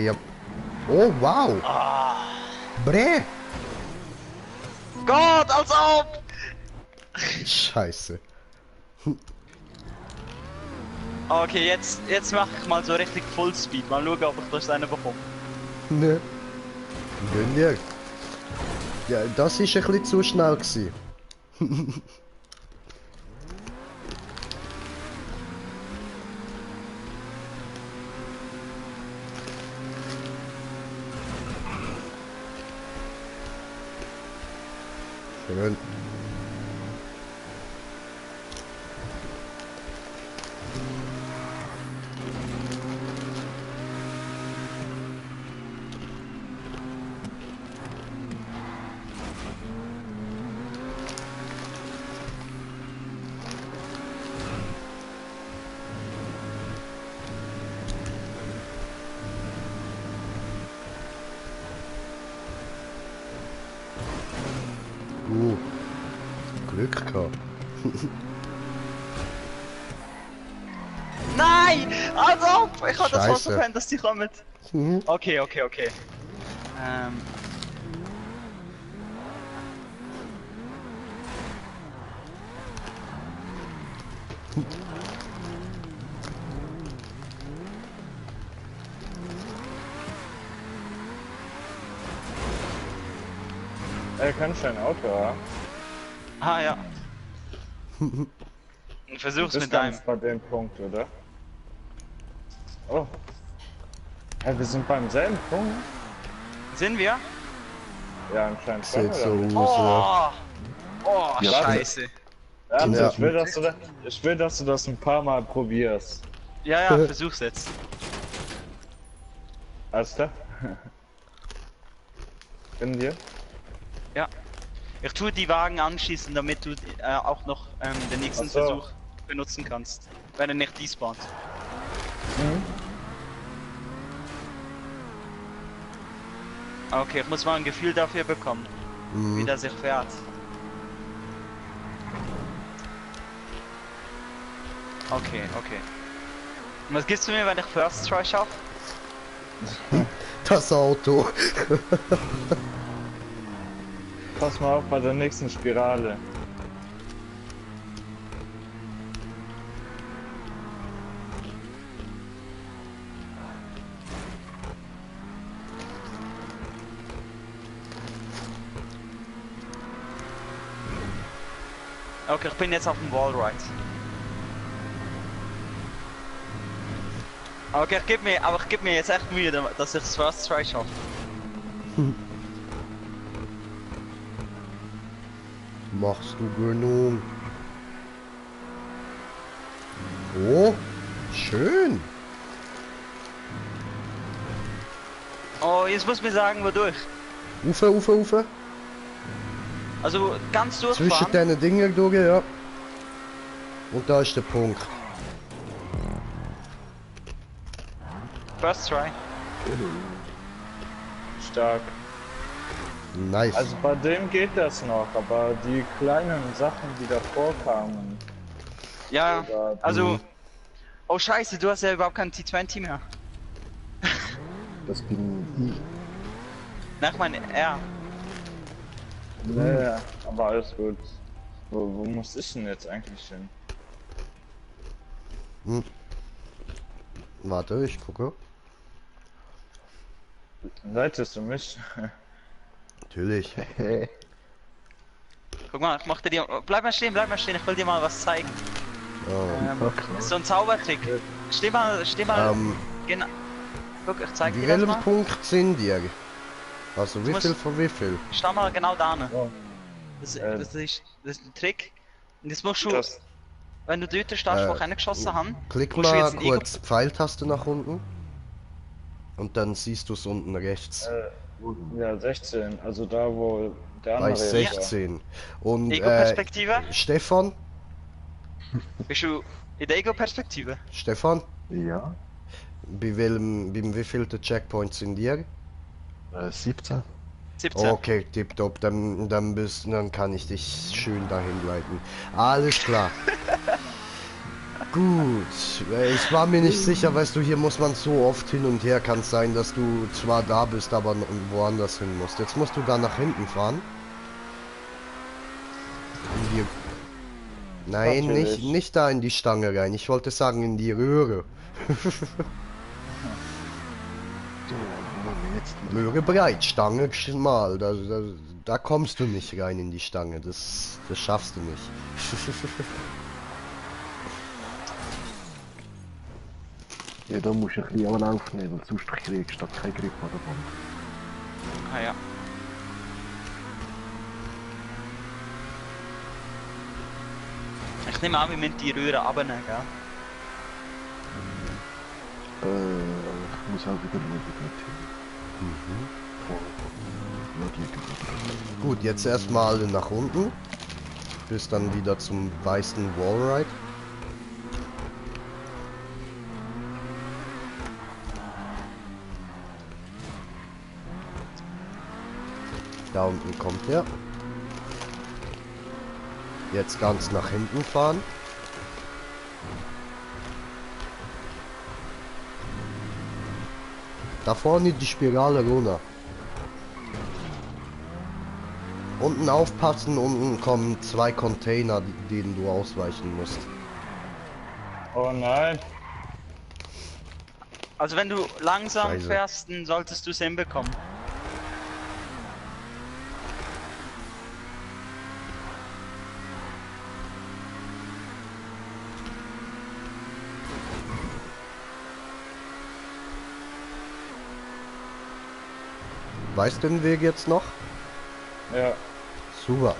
Ja. Oh, wow. Ah. Bre. Gott, als ob! Scheiße. Okay, jetzt mache ich mal so richtig Fullspeed. Mal schauen, ob ich das eine bekomme. Ne. Gönn dir. Ja, das ist ein bisschen zu schnell gewesen. Schön. Glück gehabt. Nein! Als ob! Ich habe das fast Scheiße. verpennt, dass die kommen. Mhm. Okay. Kannst du ein Auto, ja? Ah ja. Du Versuch's bist mit gar deinem. nicht bei dem Punkt, oder? Oh. Ja, wir sind beim selben Punkt. Sind wir? Ja, anscheinend schon, Sieht so oder nicht? aus, ja. Oh! Oh, Ja, scheiße. Also, Ja. ich will, dass du das ein paar Mal probierst. Ja, versuch's jetzt. Alles klar? In dir? Ja. Ich tue die Wagen anschießen, damit du auch noch den nächsten Ach so. Versuch benutzen kannst. Wenn er nicht despawnt. Okay, ich muss mal ein Gefühl dafür bekommen, wie der sich fährt. Okay. Und was gibst du mir, wenn ich First Try schaffe? Das Auto. Pass mal auf bei der nächsten Spirale. Okay, ich bin jetzt auf dem Wallride. Okay, ich geb mir jetzt echt Mühe, dass ich das First Try schaffe. Machst du genug. Oh, schön. Oh, jetzt muss mir sagen, wodurch. Ufe. Also ganz Zwischen durchfahren. deinen Dingen durch, ja. Und da ist der Punkt. First Try. Stark. Nice. Also bei dem geht das noch, aber die kleinen Sachen, die davor kamen. Ja, Oder- also. Oh Scheiße, du hast ja überhaupt keinen T20 mehr. Das bin ich. Nach meinem R. Nee, aber alles gut. Wo muss ich denn jetzt eigentlich hin? Warte, ich gucke. Leitest du mich? Natürlich. Guck mal, ich mach dir bleib mal stehen, ich will dir mal was zeigen. Okay. So ein Zaubertrick. Steh mal, genau. Guck, ich zeig Wie dir das welchem mal. Punkt sind die? Also wie musst- viel von wie viel? Steh mal genau da ne? Ja. Das ist ein Trick. Und jetzt musst du, Das, wenn du dort stehst, wo ich reingeschossen habe, Klick musst du mal jetzt ein Ego... kurz Pfeiltaste nach unten. Und dann siehst du es unten rechts. ja, 16. Also da, wo der Bei andere jetzt war. 16. Und Ego-Perspektive? Stefan? Bist du in der Ego-Perspektive? Stefan? Ja. Bei wievielten Checkpoint sind die? 17. 17. Okay, tipptopp, dann kann ich dich schön dahin leiten. Alles klar. Gut, ich war mir nicht sicher, weißt du, hier muss man so oft hin und her, kann es sein, dass du zwar da bist, aber woanders hin musst. Jetzt musst du da nach hinten fahren. Nein, Natürlich. nicht da in die Stange rein, ich wollte sagen in die Röhre. So, Moment, jetzt Röhre breit, Stange schmal, da kommst du nicht rein in die Stange, das schaffst du nicht. Ja, da musst du ein bisschen Anlauf nehmen, weil sonst kriegst du keinen Grip an der Band. Ah ja. Ich nehme an, wir müssen die Röhre abnehmen, gell? Ich muss auch wieder schauen, Gut, jetzt erstmal nach unten, bis dann wieder zum weißen Wallride. Da unten kommt er. Jetzt ganz nach hinten fahren. Da vorne die Spirale runter. Unten aufpassen, unten kommen 2 Container, denen du ausweichen musst. Oh nein. Also wenn du langsam Scheiße. fährst, dann solltest du es hinbekommen. Weißt du den Weg jetzt noch? Ja. Super.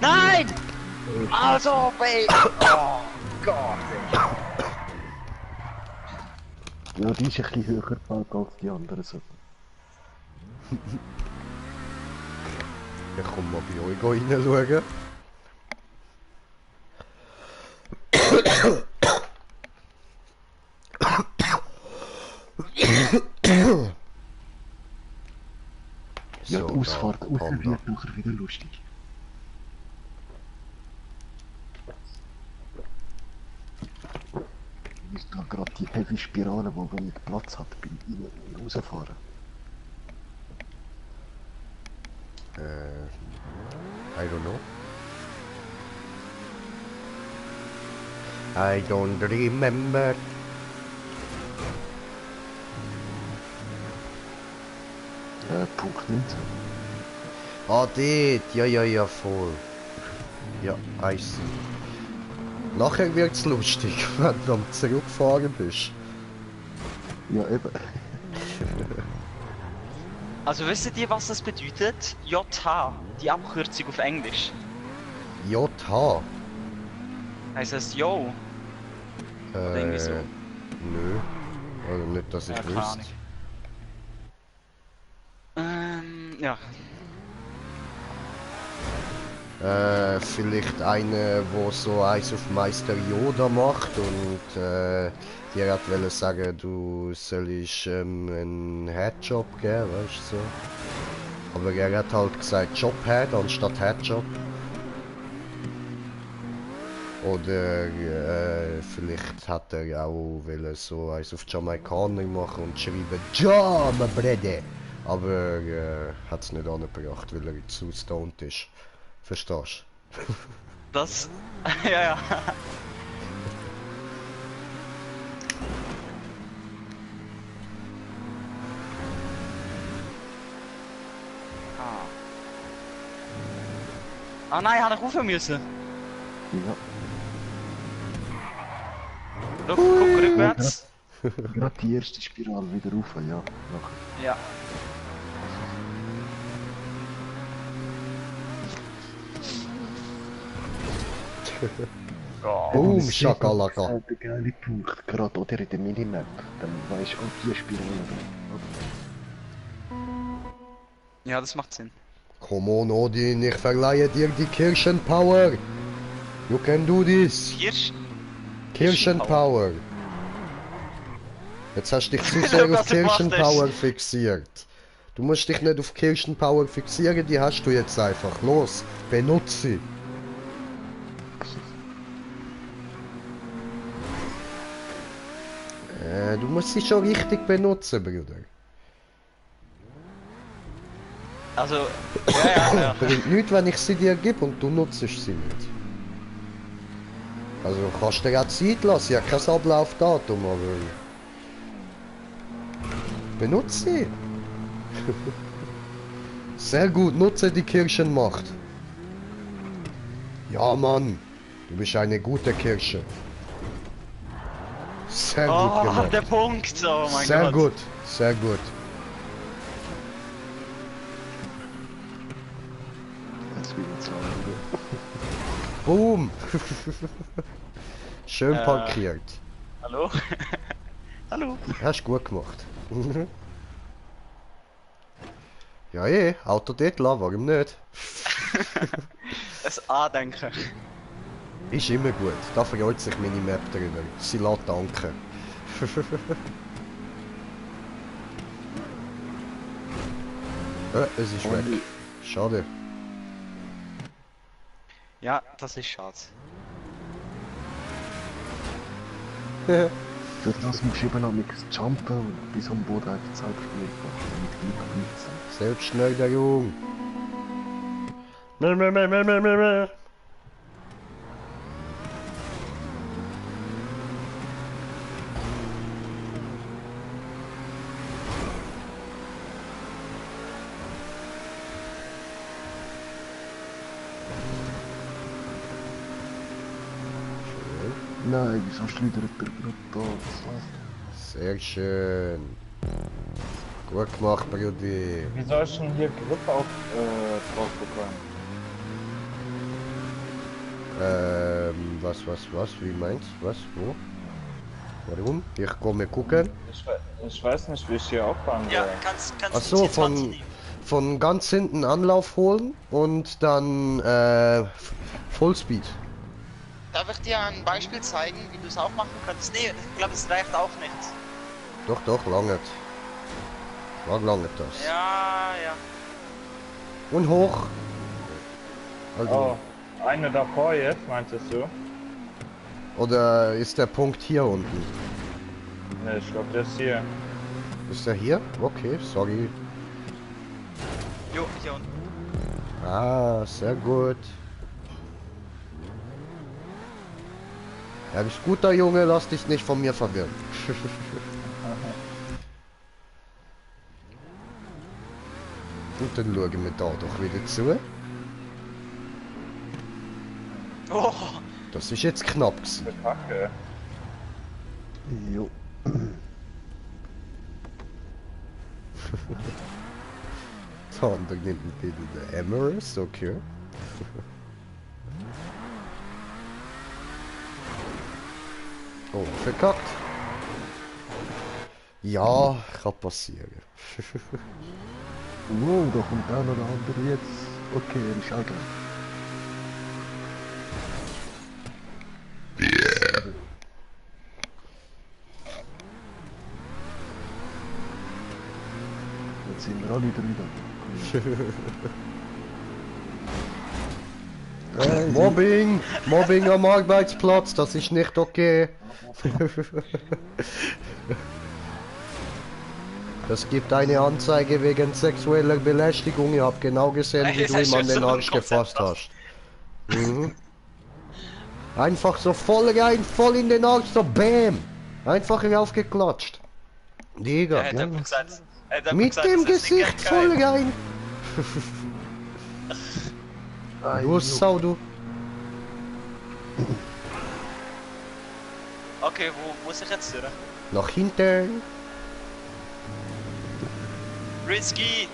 Nein! Also, ey! Oh Gott, ey. Ja, die ist ein bisschen höher gefällt als die anderen. So. Ich komm mal bei euch reinschauen. Ja, So, die Ausfahrt da, raus komm wird da. nachher wieder lustig. Ich muss da gerade die heavy Spirale, die da nicht Platz hat, bin ich rausfahren. I don't know. I don't remember. Punkt 19. Ah, dort. Ja, voll. Ja, I see. Nachher wird's lustig, wenn du am Zurückfahren bist. Ja, eben. Also wisst ihr, was das bedeutet? JH, die Abkürzung auf Englisch. JH. Heißt das Yo? Oder irgendwie so. Nö. Also nicht, dass ich Ja, keine wüsste. Ja. Vielleicht eine, wo so eins auf Meister Yoda macht und dir hat wollen sagen, du sollst einen Headjob geben, weißt du so. Aber er hat halt gesagt Jobhead anstatt Headjob. Oder vielleicht hat er auch wollen so eins auf Jamaikaner machen und schreiben Jama Brede. Aber hat es nicht angebracht, weil er zu stoned ist. Verstehst du? Das. Ja, ja. Ah nein, habe ich rufen müssen. Ja. Schau, guck rückwärts. Gerade die erste Spirale wieder rauf, ja. Nachher. Ja. Boom, Das ist Schakalaka. der geile Punkt, gerade oder in der Minimap. Dann weisst du, oh, die Spirale. Ja, das macht Sinn. Come on, Odin, ich verleihe dir die Kirchenpower. You can do this. Hirsch. Kirchenpower. Jetzt hast du dich zu sehr auf Was du gemacht Kirchenpower fixiert. Du musst dich nicht auf Kirchenpower fixieren, die hast du jetzt einfach. Los, benutze sie. Du musst sie schon richtig benutzen, Bruder. Also, ja, ja. Bringt nichts, wenn ich sie dir gebe und du nutzt sie nicht. Also kannst du dir auch Zeit lassen, ja kein Ablaufdatum, aber... Benutze sie! Sehr gut, nutze die Kirchenmacht. Ja Mann, du bist eine gute Kirsche. Sehr gut Oh, gemacht. der Punkt! Oh mein Sehr Gott. gut, sehr gut. Jetzt will ich sagen. Boom! Schön Äh. parkiert. Hallo? Hallo? Hast du gut gemacht. Ja Auto dort lassen, warum nicht? Das Andenken. Ist immer gut, da freut sich meine Map drüber. Sie lässt danken. Es ist weg. Schade. Ja, das ist schade. Für das musst du eben noch mit Jumpen und bis am Boden einfach selber spielen. Mit Glück nichts. Selbst schnell der Jung. Mäh, mäh, mäh, mäh, mäh, mäh, mäh. Nein, wieso schleudert der gerade da? Das Sehr schön. Gut gemacht, Brudi. Wie soll ich denn hier Grip auf, drauf bekommen? Was? Wie meinst du? Was? Wo? Warum? Ich komme gucken. Ich weiß nicht, wie ich hier auffahren soll. Ja, kannst Ach so, von ganz hinten Anlauf holen und dann Fullspeed. Darf ich dir ein Beispiel zeigen, wie du es auch machen kannst? Nee, ich glaube, es reicht auch nicht. Doch, lange. Lange das. Ja, ja. Und hoch. Also, Oh, eine davor jetzt, meintest du? oder ist der Punkt hier unten? Ne, ich glaube, der ist hier. Ist der hier? Okay, sorry. Jo, hier unten. Ah, sehr gut. Er ist guter Junge, lass dich nicht von mir verwirren. Und dann schauen wir da doch wieder zu. Oh, Das ist jetzt knapp gewesen. Für Kacke. Jo. Der andere nimmt wieder der Emerus, okay. Oh, verkackt. Ja, kann passieren. Wow, da kommt der oder andere jetzt. Okay, er ist auch gleich. Jetzt sind wir alle drüber. Mobbing! Mobbing am Arbeitsplatz, das ist nicht okay. Es gibt eine Anzeige wegen sexueller Belästigung. Ich hab genau gesehen, wie Ey, du das ihm ist an schon den so ein Arsch Konzept, gefasst was? hast. Mhm. Einfach so voll rein, voll in den Arsch, so BÄM! Einfach raufgeklatscht. Ja, Digga. hat jemand gesagt, Mit dass dem es nicht Gesicht voll geil. rein. Du Sau, du. Okay, wo muss ich jetzt durch? Nach hinten. Risky!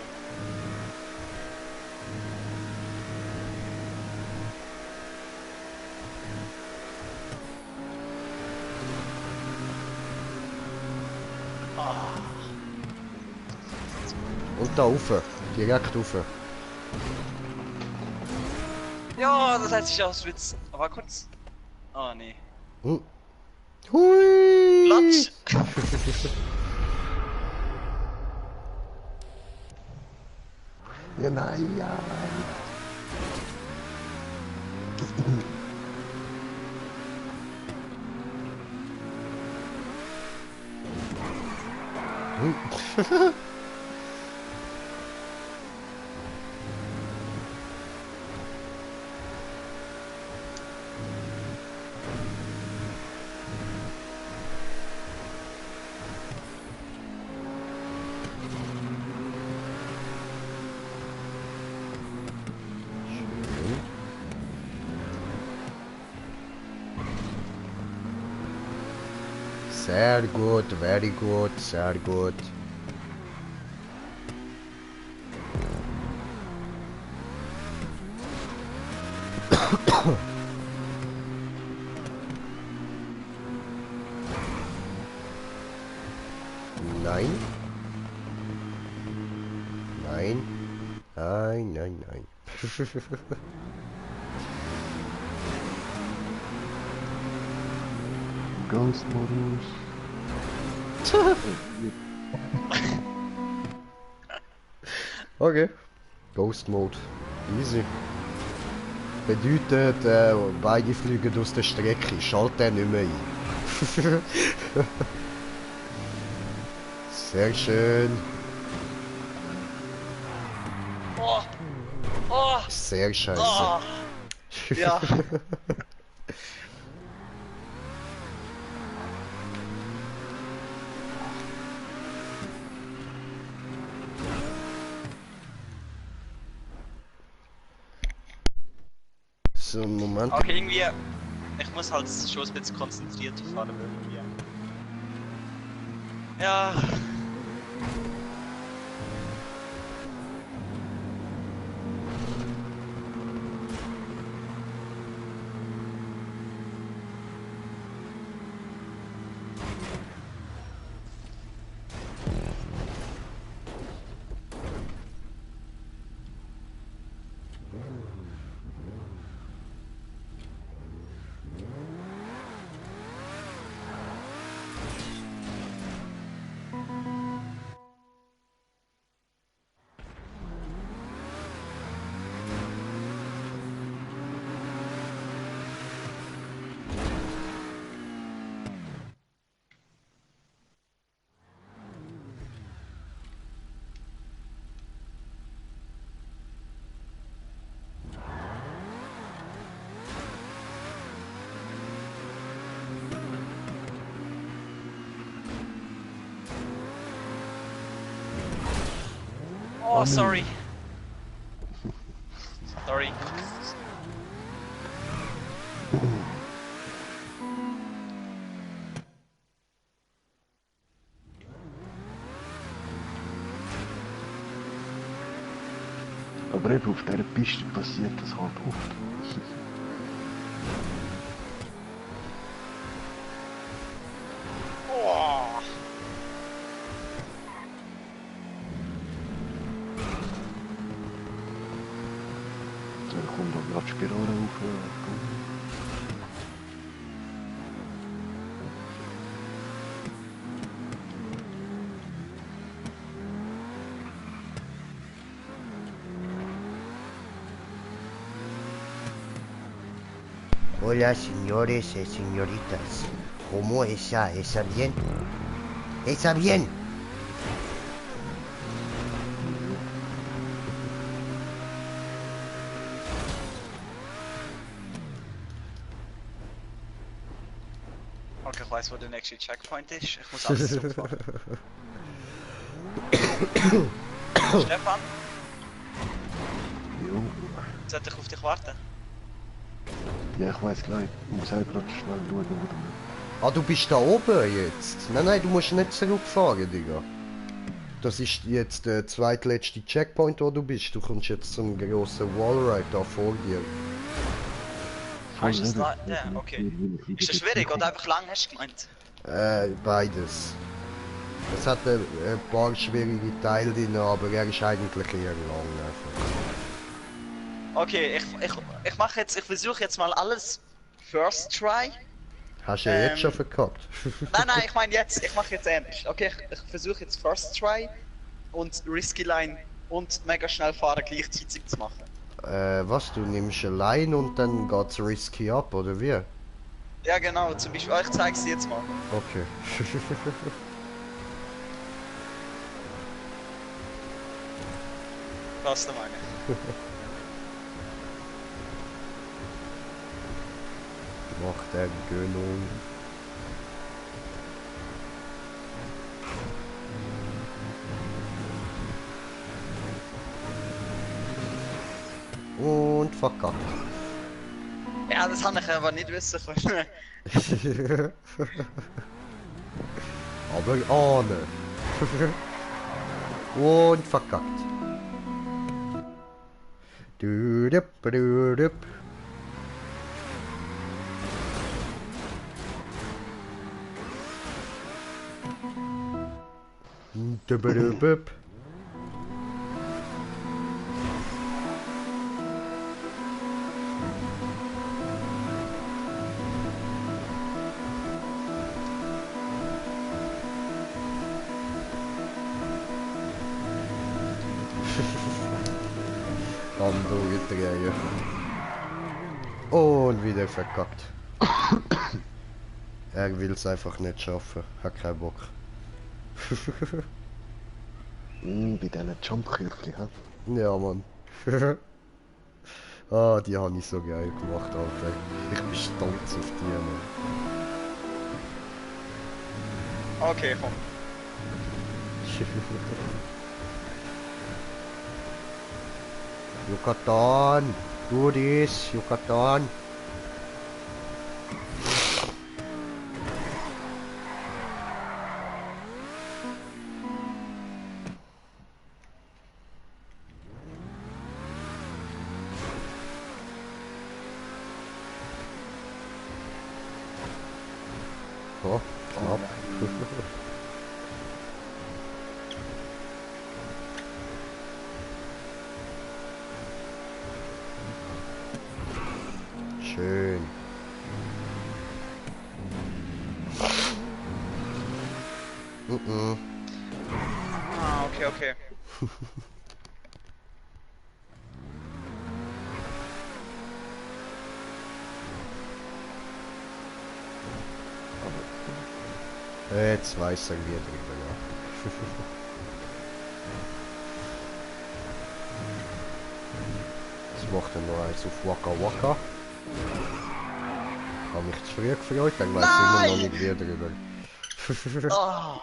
Und da rauf. Direkt rauf. Ja, das heißt sich aus Witz. Aber kurz. Oh nee. Hm. Hui! Platsch! Ja, nein, ja. Sehr gut, very good, sehr gut. Nein. Nein. Nein, nein, nein. Ghost-Modus. Okay. Ghost Mode. Easy. Bedeutet, beide fliegen aus der Strecke. Schalt den nicht mehr ein. Sehr schön. Oh! Oh! Sehr scheiße. Oh! Ja. So, Moment. Okay, irgendwie. Ich muss halt schon ein bisschen konzentrierter fahren irgendwie. Ja. Oh, sorry. Sorry. Aber eben auf dieser Piste passiert das halt oft. Oh! Da kommt dann gerade Spirale auf. Hola, señores y señoritas. ¿Cómo está? ¿Está bien? ¿Está bien? Okay, ich weiß, wo der nächste Checkpoint ist. Ich muss alles zurückfahren. Stefan, Jo. sollte ich auf dich warten? Ja, ich weiß gleich. Ich muss halt gerade schnell schauen, wo du bist. Ah, du bist da oben jetzt? Nein, nein, du musst nicht zurückfahren, Digga. Das ist jetzt der zweitletzte Checkpoint, wo du bist. Du kommst jetzt zum grossen Wallride da vor dir. Ist das da? Ja, okay. Ist das schwierig oder einfach lang, hast du gemeint? Beides. Es hat ein paar schwierige Teile drin, aber er ist eigentlich eher lang einfach. Okay, ich mache jetzt, ich versuche jetzt mal alles First Try. Hast du ja jetzt schon verkackt? Nein, ich meine jetzt, ich mache jetzt ernst. Okay, ich versuche jetzt First Try und Risky Line und mega schnell fahren gleichzeitig zu machen. Was? Du nimmst eine Line und dann geht's risky ab, oder wie? Ja genau, zum Beispiel, ich zeige es jetzt mal. Okay. Was du meine? Mach der Gönnung. Und verkackt. Ja, das habe ich aber nicht wissen können. Aber ohne. Und verkackt. Düdüp, düdüp. Dübüdübüp. Andere drehen. Und wieder verkackt. Er will es einfach nicht schaffen. Hat keinen Bock. Bei diesen Jump-Kürfchen, hä? Ja, Mann. Ah, die habe ich so geil gemacht, Alter. Ich bin stolz auf die, Mann. Okay, komm. Yucatan! Do this, Yucatan! Oh, knapp. Schön. Ah, okay. Jetzt weiß er wieder drüber, ja. Jetzt macht er noch eins auf Waka Waka. Hab mich zu früh gefreut, dann weiß ich immer noch nicht wieder drüber. Ah.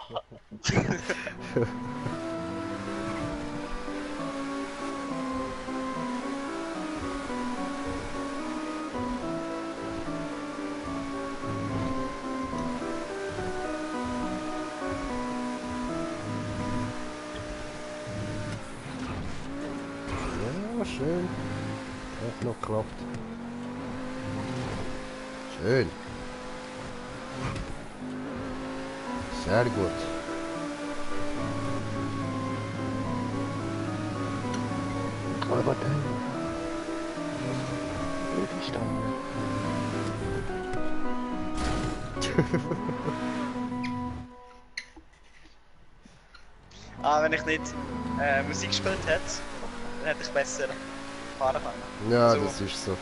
Ja, schön. Hat noch geklappt. Schön. Sehr gut. Aber dann... Blöde Stange. Wenn ich nicht Musik gespielt hätte, dann hätte ich besser fahren können. Ja, So. das ist so.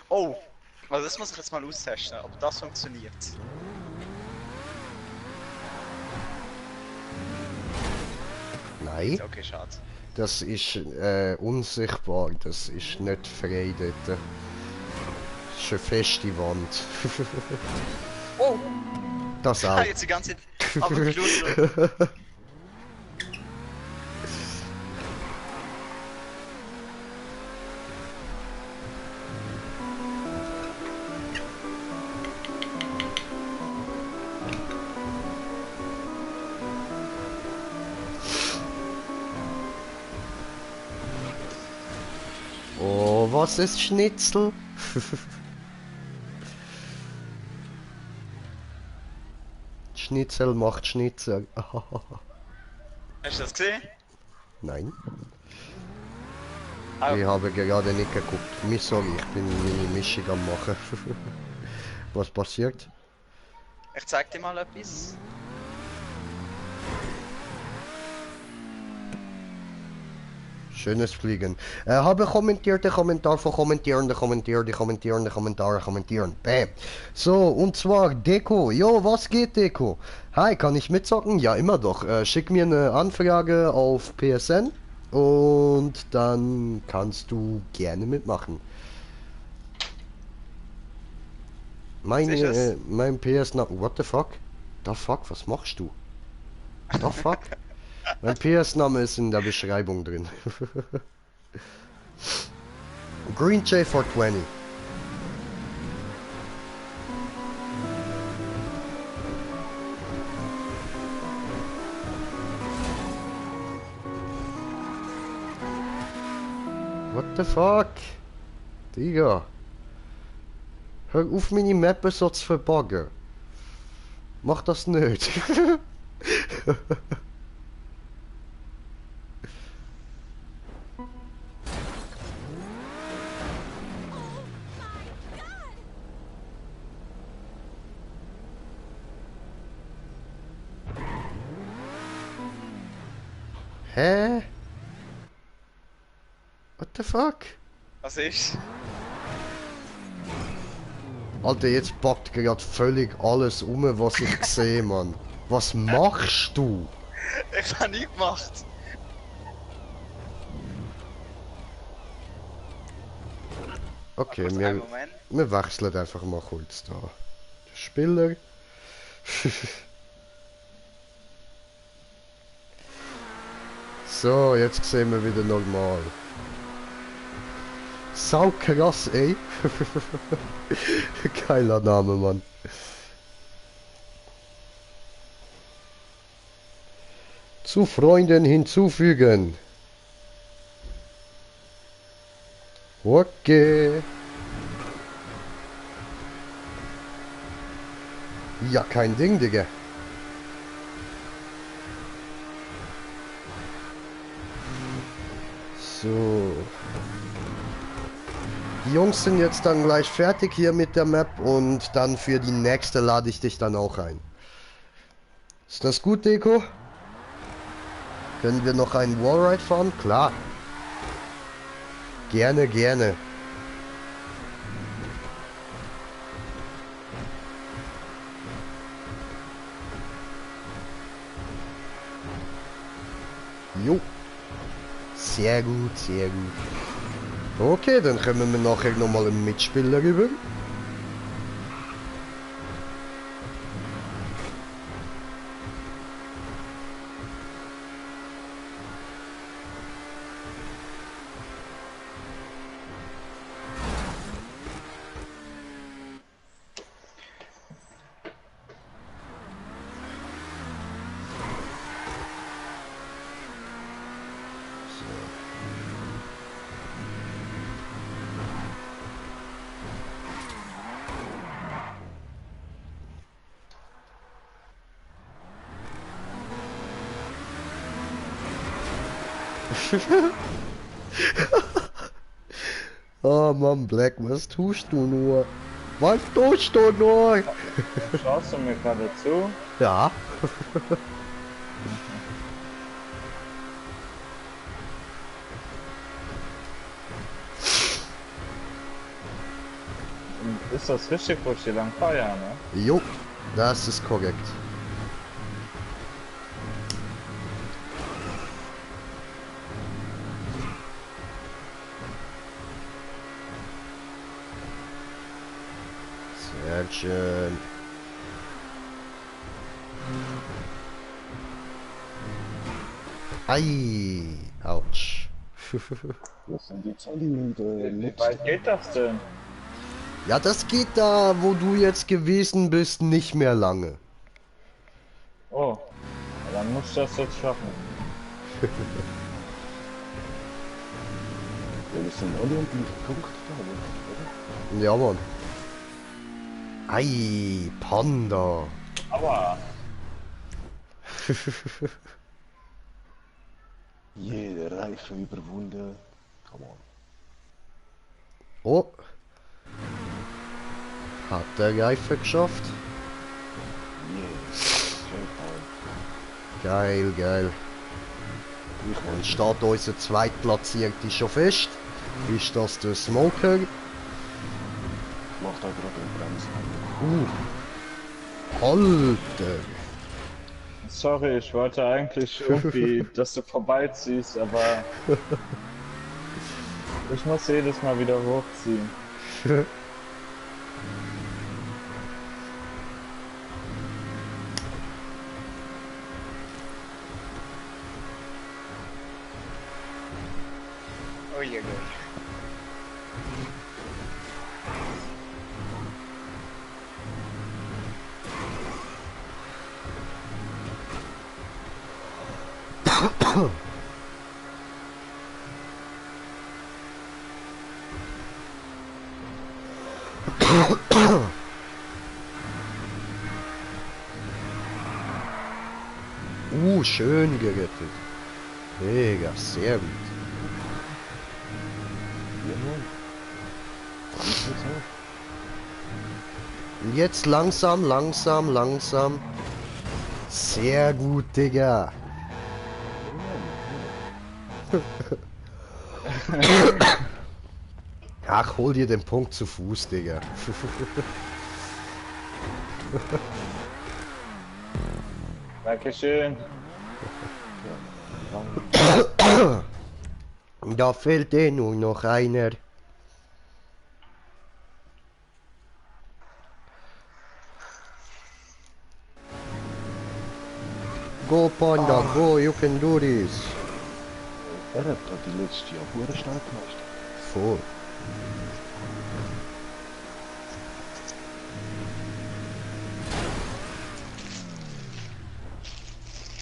Oh! Also das muss ich jetzt mal austesten, ob das funktioniert. Nein, Okay, schade. das ist unsichtbar, das ist nicht frei dort. Das ist eine feste Wand. Oh! Das auch. Jetzt die ganze Zeit abgeflogen. Oh, was ist Schnitzel? Schnitzel macht Schnitzel. Hast du das gesehen? Nein, Ah, ich habe gerade nicht geguckt. Mich sorry, ich bin meine Mischung am machen. Was passiert? ich zeig dir mal etwas. Schönes Fliegen. Habe kommentierte Kommentar von Kommentierende, Kommentare kommentieren. Bäm. So, und zwar Deko. Jo, was geht Deko? Hi, kann ich mitzocken? Ja, immer doch. Schick mir eine Anfrage auf PSN und dann kannst du gerne mitmachen. Sicher's? Mein PS-Name. What the fuck? The fuck, was machst du? The fuck? Mein PS-Name ist in der Beschreibung drin. Green J420. What the fuck? Digga. Hör auf meine Mappe so zu verbuggen. Mach das nicht. Hä? What the fuck? Was ist? Alter, jetzt packt gerade völlig alles um, was ich sehe, Mann. Was machst du? Ich hab nichts gemacht. Okay, Kurz einen Moment. wir wechseln einfach mal kurz da. Der Spieler. So, jetzt sehen wir wieder normal. Sau krass, ey. Geiler Name, Mann. Zu Freunden hinzufügen. Okay. Ja, kein Ding, Digga. So. Die Jungs sind jetzt dann gleich fertig hier mit der Map und dann für die nächste lade ich dich dann auch ein. Ist das gut, Deko? Können wir noch einen Wallride fahren? Klar. Gerne, gerne. Jo. Sehr gut, sehr gut. Okay, dann kommen wir nachher nochmal einen Mitspieler rüber. Oh Mann, Black, was tust du nur? Was tust du noch? Schaust du mir gerade zu? Ja. Und ist das richtig, wo ich hier lang fahre, ja, ne? Jo, das ist korrekt. Sehr schön. Ei, ouch. Das sind die Zahlen Wie weit geht das denn? Ja, das geht da, wo du jetzt gewesen bist, nicht mehr lange. Oh, dann muss ich das jetzt schaffen. Ja, das sind alle um die Punkte da, oder? Ja, Mann. Ei, Panda. Aber Jede Reife überwunden. Come on. Oh. Hat der Reifen geschafft? Yes. Geil, geil. Dann steht unser Zweitplatzierter schon fest. Ist das der Smoker? Macht da gerade eine Bremse. Alter! sorry, ich wollte eigentlich irgendwie, dass du vorbeiziehst, aber ich muss jedes Mal wieder hochziehen. Oh je, gut. Schön gerettet. Mega, sehr gut. Und jetzt langsam, langsam, langsam. Sehr gut, Digga. Ach, hol dir den Punkt zu Fuß, Digga. Dankeschön. Da fehlt eh nur noch einer. Go Panda, go, you can do this. Er hat da die letzte Jahr hure stark gemacht. Voll.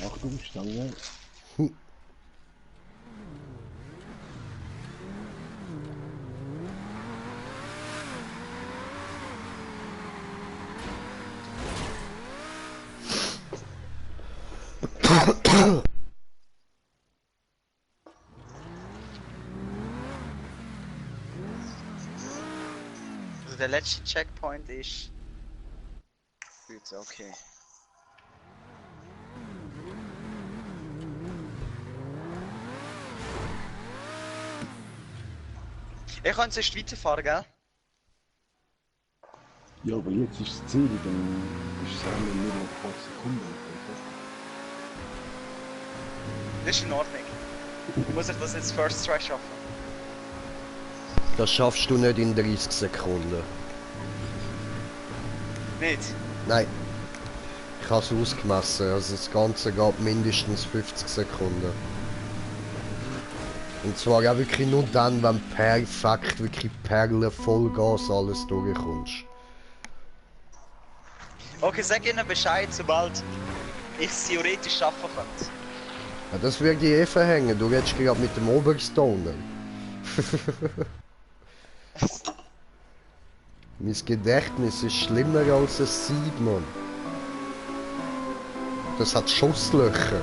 Achtung, Stange. Also der letzte Checkpoint ist... Gut, okay. Ich kann sonst weiterfahren, gell? Ja, aber jetzt ist das Ziel, dann ist es einmal nur noch ein paar Sekunden. Das ist in Ordnung. Muss ich das jetzt First Try schaffen? Das schaffst du nicht in 30 Sekunden. Nicht? Nein. Ich habe es ausgemessen, also das Ganze geht mindestens 50 Sekunden. Und zwar auch wirklich nur dann, wenn perfekt, wirklich Perlen, Vollgas alles durchkommst. Okay, sag ihnen Bescheid, sobald ich es theoretisch schaffen könnte. Ja, das wird ich eh verhängen, du redest gerade mit dem Oberstoner. Mein Gedächtnis ist schlimmer als ein Sieb, Mann. Das hat Schusslöcher.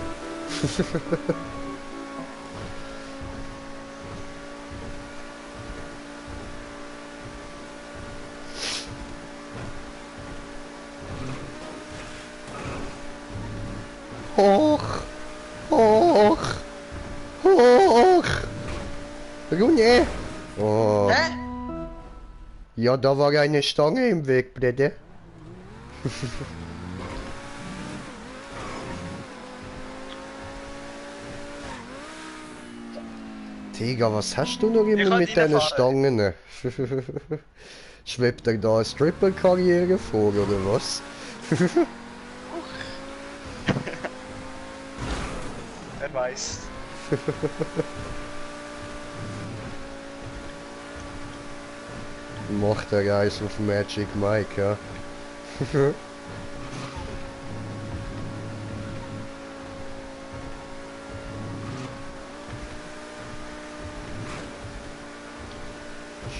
Hoch! Hoch! Hoch! Rune! Oh. Hä? Ja, da war eine Stange im Weg, bitte. Digga, was hast du noch immer kann mit deinen reinfahren. Stangen? Schwebt dir da eine Stripper-Karriere vor, oder was? Wer weiß. Macht der Reis auf Magic Mike, ja?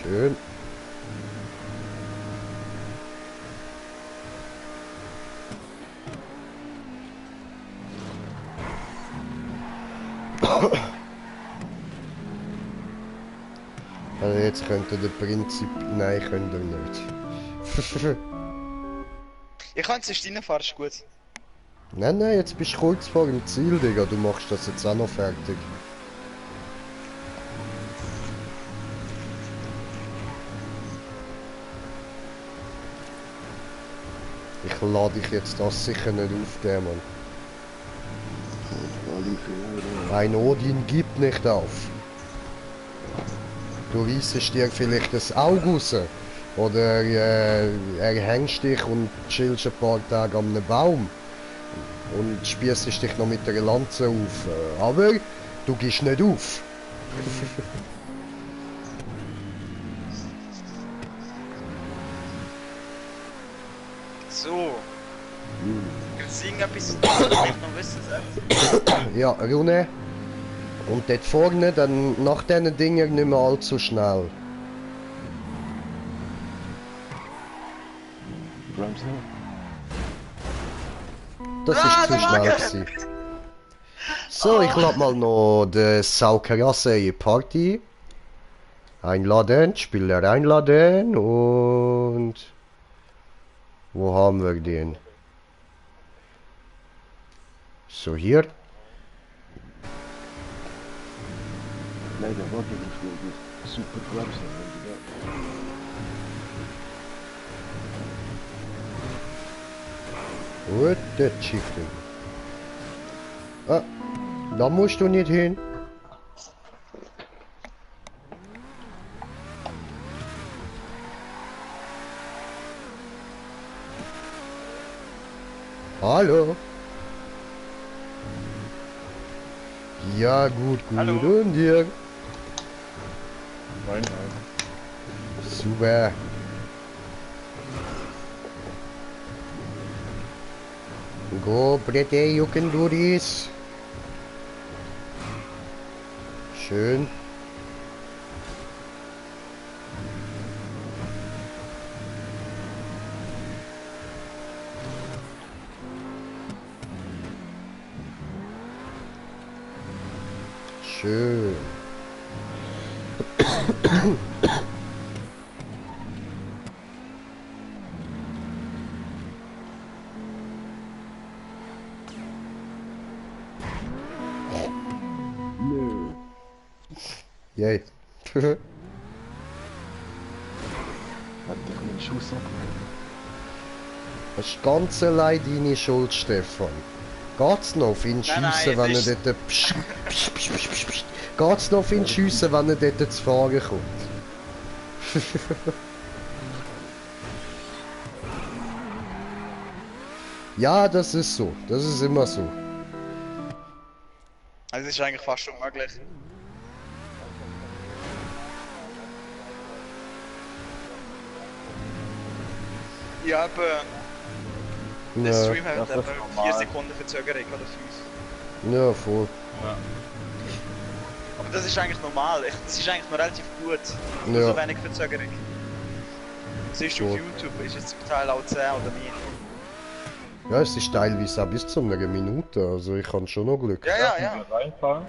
Schön. Also jetzt könnte der Prinzip... Nein, könnt ihr nicht. Ich kann jetzt reinfahren, ist gut. Nein, nein, jetzt bist du kurz vor dem Ziel, Digga. Du machst das jetzt auch noch fertig. Ich lade dich jetzt das sicher nicht auf, der Mann. Ein Odin gibt nicht auf. Du reissest dir vielleicht das Auge raus. Oder erhängst dich und chillst ein paar Tage an einem Baum. Und spiessest dich noch mit einer Lanze auf. Aber du gehst nicht auf. So. Gibt es irgendetwas, was du vielleicht noch wissen sollst? Ja, Rune. Und dort vorne, dann nach diesen Dingen nicht mehr allzu schnell. Bremsen. Das ist zu der schnell Wagen! gewesen. So, ich lade mal noch die Saukerasse in die Party. Einladen, Spieler einladen und... Wo haben wir den? So, hier. Nein, der Wagen ist gut. Super Bremsen. Gut, der Chicken. Ah, da musst du nicht hin. Hallo. Ja, gut, gut. Hallo. Und dir? Nein, nein. Super. Go, Brette, you can do this. Schön. Schön. Nö. Yay. Hat dich einen Schuss abgenommen. Das ist ganz allein deine Schuld, Stefan. Geht's noch auf ihn Nein, nein, schiessen, wenn er es ist- dort... Psst, psst, psst, psst, psst, psst. Geht's noch auf ihn schiessen, wenn er dort zu fahren kommt? Ja, das ist so. Das ist immer so. Also, das ist eigentlich fast unmöglich. Ja, aber der Ja, Stream hat das ist etwa 4 normal. Sekunden Verzögerung oder 5. ja, voll. Ja. Aber das ist eigentlich normal. Das ist eigentlich noch relativ gut. Ja. Nur so wenig Verzögerung. Siehst du auf Voll. YouTube, ist es zum Teil auch 10 oder mehr. Ja, es ist teilweise auch bis zu einer Minute, also ich habe schon noch Glück. Ja, ja, ja. Können wir reinfahren?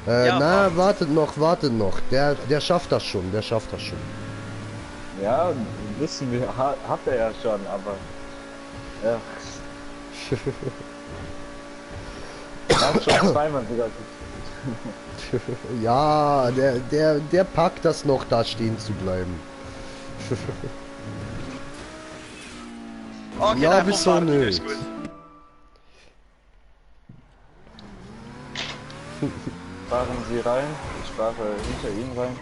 Ja, Na, wartet noch. Der schafft das schon, der schafft das schon. Ja, wissen wir, hat er ja schon, aber. Ja, Er hat schon zweimal sogar Ja, der packt das noch, da stehen zu bleiben. Okay, Ja, nein, wieso Martin, nicht? ist gut. Fahren Sie rein, ich fahre hinter Ihnen rein.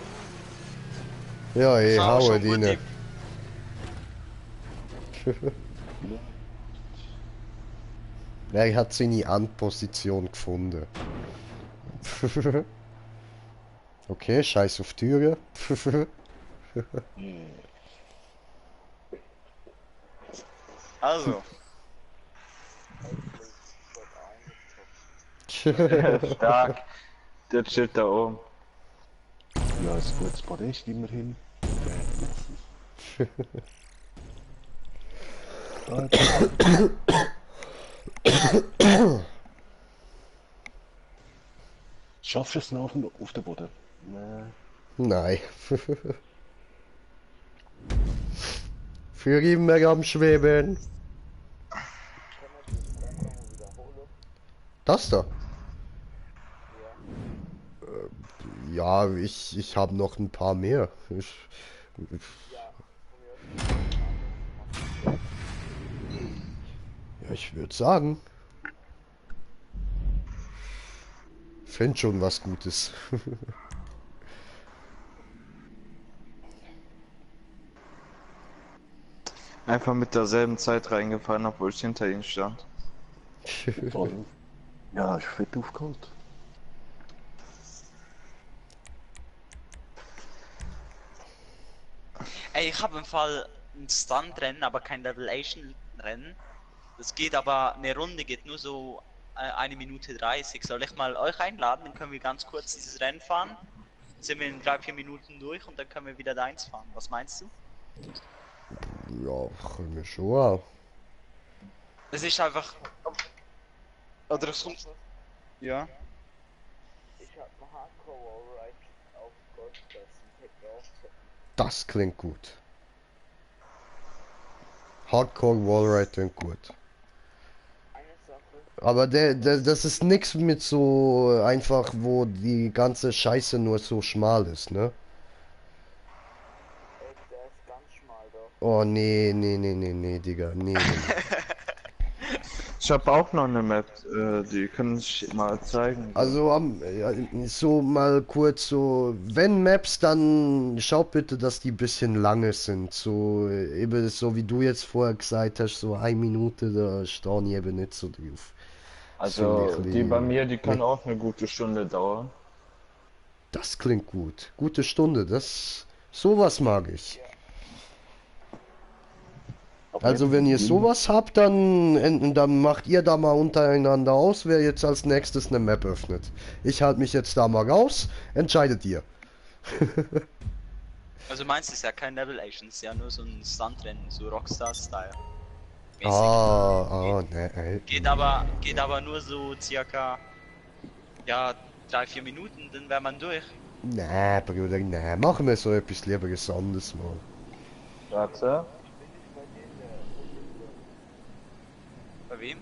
Ja, ey, Schau, haue schon die gut, ne. Er hat seine Anposition gefunden. Okay, scheiß auf Türe. Also, Stark. Der chillt da oben. Ja, ist ein gutes Podest immerhin. Schaffst du es noch auf den Boden? Nein. Nein. Für ihn mehr am Schweben. Das da? Ja, ich habe noch ein paar mehr. Ja, ich würde sagen. Find schon was Gutes. Einfach mit derselben Zeit reingefahren, obwohl ich hinter Ihnen stand. Voll. Ja, ist fett aufgeholt. ey, ich habe im Fall ein Stunt-Rennen, aber kein Revelation-Rennen. Das geht aber, eine Runde geht nur so 1 Minute 30. Soll ich mal euch einladen, dann können wir ganz kurz dieses Rennen fahren. Dann sind wir in 3-4 Minuten durch und dann können wir wieder deins fahren. Was meinst du? Ja, können wir schon. Es ist einfach... Oder es kommt... Ja. Ich hab einen Hardcore-Wallride auf Golfplatz und hätte mir auch Das klingt gut. Hardcore Wallride klingt gut. eine Sache. Aber das ist nix mit so einfach, wo die ganze Scheiße nur so schmal ist, ne? Der ist ganz schmal da. Oh nee, nee, Digga, nee. Ich habe auch noch eine Map, die kann ich mal zeigen. Also ja, so mal kurz so, wenn Maps, dann schaut bitte, dass die bisschen lange sind. So eben so wie du jetzt vorher gesagt hast, so 1 Minute, da stehen die eben nicht so drauf. Also So, die bei mir, die kann Nee. auch eine gute Stunde dauern. Das klingt gut. Gute Stunde, sowas mag ich. Also wenn ihr sowas habt, dann macht ihr da mal untereinander aus, wer jetzt als nächstes eine Map öffnet. Ich halte mich jetzt da mal raus, entscheidet ihr. Also meinst du, ist ja kein Revelation, ist ja nur so ein Stunt-Rennen, so Rockstar-Style. Ne. Geht aber nur so circa, ja, 3-4 Minuten, dann wäre man durch. Nee, Bruder, nee, machen wir so etwas lieberes anderes mal. Warte. Bei wem?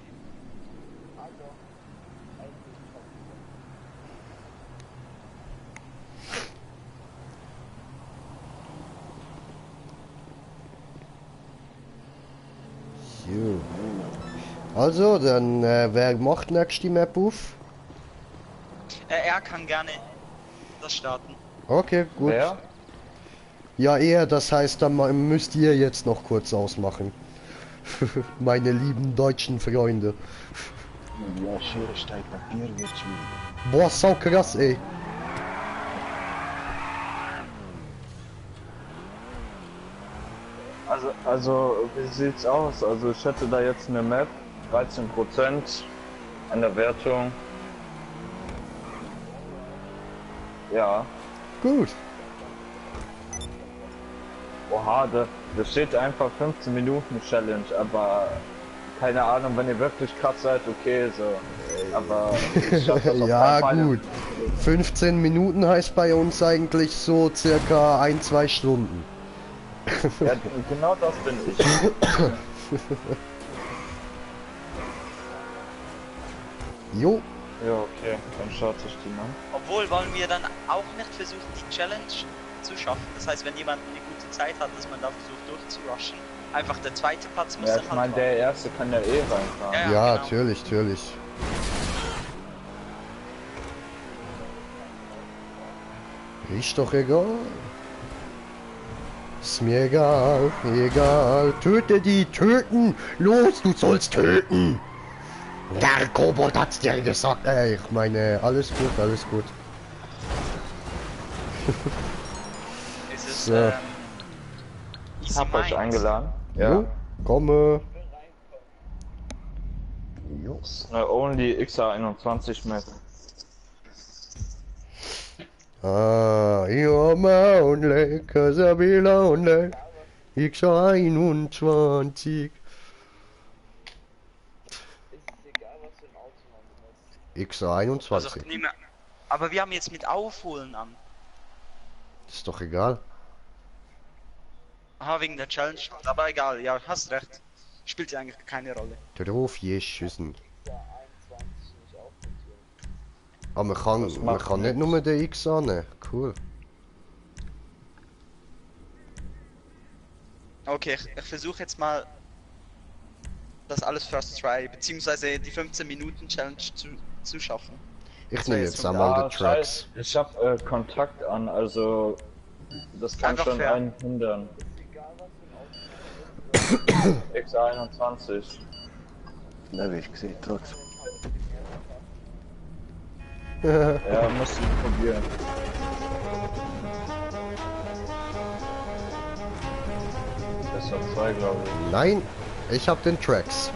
Jo. Also, dann, wer macht nächst die Map auf? Er kann gerne das starten. Okay, gut. Wer? Ja, das heißt, dann müsst ihr jetzt noch kurz ausmachen. Meine lieben deutschen Freunde. Ja, Schere, Stein, Papier wird schwierig. Boah, sau krass, ey. Also wie sieht's aus? Also ich hätte da jetzt eine Map, 13% an der Wertung. Ja. Gut. Oha, da steht einfach 15 Minuten Challenge, aber keine Ahnung, wenn ihr wirklich krass seid, okay, so. Aber ich schaff das auf Ja, keinen Fall. gut. 15 Minuten heißt bei uns eigentlich so circa 1-2 Stunden. Ja, genau das bin ich. Jo, Ja, okay, dann schaut sich die an. Obwohl, wollen wir dann auch nicht versuchen, die Challenge zu schaffen. Das heißt, wenn jemand eine gute Zeit hat, dass man da versucht durchzurushen. Einfach der zweite Platz muss Ja, dann ich halt meine, der Erste kann ja eh reinfahren. Ja, ja, genau. natürlich, natürlich. Ist doch egal. Ist mir egal, egal. Töte die, töten! Los, du sollst töten! Der Kobold hat's dir gesagt. Ich meine, alles gut, alles gut. Ist es, So. easy Hab euch minds. eingeladen. Jo, komme. Jo. Only XA21 Map. Ah, you're my only, cause I be lonely. X21. Ist es egal, was für ein Auto man benutzt. Also X21. nicht mehr. Aber wir haben jetzt mit Aufholen an. Ist doch egal. Aha, wegen der Challenge. Aber egal, ja, hast recht. Spielt ja eigentlich keine Rolle. Drauf je schiessen. Der 21 nicht aufnotieren. Aber Das man macht kann nicht nichts. nur den X annehmen. Cool. Okay, ich versuche jetzt mal das alles first try, beziehungsweise die 15 Minuten Challenge zu schaffen. Ich Das wär nehme jetzt jetzt schon einmal die Tracks. Scheiße, ich hab Kontakt an, also das kann Einfach schon fair. einen hindern. Ist egal, was für ein Auto man benutzt. XA21. Na, wie ich gesehen, trotz. Ja, musst du probieren. Das war 2, glaube ich. Nein, ich hab den Tracks.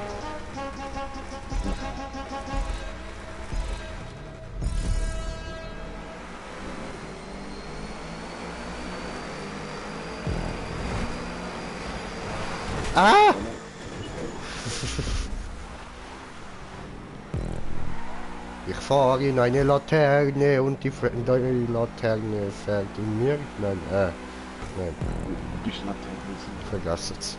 Ah! Ich fahre in eine Laterne und die Laterne fährt in mir. Nein, nein, Du bist natürlich vergessen's.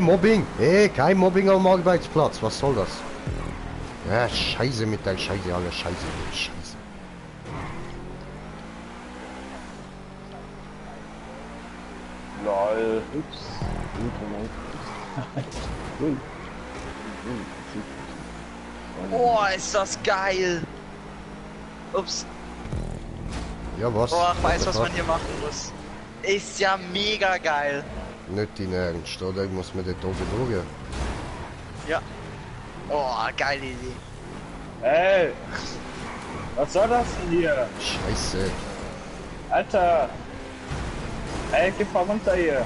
Mobbing! Kein Mobbing am Arbeitsplatz, was soll das? Ja, Scheiße mit der Scheiße, alle Scheiße mit Scheiße. LOL. Ups. Ui. Oh, ist das geil! Ups, Ja, was? oh, ich weiß, was man hier machen muss. Ist ja mega geil. Nicht in Ernst, oder? Ich muss mir dort oben schauen. Ja. Oh, geile Idee. Ey! Was soll das denn hier? Scheiße. Alter! Ey, geh mal runter hier!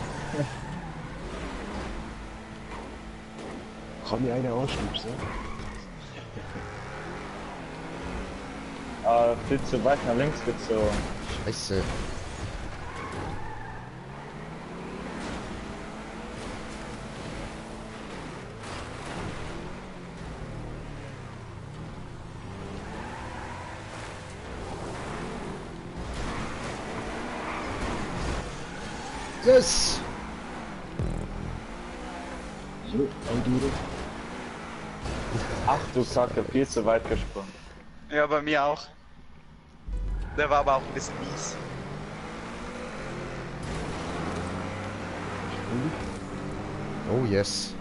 Kann ich eine anschubsen? Viel zu weit nach links gezogen. Scheiße. Yes! So, ein Duro. Ach du Kacke, viel zu weit gesprungen. Ja, bei mir auch. Der war aber auch ein bisschen mies. Oh yes.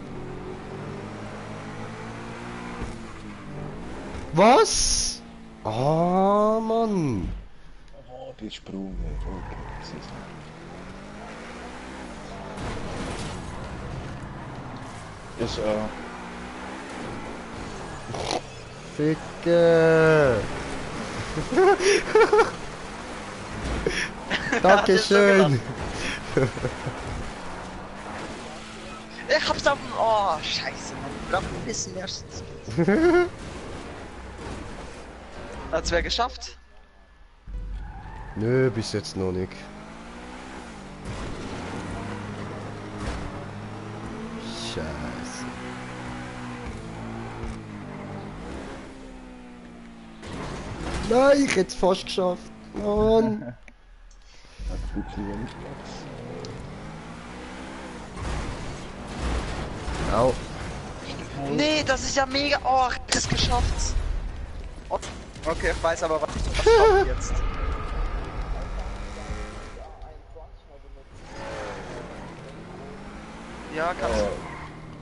Was? Oh Mann. Oh, der Sprung. Okay, das ist Ich, Ficke. Dankeschön. Ich hab's auf dem... Oh, scheiße, man braucht ein bisschen mehr... Hat's wer geschafft? Nö, bis jetzt noch nicht. Scheiße. Nein, ich hätte es fast geschafft. Mann. Hat ein bisschen wenig Platz. Au. Nee, das ist ja mega. Oh, ich hab es geschafft. Oh, okay, ich weiß aber, was kommt jetzt. Ja, kannst du.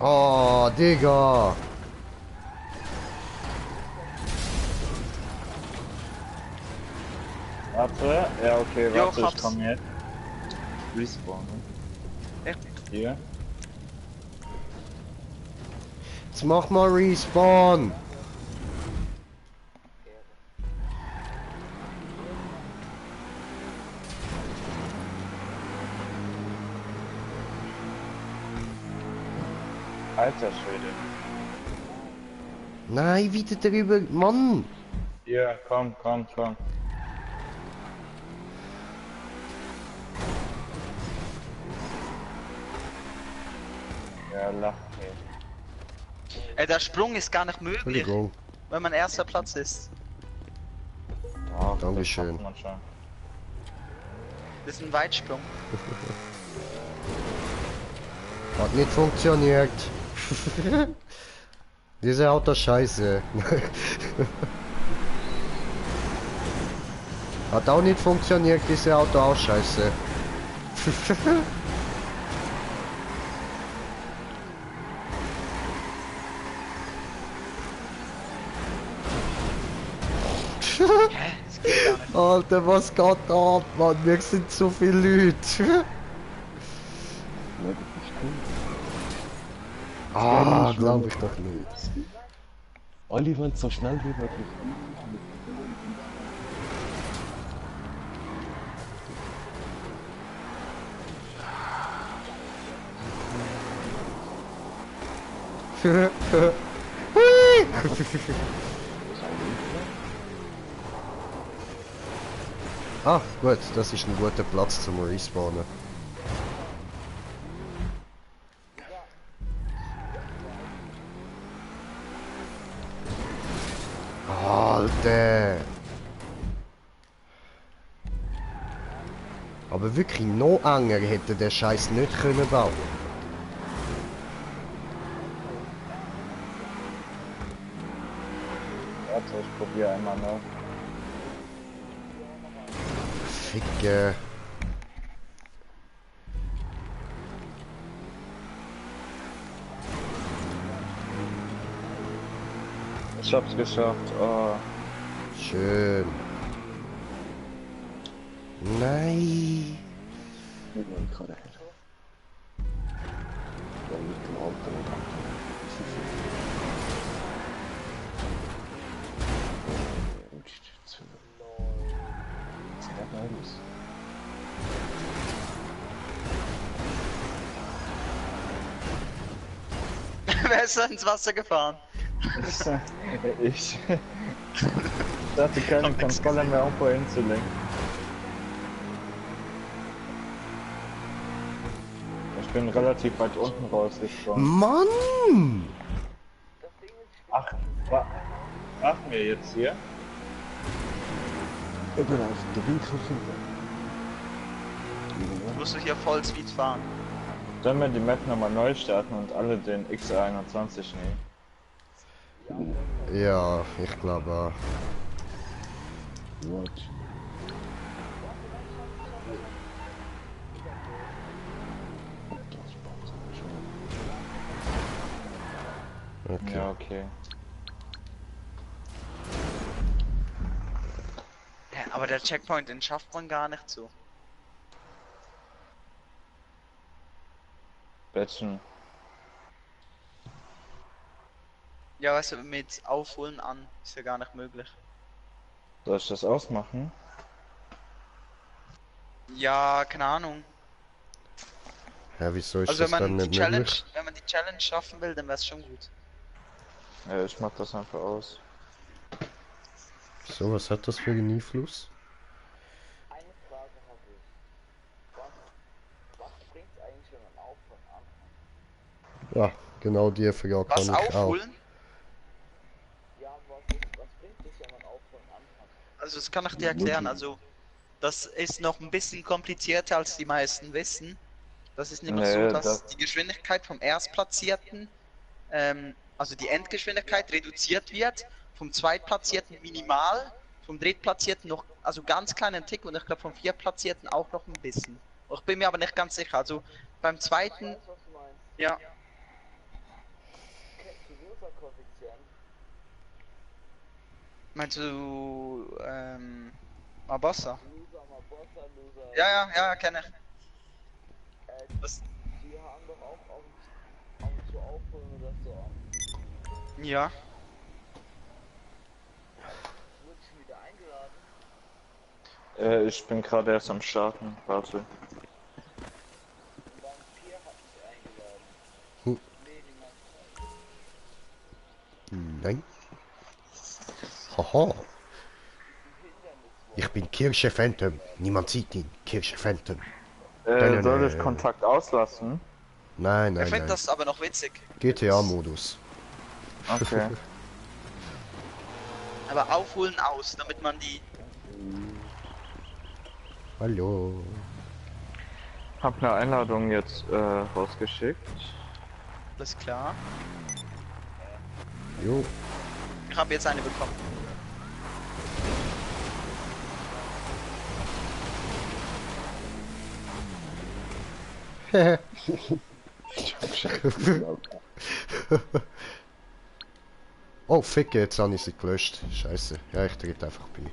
Oh, Digga. Warte, ja okay, Jo, warte, ich hab's. komm jetzt. Respawn, ne? Echt? Hier. Jetzt mach mal Respawn. Alter Schwede. Nein, wieder drüber. Mann. Hier, komm. Ja, lach nicht. Der Sprung ist gar nicht möglich, Entschuldigung. wenn man erster Platz ist. Doch, Dankeschön. das schafft man schon. Das ist ein Weitsprung. Hat nicht funktioniert. Diese Auto scheiße. Hat auch nicht funktioniert, diese Auto auch scheiße. Hä? Das geht gar nicht. Alter, was geht ab, Mann? Wir sind so viele Leute. Ja, das ist cool. Ah, glaube ich doch nicht. Alle wollen so schnell wie möglich. Ah, gut, das ist ein guter Platz zum Respawnen. Alter! Aber wirklich noch enger hätte der Scheiß nicht können bauen. Warte, ich probiere einmal noch. Ficke. Ich hab's geschafft. Oh. Schön. Nein. Mit meinem gerade her. Ja, mit dem Auto und Auto. Sehr geil ist. Wer ist da ins Wasser gefahren? Ich hatte keine Kontrolle mehr, irgendwo hinzulenken. Ich bin relativ weit unten rausgekommen. Mann! Ach, machen wir jetzt hier? Ich bin auf der Winkel finden. Du musst hier voll Speed fahren. Sollen wir die Map nochmal neu starten und alle den XR21 nehmen? Ja, ich glaube. Watch. Okay. Ja, okay. Ja, aber der Checkpoint, den schafft man gar nicht so. Bettchen. Ja, weißt du, mit Aufholen an ist ja gar nicht möglich. Soll ich das ausmachen? Ja, keine Ahnung. Ja, wieso ist Also das dann nicht möglich? wenn man die Challenge schaffen will, dann wäre es schon gut. Ja, ich mach das einfach aus. So, was hat das für einen Einfluss? Eine Frage habe ich. Was bringt eigentlich, wenn man Aufholen anfängt? Ja, genau die Frage Was kann ich auch. aufholen? Ja, was bringt es, wenn man Aufholen anfängt? Also das kann ich dir erklären. Also das ist noch ein bisschen komplizierter, als die meisten wissen. Das ist nämlich Nee, so, dass das- die Geschwindigkeit vom Erstplatzierten also die Endgeschwindigkeit reduziert wird, vom Zweitplatzierten minimal, vom Drittplatzierten noch, also ganz kleinen Tick und ich glaube vom Viertplatzierten auch noch ein bisschen. Ich bin mir aber nicht ganz sicher, also beim Ich zweiten, weiß, was du meinst. ja, Kennst du Loser-Koeffizient? meinst du, Mabassa? Loser, Mabossa, Loser. Ja, kenne ich. Äh, Das, die haben doch auch ab und zu Aufholen oder so an. ja, Wurde schon wieder eingeladen? Ich bin gerade erst am Starten. Warte. Und Vampir hat mich eingeladen. Hm. Nee, niemand. Nein. Haha. Ich bin Kirche Phantom. Niemand sieht ihn. Kirche Phantom. Soll ich Kontakt auslassen? Nein, ich nein, finde nein. das aber noch witzig. GTA-Modus. Okay. Aber aufholen aus, damit man die, Hallo. Hab eine Einladung jetzt rausgeschickt. alles klar. Jo. Ich habe jetzt eine bekommen. Oh, Ficke, jetzt habe ich sie gelöscht. Scheiße. Ja, ich trete einfach bei.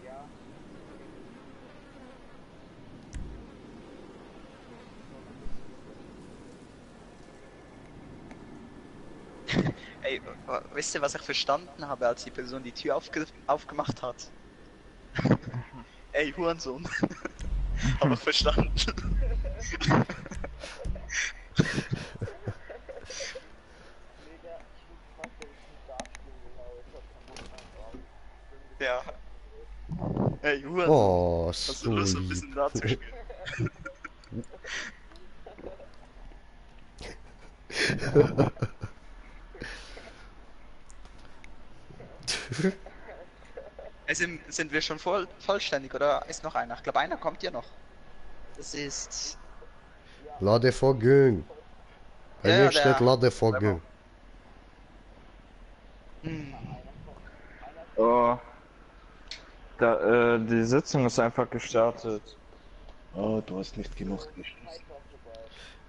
Ja. Ey, wisst ihr, was ich verstanden habe, als die Person die Tür aufgemacht hat? Ey, Hurensohn. Hab ich verstanden. Mega, ich muss fast, dass ich nicht Dart spielen will, aber ich hab keinen Bock mehr drauf. Ja. Ey, Hurensohn. Oh, Hast du so Lust, ein lieb. bisschen Dart zu spielen? Sind wir schon vollständig oder ist noch einer? Ich glaube, einer kommt ja noch. Das ist. Ladevorgang. Bei Ja, mir ja, steht der- Ladevorgang. Hm. Oh. Die Sitzung ist einfach gestartet. Oh, du hast nicht genug geschlossen.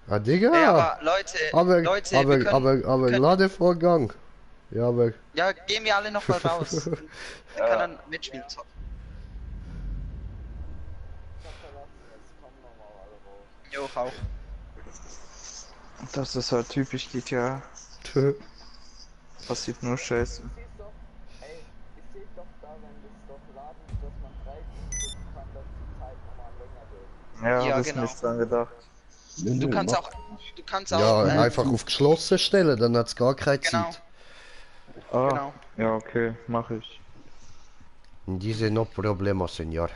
Ah, Digga. Ey, aber Leute, aber, Leute, wir können, aber können- Ladevorgang. Ja, aber. ja, gehen wir alle noch mal raus. Wir können mitspielen. Ich hab verlassen, jetzt kommen nochmal alle raus. Jo, auch. Das ist halt typisch GTA. Passiert nur Scheiße. Du siehst doch, ey, ich seh doch da, wenn das doch laden, dass man 3 drücken kann, dass die Zeit nochmal länger wird. Ja, Ja, hab ich genau. nicht dran gedacht. Du kannst auch, Ja, einfach auf geschlossen stellen, dann hat's gar keine genau, Zeit. Ah, genau. ja, okay, mach ich. Diese no problema, Senor.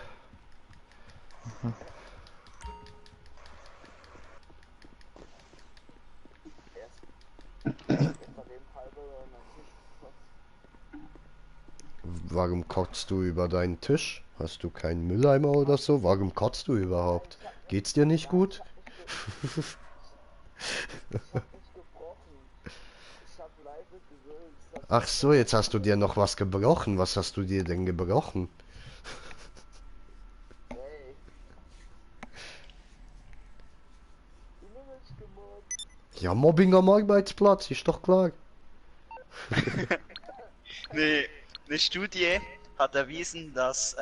Außerdem halbe mein Tisch gekotzt. Warum kotzt du über deinen Tisch? Hast du keinen Mülleimer oder so? Warum kotzt du überhaupt? Geht's dir nicht gut? Ich hab nicht gebrochen. Ich hab leise gewöhnt. Ach so, jetzt hast du dir noch was gebrochen. Was hast du dir denn gebrochen? Ey. Du hast gemobbt. Ja, Mobbing am Arbeitsplatz, ist doch klar. Eine Studie hat erwiesen, dass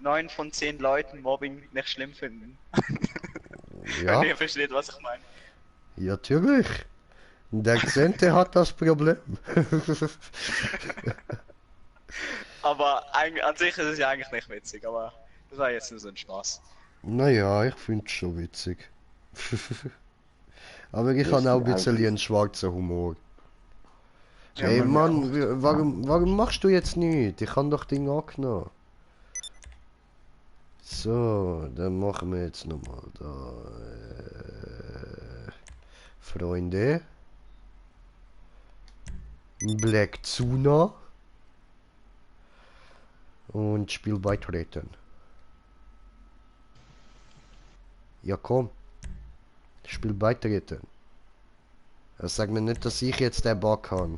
9 von 10 Leuten Mobbing nicht schlimm finden. Ja, Wenn ihr versteht, was ich meine. ja, natürlich. Der Xente hat das Problem. Aber an sich ist es ja eigentlich nicht witzig, aber das war jetzt nur so ein Spaß. Naja, ich find's schon witzig. Aber ich habe auch ein bisschen einen schwarzen Humor. Ja, Hey man- Mann, warum machst du jetzt nicht? Ich habe doch Ding angenommen. So, dann machen wir jetzt nochmal da. Freunde. Black Zuna. Und Spiel beitreten. Ja komm. Spiel beitreten. Sag mir nicht, dass ich jetzt den Bug habe.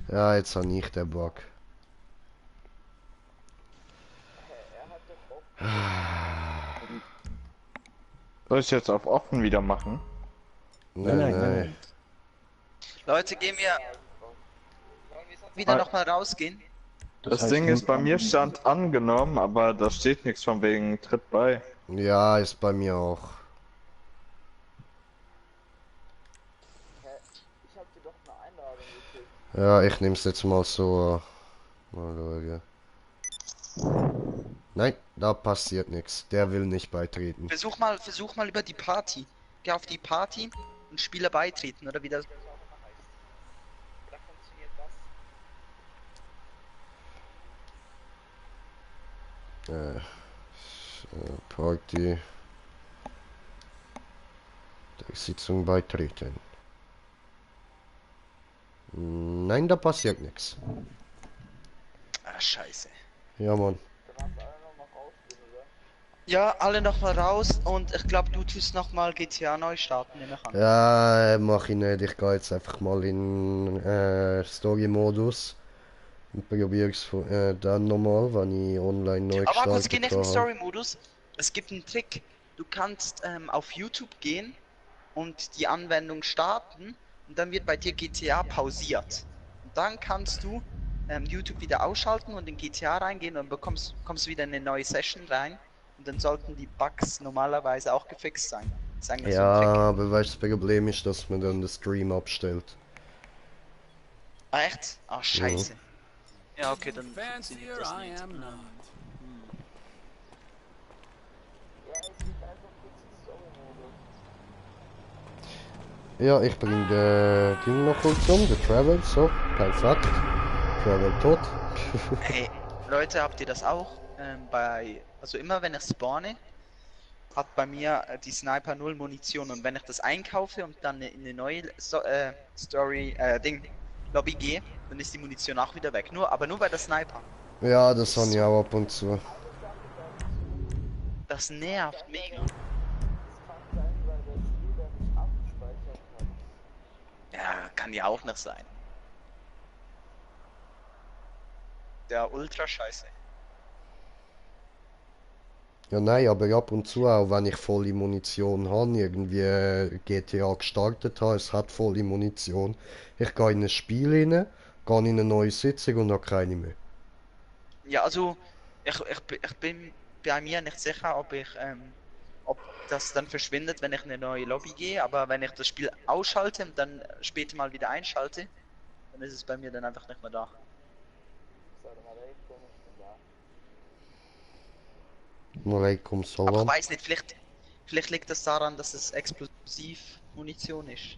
Ja, jetzt habe ich den Bug. Er hat doch auch Soll ich jetzt auf offen wieder machen? Nein. Leute, gehen wir wieder nochmal rausgehen. Das Ding ist, bei mir stand angenommen, aber da steht nichts von wegen Tritt bei. Ja, ist bei mir auch. Ich hab dir doch eine Einladung gekriegt. Ja, ich nehme es jetzt mal so. Mal schauen. Nein, da passiert nichts. Der will nicht beitreten. Versuch mal über die Party. Geh auf die Party und Spieler beitreten, oder wie das. Da funktioniert das. Party. Der Sitzung beitreten. Nein, da passiert nichts. Ah, scheiße. Ja, Mann. Dann hast du alle nochmal rausgehen, oder? Ja, alle nochmal raus und ich glaube, du tust nochmal GTA neu starten, nehme ich an. Ja, mach ich nicht. Ich gehe jetzt einfach mal in Story-Modus. Und probiere es dann nochmal, wenn ich online neu Aber kurz, geh gestartet nicht im habe. Story-Modus. Es gibt einen Trick. Du kannst auf YouTube gehen und die Anwendung starten und dann wird bei dir GTA pausiert. Und dann kannst du YouTube wieder ausschalten und in GTA reingehen und kommst wieder in eine neue Session rein und dann sollten die Bugs normalerweise auch gefixt sein. Das ist eigentlich so ein Ja, Trick. aber weißt du, das Problem ist, dass man dann den Stream abstellt. Ah, echt? Ah, scheiße. Ja, okay, dann funktioniert Fancier das I nicht. am not. Ja, es gibt einfach kurz den Story-Modus. Ja, ich bring den Ding noch kurz um, den Travel, so, perfekt. Travel tot. Hey, Leute, habt ihr das auch? Also immer wenn ich spawne, hat bei mir die Sniper 0 Munition und wenn ich das einkaufe und dann in eine neue Lobby gehe, dann ist die Munition auch wieder weg. Aber nur bei der Sniper. Ja, das habe ich auch ab und zu. Das nervt mega. Das kann sein, weil der Spieler nicht abgespeichert hat. Ja, kann ja auch noch sein. Der ultra scheiße. Ja, nein, aber ab und zu auch, wenn ich volle Munition habe, irgendwie GTA gestartet habe, es hat volle Munition. Ich gehe in ein Spiel rein, gehe in eine neue Sitzung und habe keine mehr. Ja, also ich bin bei mir nicht sicher, ob das dann verschwindet, wenn ich in eine neue Lobby gehe, aber wenn ich das Spiel ausschalte und dann später mal wieder einschalte, dann ist es bei mir dann einfach nicht mehr da. Salam alaikum, ich bin da. Alaikum Aber ich Salam. weiß nicht, vielleicht liegt das daran, dass es Explosivmunition ist.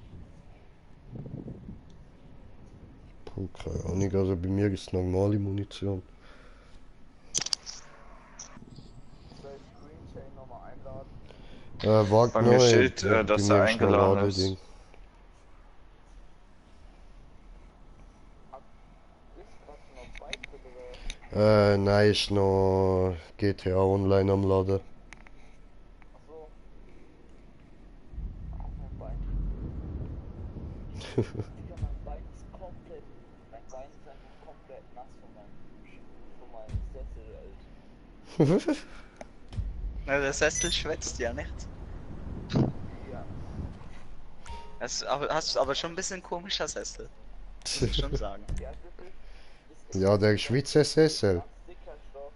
Keine Ahnung, also bei mir ist es normale Munition. Soll ich Green Chain nochmal einladen? Warte Bei noch, mir steht, bei dass mir er ist noch eingeladen Ladeding. ist. Ist gerade schon auf Beitritt oder? Nein, ist noch GTA Online am Laden. Achso. Ach, mein Bein. Digga, mein Bein ist komplett. Mein Bein ist einfach komplett nass von meinem Sessel, Alter. Na, der Sessel schwätzt ja nicht. Ja. Hast du aber schon ein bisschen komischer Sessel. Muss ich schon sagen. Ja, das ist Ja, der Schweizer Sessel. ganz dicker Stoff.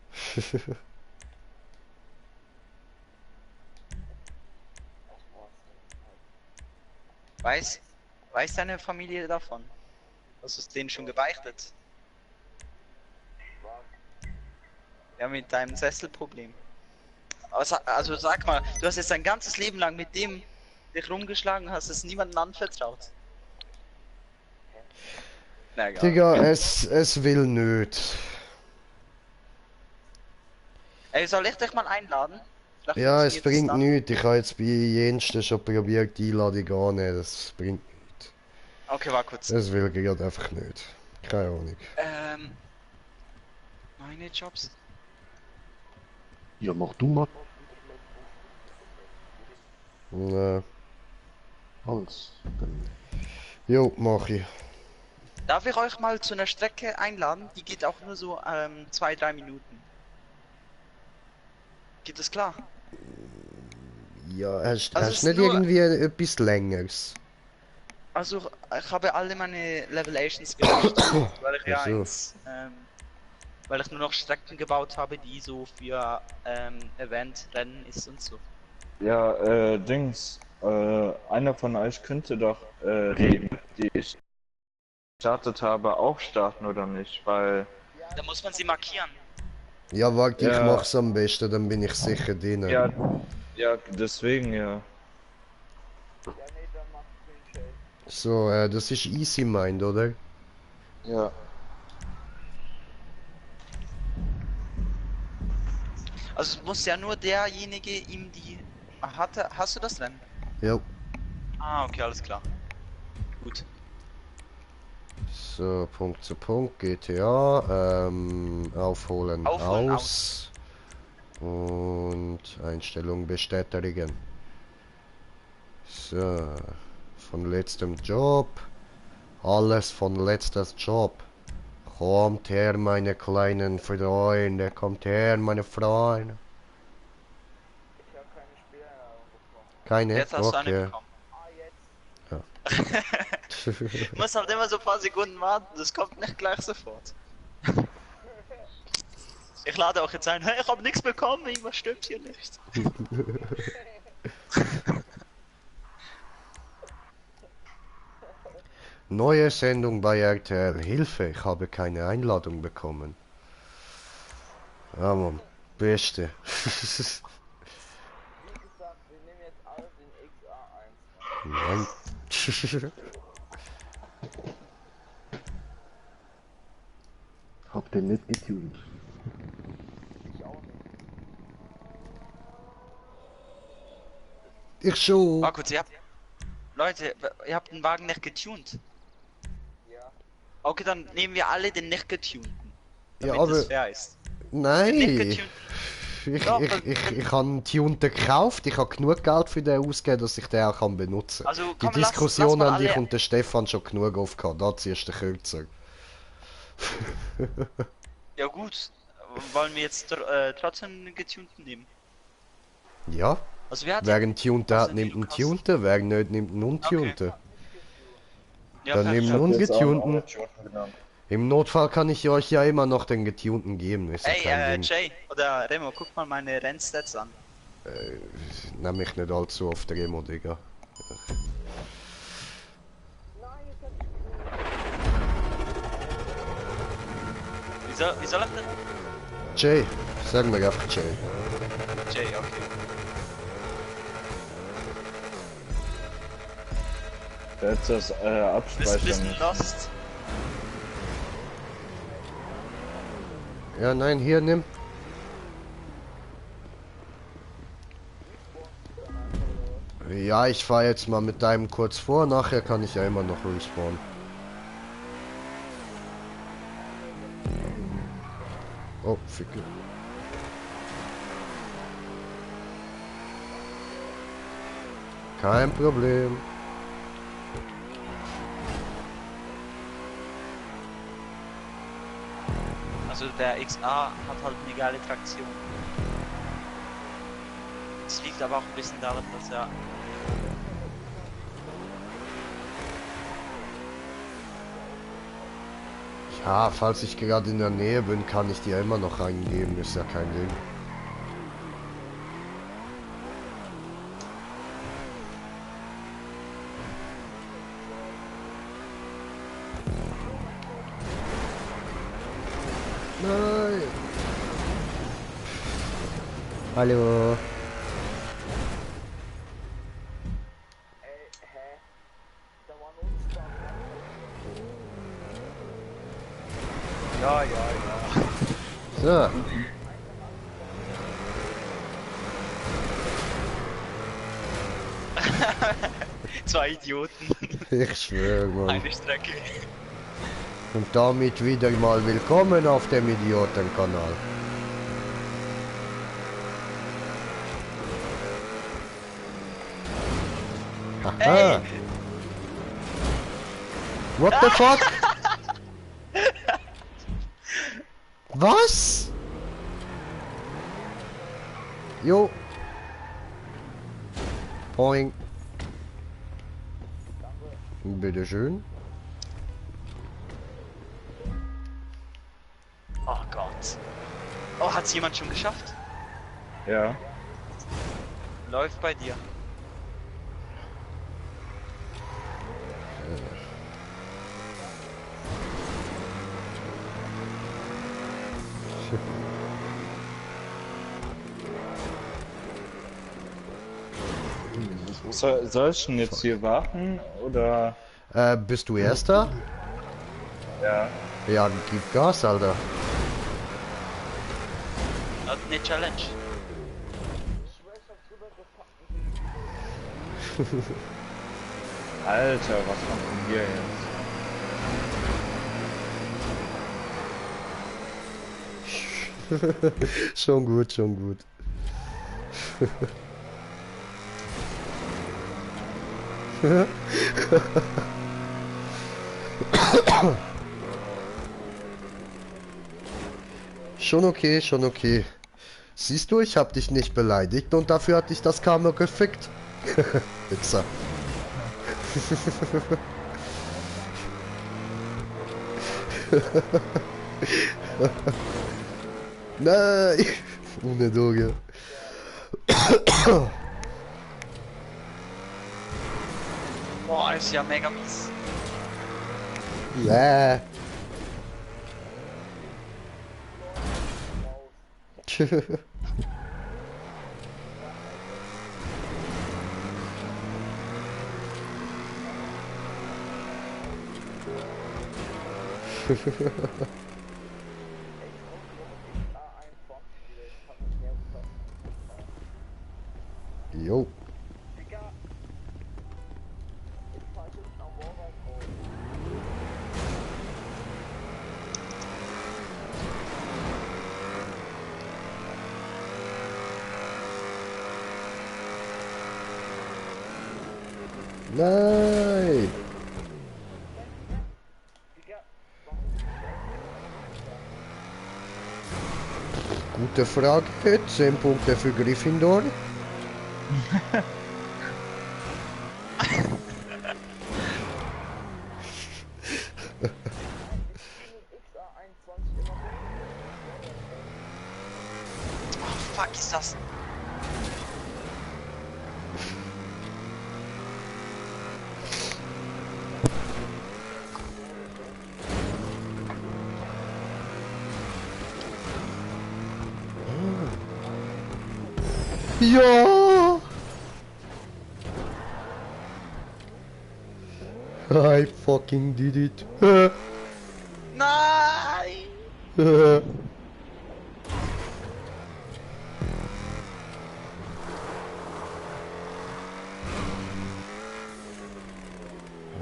Weiß deine Familie davon? Hast du es denen schon gebeichtet? Ja, mit deinem Sesselproblem. Also sag mal, du hast jetzt dein ganzes Leben lang mit dem dich rumgeschlagen, hast es niemandem anvertraut. Na egal. Digga, es will nicht. Ey, soll ich dich mal einladen? Vielleicht Ja, es funktioniert bringt dann. nichts. Ich habe jetzt bei jensten schon probiert, die Einladung anzunehmen. Das bringt nichts. Okay, war kurz. Es will gerade einfach nicht. Keine Ahnung. Meine Jobs. Ja, mach du mal. Nee. Holz. Dann Jo, mach ich. Darf ich euch mal zu einer Strecke einladen? Die geht auch nur so 2-3 Minuten. Geht das klar? Ja, hast Also hast es nicht ist nur- irgendwie etwas Längeres? Also ich habe alle meine Levelations gelöscht, weil ich ja Ach so. weil ich nur noch Strecken gebaut habe, die so für Event-Rennen ist und so. Ja, Dings. Einer von euch könnte doch die ich gestartet habe, auch starten oder nicht? Weil, Da muss man sie markieren. Ja, warte, ich Ja. mach's am besten, dann bin ich sicher drin. ja, ja, deswegen ja. Ja, nee, dann macht Green Jay. So, das ist Easy Mind, oder? Ja. Also es muss ja nur derjenige ihm die... Hast du das Rennen? Ja. Ah, okay, alles klar. Gut. So, Punkt zu Punkt, GTA, aufholen, Aufholen, aus. Und Einstellung bestätigen. So, von letztem Job. Alles von letztes Job. Kommt her, meine kleinen Freunde, kommt her, meine Freunde. Ich habe keine Spielerinnerung bekommen. Keine? Jetzt hast du eine Okay. bekommen. Ah, jetzt. Muss halt immer so ein paar Sekunden warten, das kommt nicht gleich sofort. Ich lade auch jetzt ein, hey, ich habe nichts bekommen, irgendwas stimmt hier nicht. Neue Sendung bei RTL. Hilfe, ich habe keine Einladung bekommen. Ja, Mann. Beste. Wie gesagt, wir nehmen jetzt alle den XA1. Nein. habt ihr nicht getuned. Ich auch nicht. Ich schon. War kurz, Leute, ihr habt den Wagen nicht getuned. Ja. Okay, dann nehmen wir alle den nicht getunten. Ja, Damit es aber- fair ist. Nein. Den nicht getunten. Ich habe einen Tunten gekauft. Ich habe genug Geld für den ausgegeben, dass ich den auch kann benutzen kann. Also Die komm, lass Diskussion mal an dich alle- und der Stefan schon genug aufgehabt. Da ziehst du den kürzer. Ja gut, wollen wir jetzt trotzdem einen getunten nehmen? Ja. Also wer hat Wer einen Tunten Also hat, die nimmt einen Lukas. Tunten. Wer nicht, nimmt einen Untunten. Ja, Dann perfekt. nehmen wir Jetzt auch ungetunten. noch Tunten genannt. Im Notfall kann ich euch ja immer noch den getunten geben. Ist ja Ey, kein Ding. Jay oder Remo, guck mal meine Rennstats an. Nimm mich nicht allzu oft Remo, Digga. Wie soll ich denn? Jay, sag mir einfach Jay. Jay, okay. Jetzt das Bisschen Abspeichern nicht. lost. Ja, nein, hier nimm. Ja, ich fahr jetzt mal mit deinem kurz vor, nachher kann ich ja immer noch respawnen. Oh, Ficke. Kein Problem. Also der XA hat halt eine geile Traktion. Es liegt aber auch ein bisschen daran, dass er... Ja, falls ich gerade in der Nähe bin, kann ich dir immer noch reingeben, ist ja kein Ding. Nein. Hallo. Ey, hä? Da war ein Unfall. Ja, ja, ja. So. Zwei Idioten, Ich schwöre, Mann. eine Strecke. Und damit wieder mal willkommen auf dem Idiotenkanal. Haha. Ey, What the fuck? Was? Jo. Boing. Bitteschön. Oh Gott. Oh, hat's jemand schon geschafft? Ja. Läuft bei dir. Soll ich denn jetzt hier warten oder? Bist du Erster? Ja. Ja, gib Gas, Alter. Das ist eine Challenge. Alter, was kommt denn hier jetzt? Schon gut, schon gut. Schon okay, schon okay. Siehst du, ich hab dich nicht beleidigt und dafür hat dich das Karma gefickt. Wichser. Nein! Ohne Droge. Boah, ist ja mega mies. Ja. Jo. Nein! Gute Frage. 10 Punkte für Gryffindor. Oh, fuck, ist das? Ja! I fucking did it. Nein!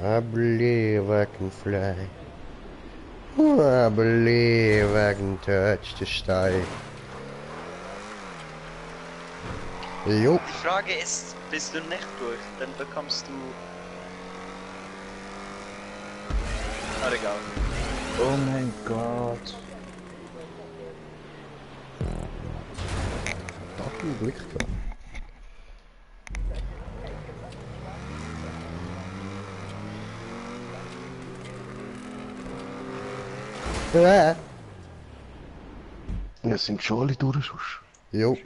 I believe I can fly. I believe I can touch the sky. Jo. Die Frage ist, bist du nicht durch, dann bekommst du... Ah, egal. Oh mein Gott. Hat einen Blick gehabt. Ja, sind schon alle durch, sonst. Jo.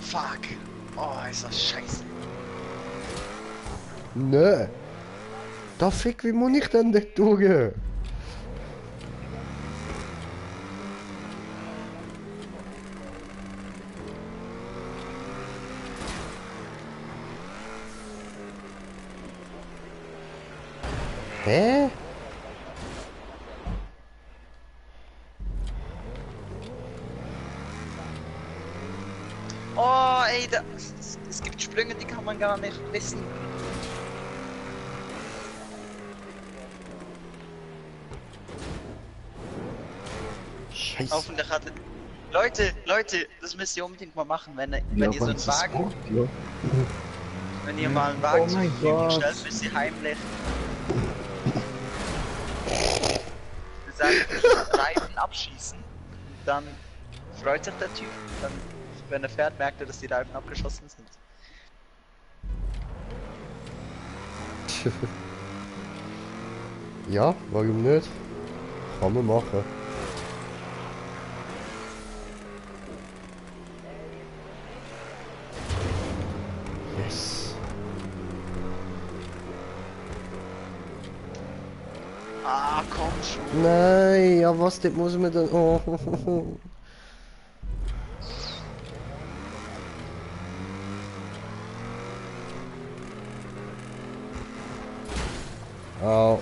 Fuck. Oh, ist das scheiße. Nee. Da fick, wie muss ich denn dort durch? Hä? Oh, ey, es gibt Sprünge, die kann man gar nicht wissen. Scheiße. Hoffentlich hat... Leute, das müsst ihr unbedingt mal machen, wenn Ja, ihr so weil einen es Wagen... Sport, ja. Wenn ihr mal einen Oh Wagen zur mein Verfügung Gott. stellt, müsst ihr heimlich sagen, Reifen abschießen. Und dann freut sich der Typ. Dann, wenn er fährt, merkt er, dass die Reifen abgeschossen sind. Ja, warum nicht? Kann man machen. Yes. Ah, komm schon. Nein, ja was, das muss man dann... Oh. Au.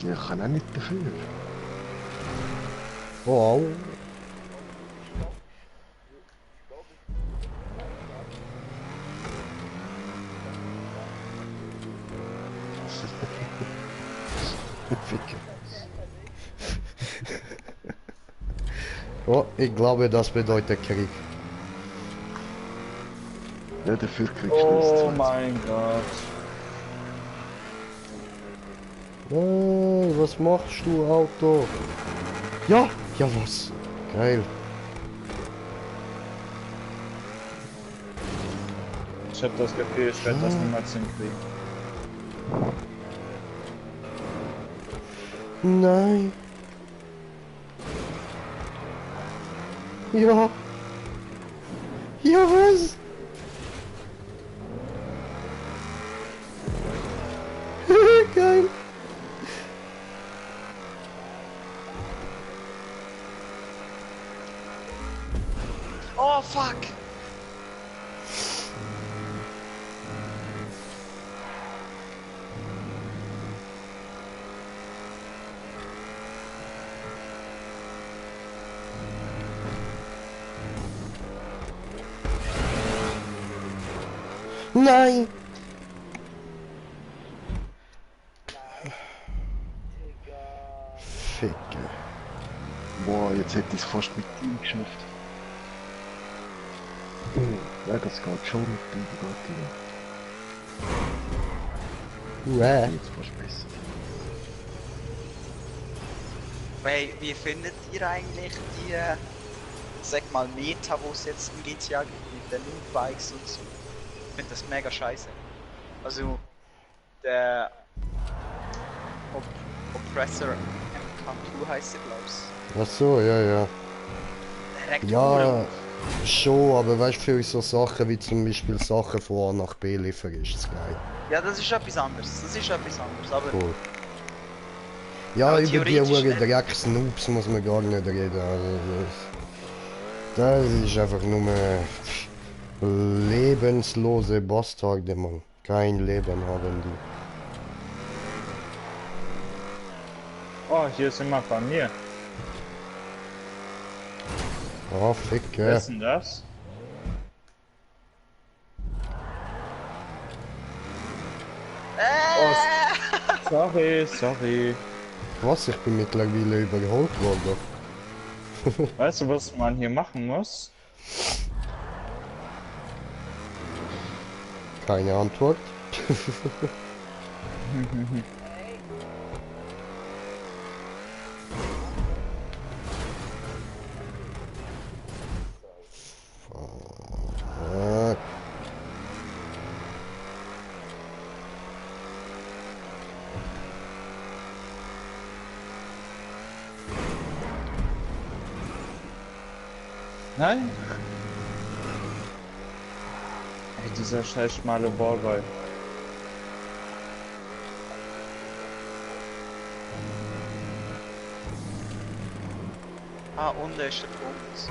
Ja, ich kann auch nicht dafür. Oh, au. Ficker. Oh, ich glaube, das bedeutet Krieg. Ja, dafür kriegst du Oh das mein Gott. Nein, was machst du, Auto? Ja, ja was? Geil. Ich hab das Gefühl, ich werde das niemals hinkriegen. Nein. Ja. Ja, was? Geil. Oh, fuck. Nein. Ficker. Boah, jetzt hätte ich es fast mit ihm geschafft. Ja, das geht schon mit dem Bugatti. Uäh. Jetzt fast besser. Hey, wie findet ihr eigentlich die, sag mal, Meta, wo es jetzt im GTA gibt, mit den Loot-Bikes und so? Ich finde das mega scheiße. Also, der Oppressor MK2 heißt er, glaub's. Ach so, ja, ja. Der regt Ja, Huren auf. schon, aber weißt du, für so Sachen wie zum Beispiel Sachen von A nach B liefern ist das geil. Ja, das ist etwas anderes. Das ist etwas anderes, aber Cool. Ja, Aber über die theoretisch Uhren nicht. Drecksnoobs muss man gar nicht reden. Also das ist einfach nur lebenslose Bastarde, Mann. Kein Leben haben die. Oh, hier ist jemand bei mir. Ah, Wer Ficker. ist denn das? Oh, sorry. Was? Ich bin mittlerweile überholt worden. Weißt du, was man hier machen muss? Keine Antwort. Fuck. Nein? Ey, dieser scheiß schmale Ballboy. ah, und der ist der Punkt.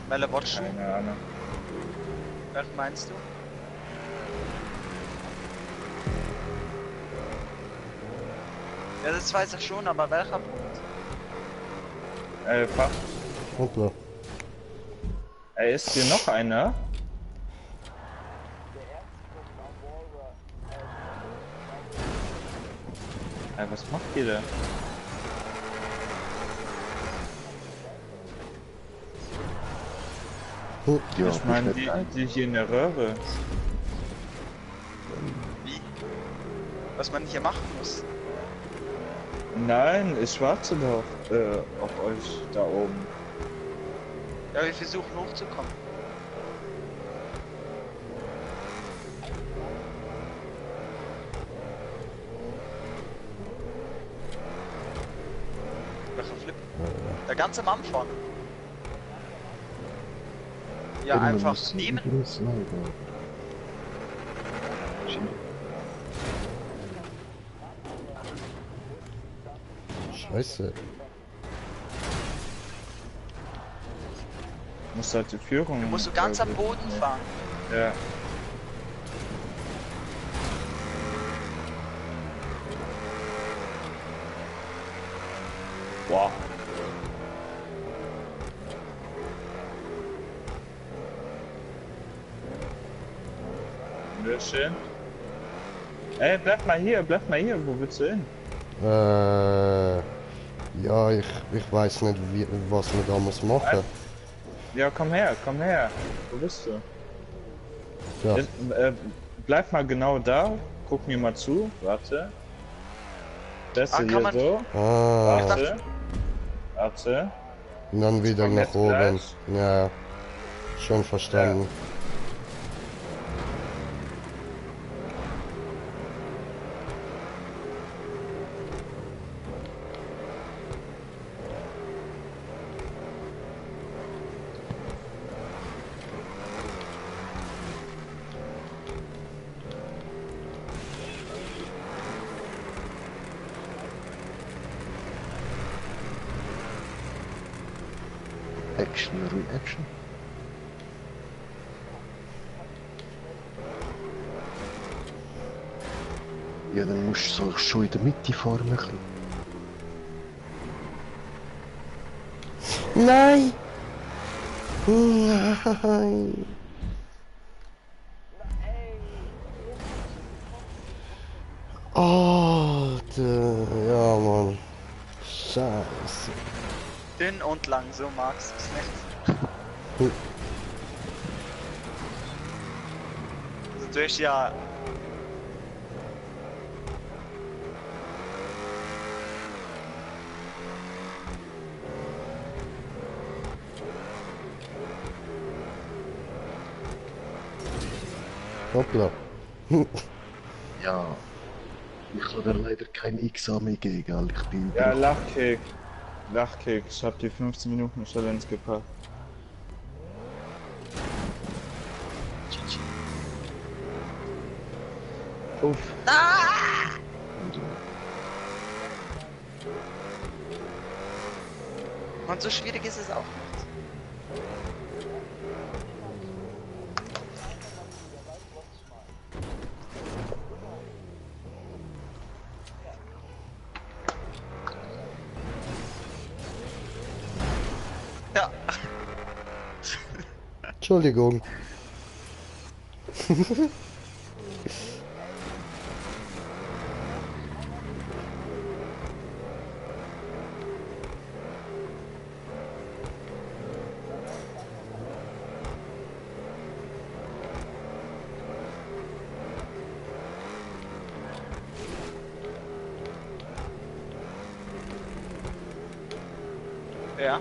Welche willst du? Keine Ahnung. Welchen meinst du? Ja, das weiß ich schon, aber welcher Punkt? Fach. Hoppla. Ey, ist hier noch einer? Ey, was macht ihr da? Ja, Ich meine, bist nicht geil. die hier in der Röhre. Wie? Was man hier machen muss. Nein, ich warte doch auf euch da oben. Ja, wir versuchen hochzukommen. Welcher Flip? Der ganz am Anfang. Ja, Oder man einfach muss nehmen. über den Slide. Scheiße. Muss halt die Führung. Du musst so ganz am Boden fahren. Ja. Wow. Sehr schön. Ey, bleib mal hier, wo willst du hin? Ja, ich weiß nicht, was man da muss machen. Ja, komm her. Wo bist du? Ja, Jetzt, bleib mal genau da, guck mir mal zu, warte. Das Ah, hier kann man- so, ah, warte. und dann wieder komm nach jetzt oben. gleich. Ja, schon verstanden. Action, Reaction. Ja, dann musst du schon in der Mitte fahren. Ein bisschen. Nein! Nein! Alter, ja Mann. Scheiße. Dünn und lang, so magst du es nicht. Hm. Also du hast ja... Hoppla. Ja. Ich kann dir leider kein XA mehr geben, gell? Ich bin Ja, Lachkick, ich hab die 15 Minuten Challenge gepackt. Uff. Und so schwierig ist es auch nicht. Ja, Entschuldigung. ja.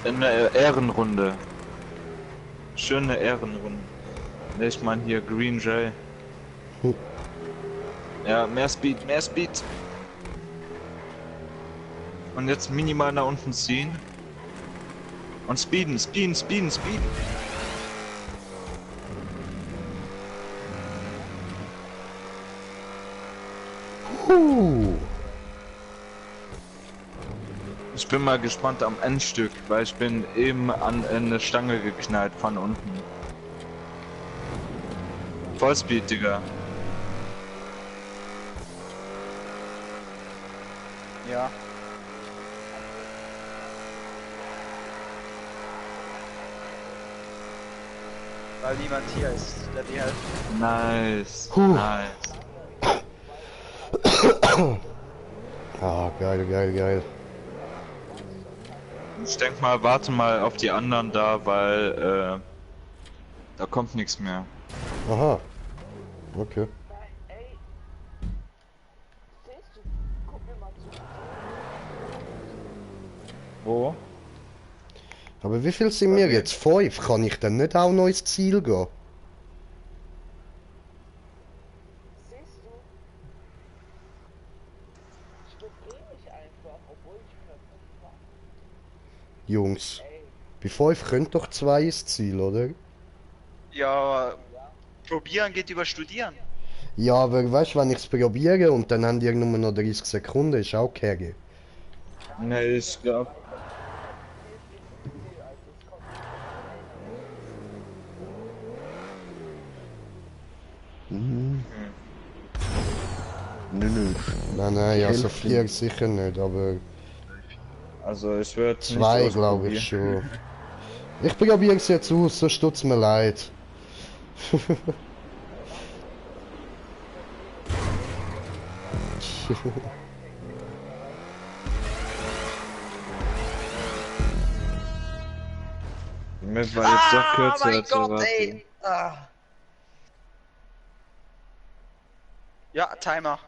Eine Ehrenrunde. Schöne Ehrenrunde. Ich meine hier Green Jay. Ja, mehr Speed. Und jetzt minimal nach unten ziehen. Und speeden. Ich bin mal gespannt am Endstück, weil ich bin eben an eine Stange geknallt von unten. Vollspeed, Digga. Ja. Weil niemand hier ist, der dir hilft. Nice. Puh. Nice. Ah, geil, geil, geil. Ich denk mal, warte mal auf die anderen da, weil da kommt nichts mehr. Aha. Okay. Nein, ey. Siehst du? Guck mir mal zu. Wo? Aber wie viel sind wir jetzt? 5? Kann ich dann nicht auch noch ins Ziel gehen? Siehst du? Ich bewege mich einfach, obwohl ich perfekt war. Jungs. Ey, Bei 5 können doch 2 ins Ziel, oder? Ja, probieren geht über studieren. Ja, aber weißt du, wenn ich es probiere und dann haben die nur noch 30 Sekunden, ist auch okay. Ne, ich glaub. Nö. Nein, also Hälfte. 4 sicher nicht, aber Also ich würde 2 glaube ich schon. Ich probiere es jetzt aus, so tut's mir leid. Mir war jetzt doch kürzer mein als Gott, erwartet. ey. Ah. Ja, Timer.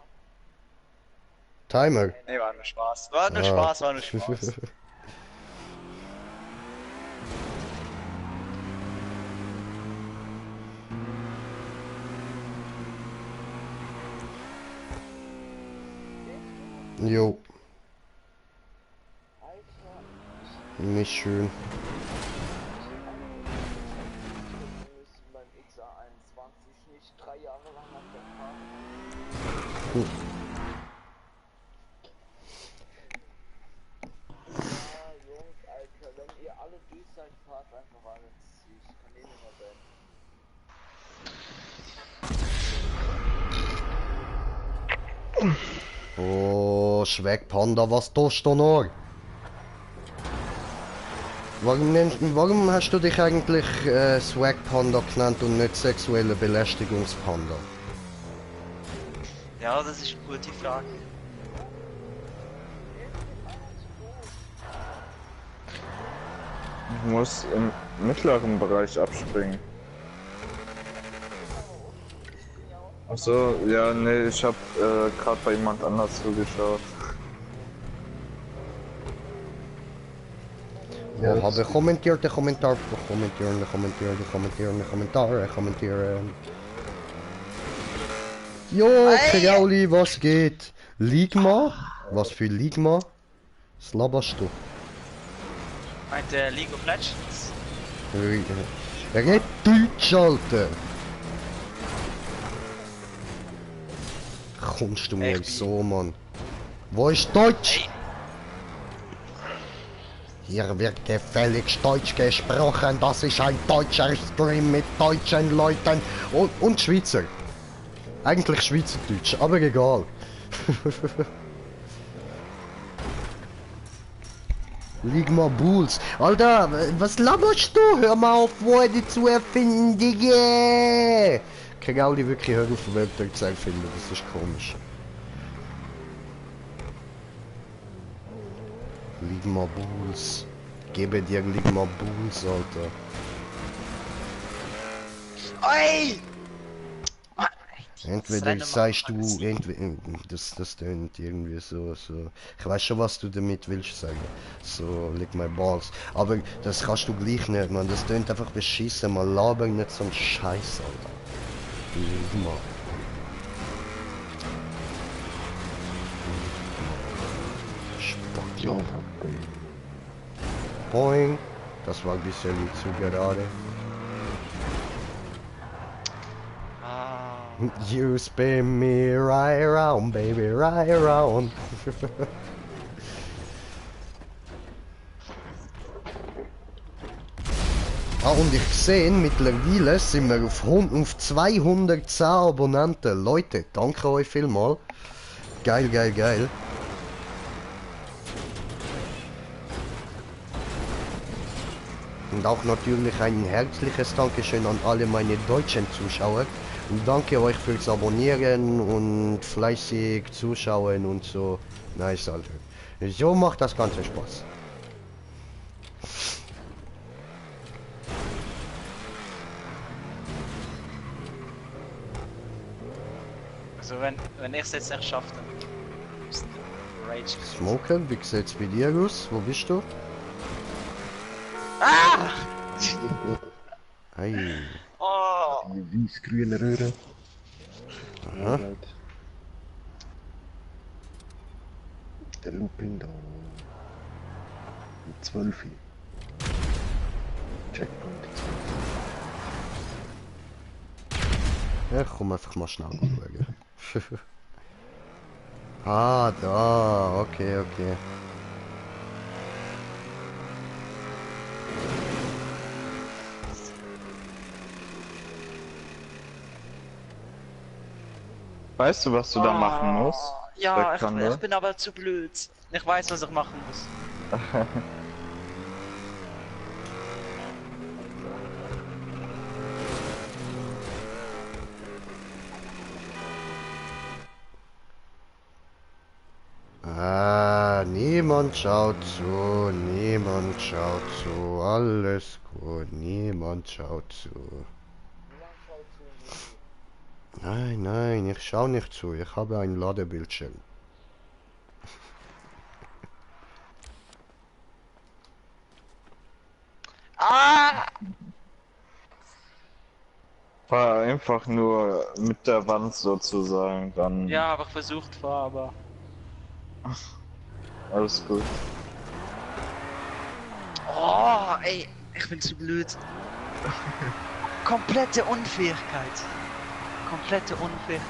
Timer. Nee, war nur Spaß. War nur Ah. Spaß, war nur Spaß. Jo, Alter. nicht schön. Beim XA21 nicht 3 Jahre lang auf der Fahrt. Ah, Jungs, Alter, wenn ihr alle durch seid, fahrt einfach alle. Ich kann eh nicht mehr beenden. Oh, Schweck Panda, was tust du noch? Warum hast du dich eigentlich Swag Panda genannt und nicht sexuelle Belästigungspanda? Ja, das ist eine gute Frage. Ich muss im mittleren Bereich abspringen. Ach so, ja, nee, ich hab gerade bei jemand anders zugeschaut. Ja, habe kommentiert, Kommentar, kommentieren. Jo, Krauli, was geht? Ligma? Was für Ligma? Was laberst du? Meint League of Legends? Red Deutsch, Alter! Kommst du mir Echt? so, Mann? Wo ist Deutsch? Hier wird gefälligst Deutsch gesprochen, das ist ein deutscher Stream mit deutschen Leuten und Schweizer. Eigentlich Schweizerdeutsch, aber egal. Ligma Bulls. Alter, was laberst du? Hör mal auf, Worte zu erfinden, Digga! Krauli wirklich hör auf, Wörter zu erfinden, das ist komisch. Ligma Bulls. Gebe dir Ligma Bulls, Alter. Oi! Entweder sagst du, das tönt irgendwie so. Ich weiß schon, was du damit willst sagen. So, leg my balls. Aber das kannst du gleich nicht, man. Das tönt einfach beschissen. Man labert nicht so einen Scheiß, Alter. Leg mal. Ja. Boing. Das war ein bisschen zu gerade. Ah. You spin me right around, baby, right around. Und ich sehe, mittlerweile sind wir auf 210 Abonnenten. Leute, danke euch vielmals. Geil, geil, geil. Und auch natürlich ein herzliches Dankeschön an alle meine deutschen Zuschauer. Und danke euch fürs Abonnieren und fleißig zuschauen und so. Nice, Alter. So macht das Ganze Spaß. Also wenn ich es jetzt nicht schaffe, dann ist Rage. Smoker, wie sieht's bei dir aus? Wo bist du? Ah! Hey. Oh! Die weiß-grüne Röhre. Aha. Alright. Der Looping da. Mit 12. Checkpoint 12. Ja, komm einfach mal schnell schauen. Ah, da, okay, okay. Weißt du, was du da machen musst? Ja, Alexander? ich bin aber zu blöd. Ich weiß, was ich machen muss. Ah, niemand schaut zu, niemand schaut zu, alles gut, niemand schaut zu. Nein, nein, ich schaue nicht zu, ich habe einen Ladebildschirm. Ah! Fahr einfach nur mit der Wand sozusagen, dann Ja, habe ich versucht, war aber. alles gut. Oh, ey, ich bin zu blöd. Komplette Unfähigkeit. Komplette Unfähigkeit.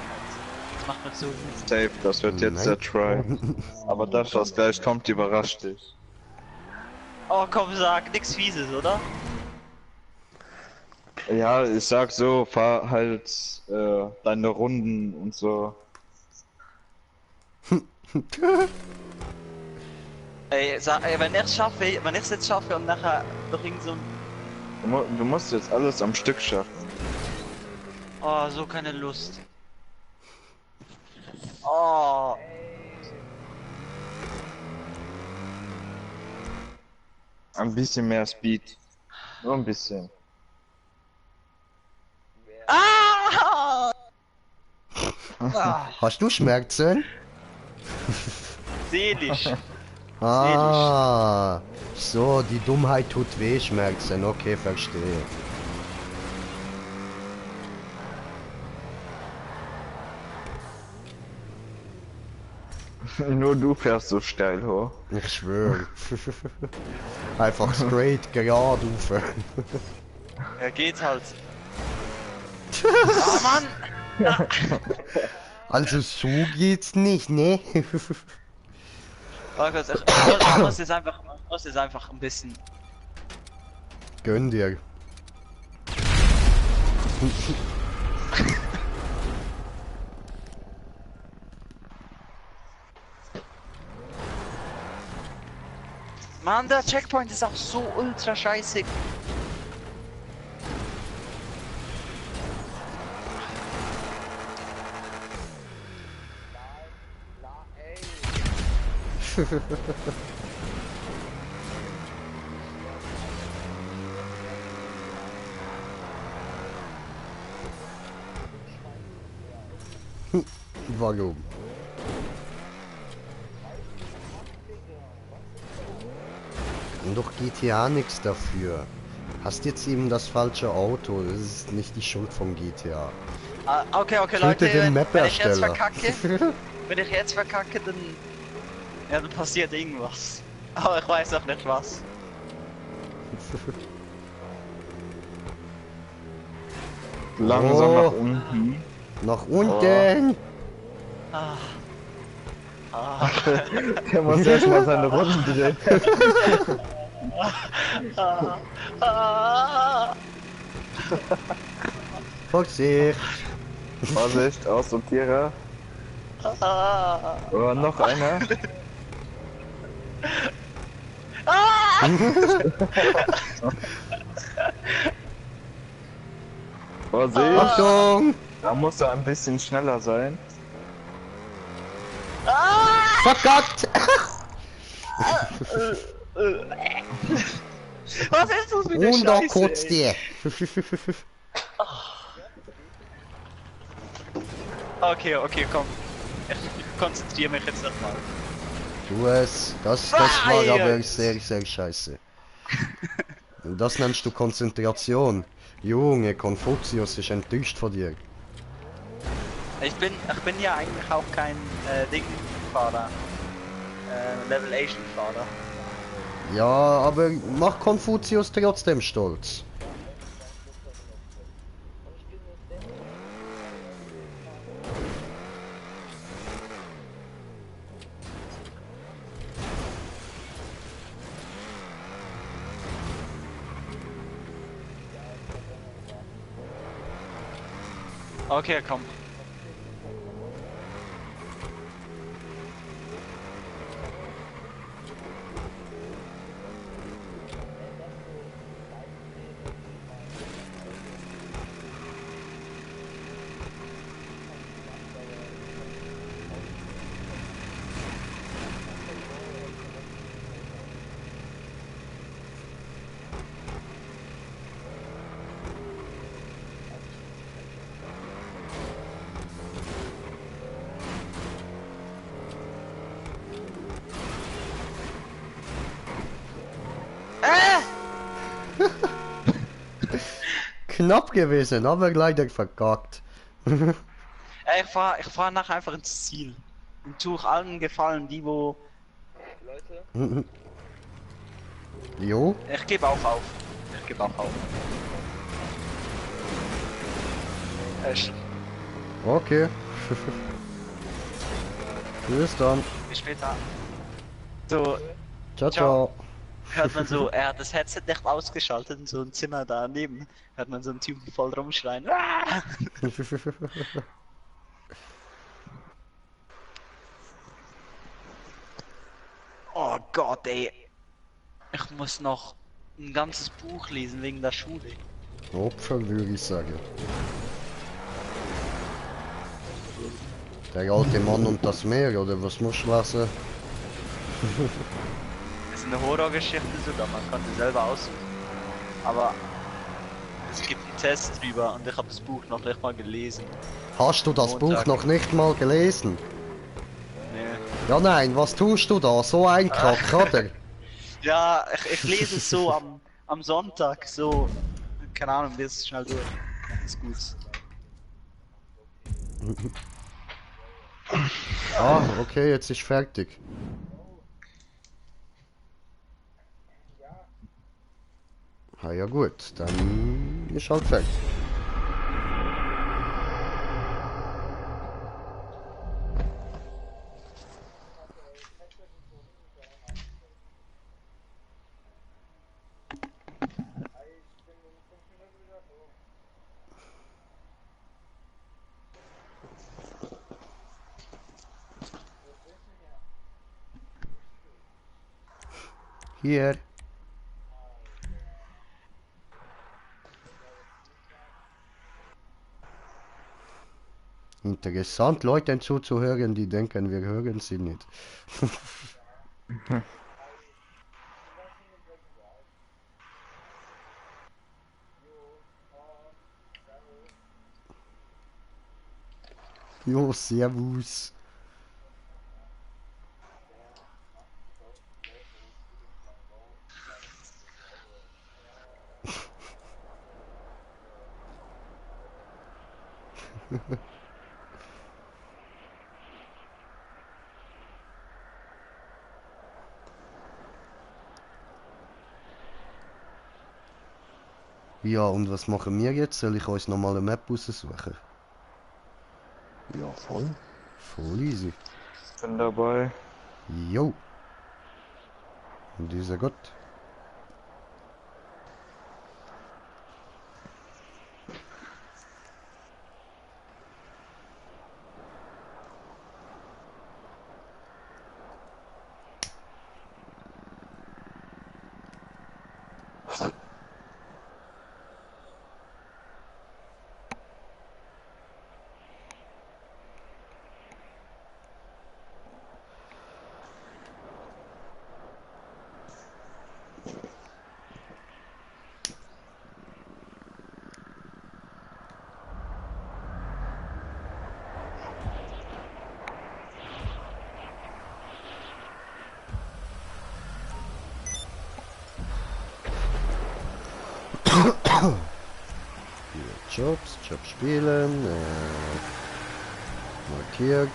Das macht mich so wütend. Safe, das wird jetzt der Try. Aber das, was gleich kommt, überrascht dich. Oh, komm, sag, nix Fieses, oder? Ja, ich sag so, fahr halt deine Runden und so. Ey, wenn ich es jetzt schaffe und nachher noch irgend so ein. Du musst jetzt alles am Stück schaffen. Oh, so keine Lust. Oh. Ein bisschen mehr Speed. Nur ein bisschen. Ah! Ah, Hast du Schmerzen? seelisch. Ah, so, die Dummheit tut weh, Schmerzen, okay, verstehe. Nur du fährst so steil hoch. Ich schwöre. Einfach straight, gerade rauf. Ja, geht halt. Oh Mann! Also so geht's nicht, ne? Oh Gott, ich muss jetzt einfach ein bisschen. Gönn dir. Mann, der Checkpoint ist auch so ultra scheiße. Warum? Kann doch GTA nichts dafür. Hast jetzt eben das falsche Auto, das ist nicht die Schuld von GTA. Ah, okay, Töte Leute, den wenn ich jetzt Map-Ersteller. verkacke, dann, ja, dann passiert irgendwas. Aber ich weiß auch nicht was. Langsam Oh. nach unten. Nach unten! Ah. Ah. Der muss erstmal seine Runden drehen. Ah. Vorsicht! Vorsicht, Aussortierer. Ah. Oh, noch einer. Vorsicht! Achtung! Da muss er ein bisschen schneller sein. Verkackt! Was ist das mit der Und da Scheiße, kotzt ey? die. Okay, komm. Ich konzentriere mich jetzt nochmal. Du es. Das war aber sehr, sehr scheiße. Und das nennst du Konzentration. Junge, Konfuzius ist enttäuscht von dir. Ich bin ja eigentlich auch kein Ding-Fahrer. Level Asian Fahrer. Ja, aber mach Konfuzius trotzdem stolz. Okay, komm. Knapp gewesen, aber leider verkackt. Ich fahr nachher einfach ins Ziel. Und tue allen gefallen, die wo... Leute, Jo, ich gebe auch auf. Ich gebe auch auf. Echt. okay. Bis dann. Bis später. So, Ciao, Ciao. ciao. hört man so, er hat das Headset nicht ausgeschaltet in so einem Zimmer daneben. Hört man so einen Typen voll rumschreien. Ah! Oh Gott, ey. Ich muss noch ein ganzes Buch lesen wegen der Schule. Opfer würde ich sagen. Der alte Mann und das Meer, oder was musst du lesen? Das ist eine Horrorgeschichte sogar, man kann sie selber aussuchen. Aber es gibt einen Test drüber und ich habe das Buch noch nicht mal gelesen. Hast du das Montag. Buch noch nicht mal gelesen? Nee. Ja nein, was tust du da? So ein Kack, oder? Ja, ich lese es so am Sonntag, so, keine Ahnung, lese es schnell durch. Ist gut. Ah, okay, jetzt ist fertig. Ah ja gut, dann ist halt fertig. Hier. Interessant, Leuten zuzuhören, die denken, wir hören sie nicht. Jo, servus. Ja, und was machen wir jetzt? Soll ich uns nochmal eine Map raussuchen? Ja, voll. Voll easy. Bin dabei. Jo. Und dieser Gott. Hier, Jobs spielen, markiert.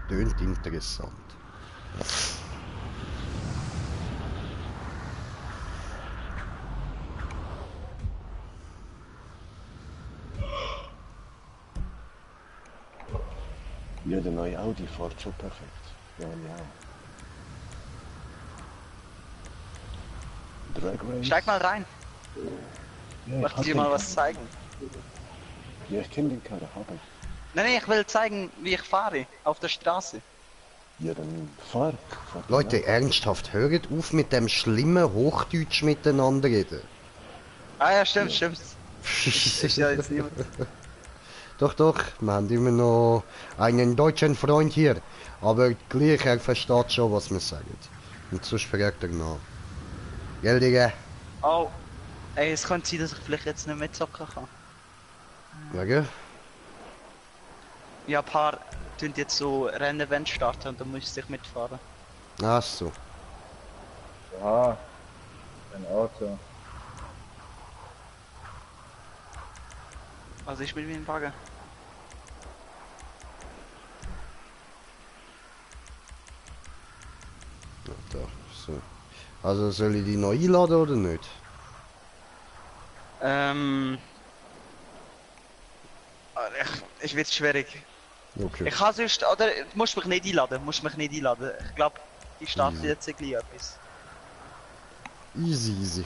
Tönt interessant. Ja, der neue Audi fährt schon perfekt. Ja, ja. Drag Race. Steig mal rein. Ja, Mach hab dir den mal was Karre. zeigen. Ja, ich kenne den Karre, hab ich. Nein, ich will zeigen, wie ich fahre. Auf der Straße. Ja, dann fahr. Leute, ernsthaft, hört auf mit dem schlimmen Hochdeutsch miteinander reden. Ah ja, stimmt. Ist ja jetzt niemand. Doch, wir haben immer noch einen deutschen Freund hier. Aber gleich, er versteht schon, was wir sagen. Und sonst fragt er nach. Gell, Digga? Oh. Ey, es könnte sein, dass ich vielleicht jetzt nicht mitzocken kann. Ja, gell? Ja, ein paar tun jetzt so Rennen starten und dann müsste ich mitfahren. Ach so. Ja, ein Auto. Also ich bin wie ein Bagger. Ja, da, so. Also soll ich die noch einladen oder nicht? Ich wird schwierig. Okay. Ich kann sonst, oder du musst mich nicht einladen, Ich glaube, die startet Easy. jetzt gleich etwas. Easy.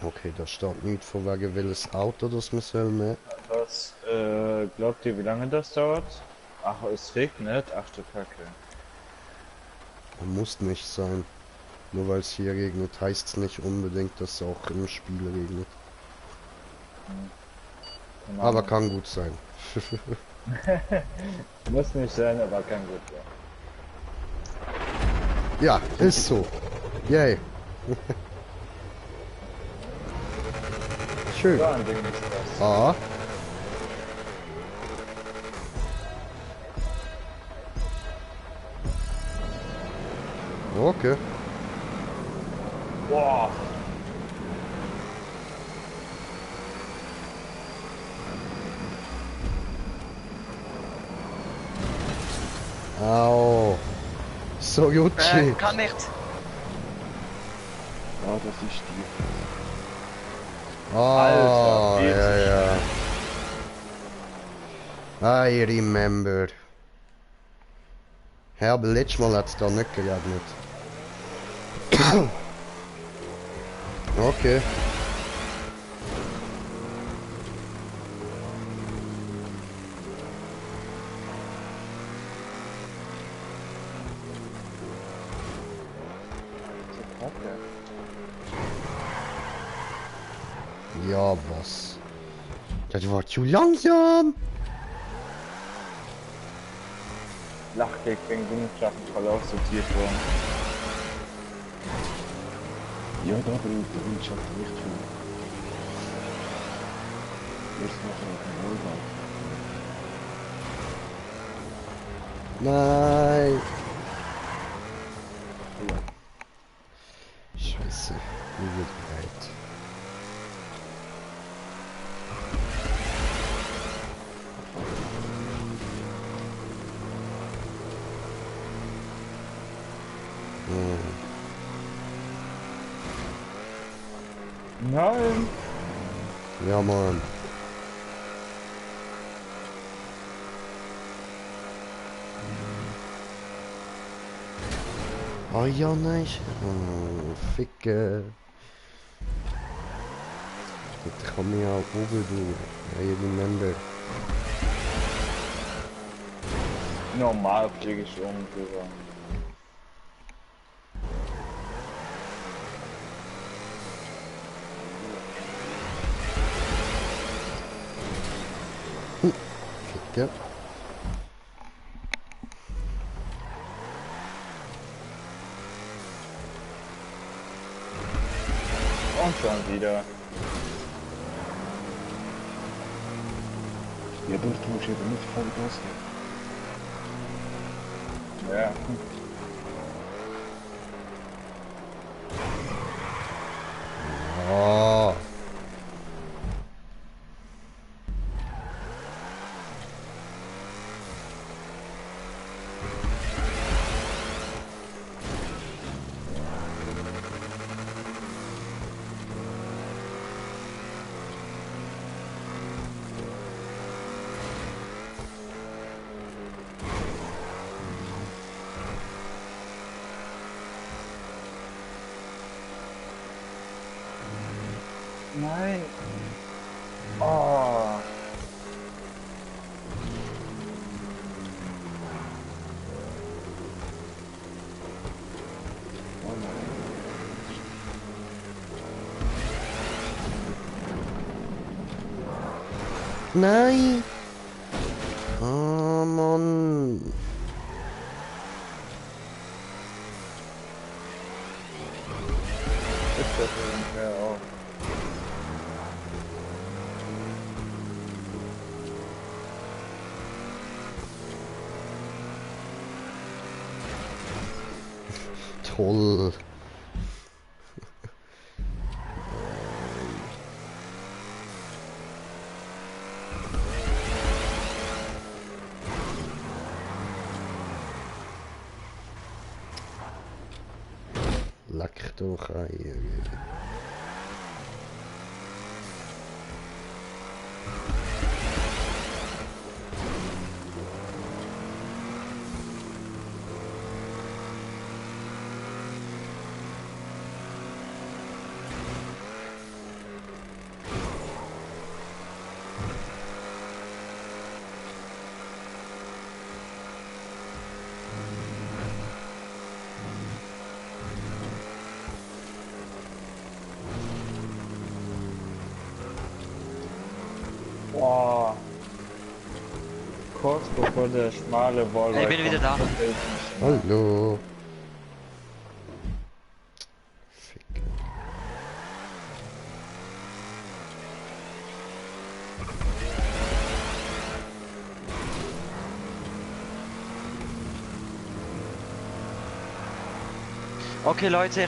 Okay, da steht nicht von wegen welches Auto das wir sollen nehmen. Was glaubt ihr, wie lange das dauert? Ach, es regnet? Ach du Kacke. Muss nicht sein. Nur weil es hier regnet, heißt es nicht unbedingt, dass es auch im Spiel regnet. Keine Aber Ahnung. kann gut sein. Muss nicht sein, aber kann gut sein. Ja, ist so. Yay. Schön. So ein Ding ist das. Ah. Okay. Boah! Au. So Gucci. Kann nicht. Ja, das ist die. Ah, Alter, ja. I remember. Ja, aber letztes Mal hat es da nicht geregnet. Okay. Kacke. Ja, was? Das war zu langsam. Lachkick wegen Windschatten voll aussortiert worden. Ja, da bringt der Windschatten nicht viel. Erst nachher auf dem Rollbahn. Nein. Scheiße. Mir wird breit. Nein! Ja, Mann. Oh ja, nein. Oh, Ficke. Ich kann mich auch oben tun. I remember. Normal fliege ich oben drüber. Ficke. Und schon wieder. Ja, du musst eben nicht voll losgehen. Ja. Oh. Nein. Oh. Nein! Oh Mann! Ist das irgendwer auch? Toll! Leck doch Eier. Boah. Kurz bevor der schmale Wall. Ich bin wieder da. Hallo! Fick. Okay, Leute,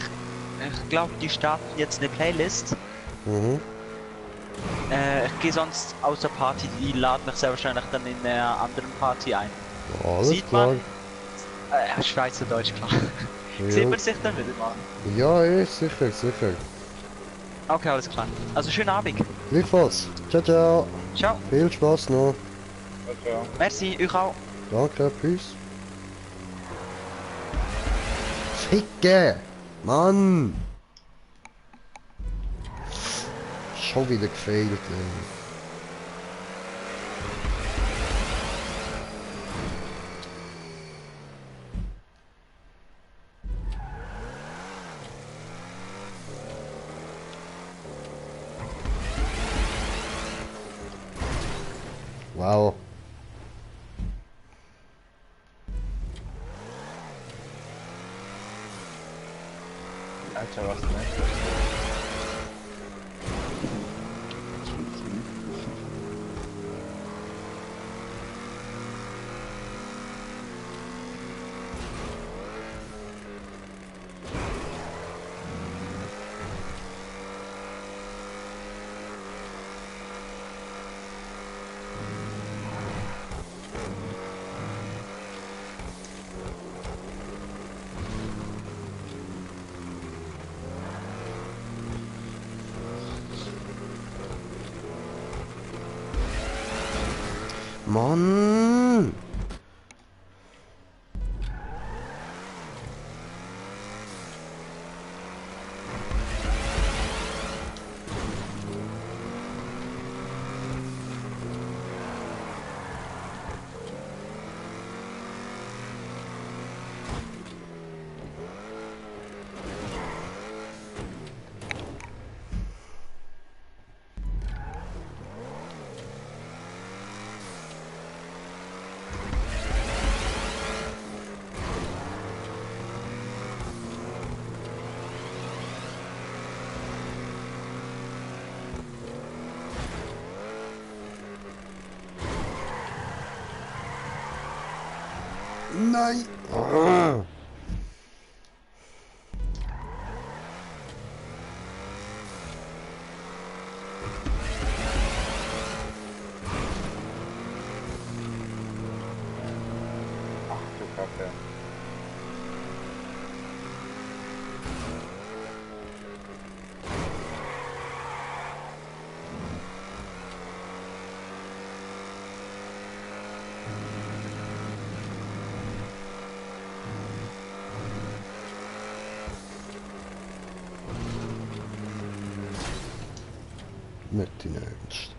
ich glaube, die starten jetzt eine Playlist. Mhm. Ich gehe sonst aus der Party, die laden mich sehr wahrscheinlich dann in einer anderen Party ein. Alles Sieht klar. man? Schweizerdeutsch, klar. Sieht Jo. man sich dann wieder mal? Ja, sicher, sicher. Okay, alles klar. Also schönen Abend. Gleichfalls. Ciao, ciao. Ciao. Viel Spaß noch. Ciao. Merci, euch auch. Danke, tschüss. Ficke! Mann! Schon wieder gefailt, ey. Wow. Alter, was denn? Mann! Nein! Ah. Ach du Kacke. Nicht in Ernst.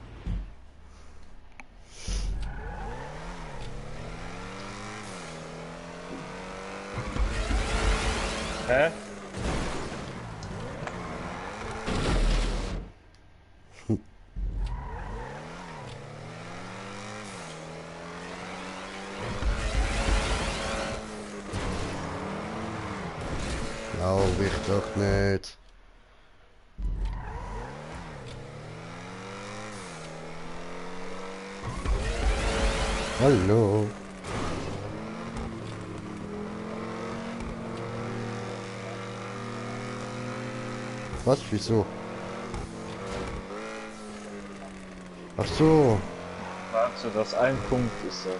Hä? Glaube ich doch nicht. Hallo. Was? Wieso? Ach so. Warte, das ein Punkt ist das.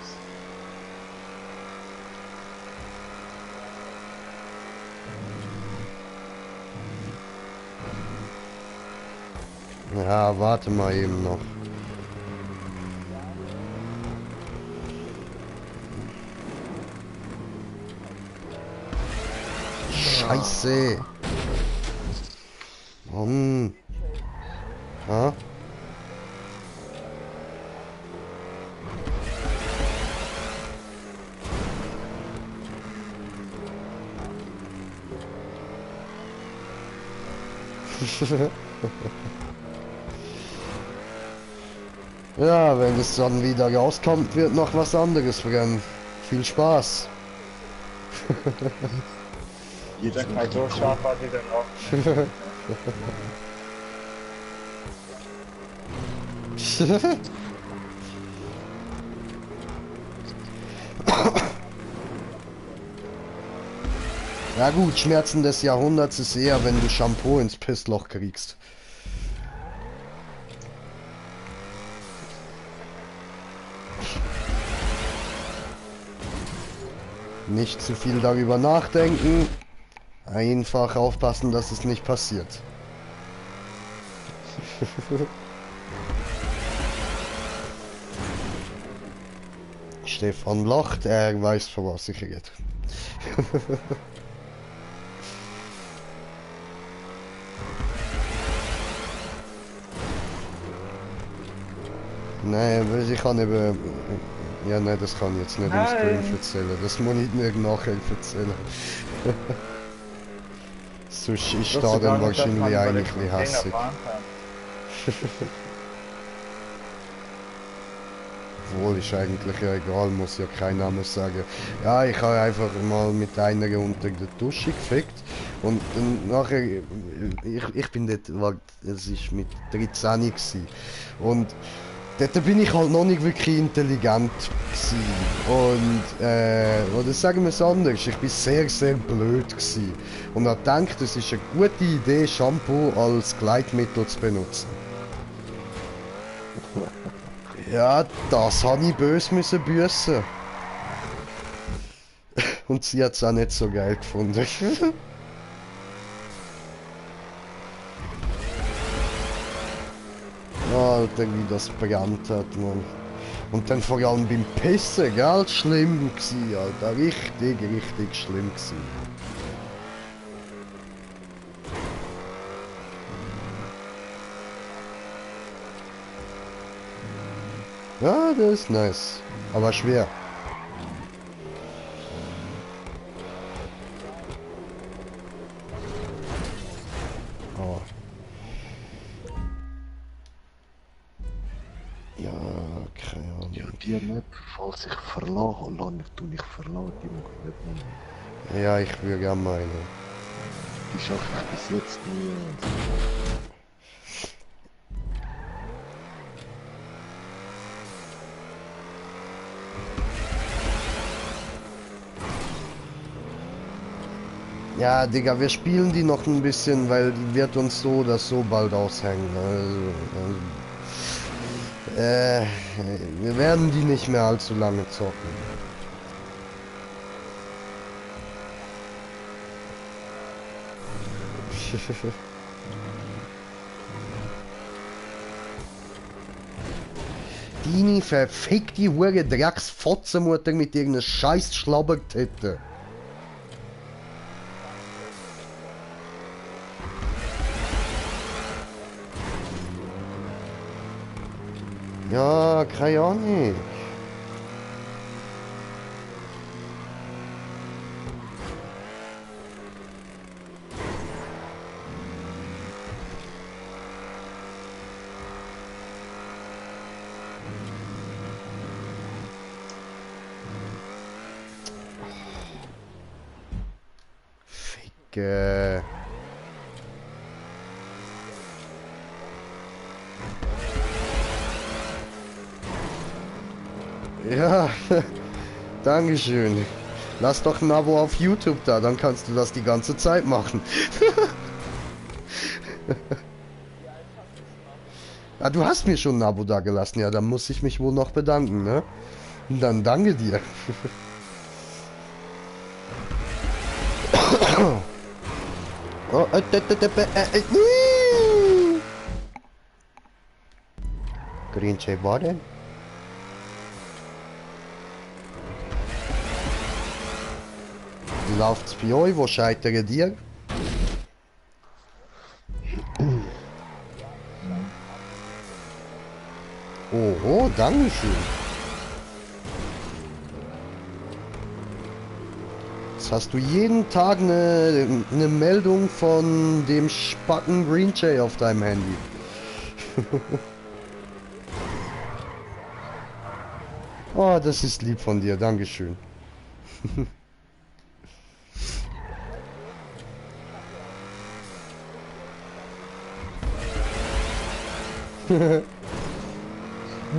Ja, warte mal eben noch. Scheiße. Mann. Ha? Ja, wenn es dann wieder rauskommt, wird noch was anderes brennen. Viel Spaß. Jeder kann so scharf war die dann auch. Ja gut, Schmerzen des Jahrhunderts ist eher, wenn du Shampoo ins Pissloch kriegst. Nicht zu viel darüber nachdenken. Einfach aufpassen, dass es nicht passiert. Stefan lacht, er weiß, von was ich rede. Nein, weil ich kann eben... Ja, nein, das kann ich jetzt nicht im Stream erzählen. Das muss ich nicht nachher erzählen. Sonst ist da dann wahrscheinlich eigentlich ein bisschen hässig. Obwohl, ist eigentlich ja egal, muss ja kein Name sagen. Ja, ich habe einfach mal mit einer unter der Dusche gefickt. Und dann nachher, ich bin dort, es ist mit 13 gewesen. Und dort bin ich halt noch nicht wirklich intelligent gewesen. Und, oder sagen wir es anders, ich bin sehr, sehr blöd gewesen. Und habe gedacht, es ist eine gute Idee, Shampoo als Gleitmittel zu benutzen. Ja, das habe ich böse müssen büssen. Und sie hat es auch nicht so geil gefunden. Alter, wie das brennt hat, Mann. Und dann vor allem beim Pissen, gell? Schlimm gsi, Alter. Richtig, richtig schlimm gsi. Ja, das ist nice. Aber schwer. Oh. Ja, keine Ahnung. Ja, die nicht, falls ich verlasse, ich verlasse, die mag ich nicht nehmen. Ja, ich würde gerne meine. Die schaffe ich bis jetzt nie. Ja, Digga, wir spielen die noch ein bisschen, weil die wird uns so oder so bald aushängen. Wir werden die nicht mehr allzu lange zocken. Dini verfickt die Hure Drecksfotzenmutter mit irgendeiner scheiß Schlabbertitte. Ja, keine Ahnung. Ficke. Ja, Dankeschön. Lass doch ein Abo auf YouTube da, dann kannst du das die ganze Zeit machen. Ah, du hast mir schon ein Abo da gelassen, ja, dann muss ich mich wohl noch bedanken, ne? Und dann danke dir. Oh, Green Jay Borden. Wie läuft's bei euch? Wo scheitert ihr? Oh, Dankeschön. Jetzt hast du jeden Tag eine Meldung von dem Spacken Green Jay auf deinem Handy. Oh, das ist lieb von dir. Dankeschön.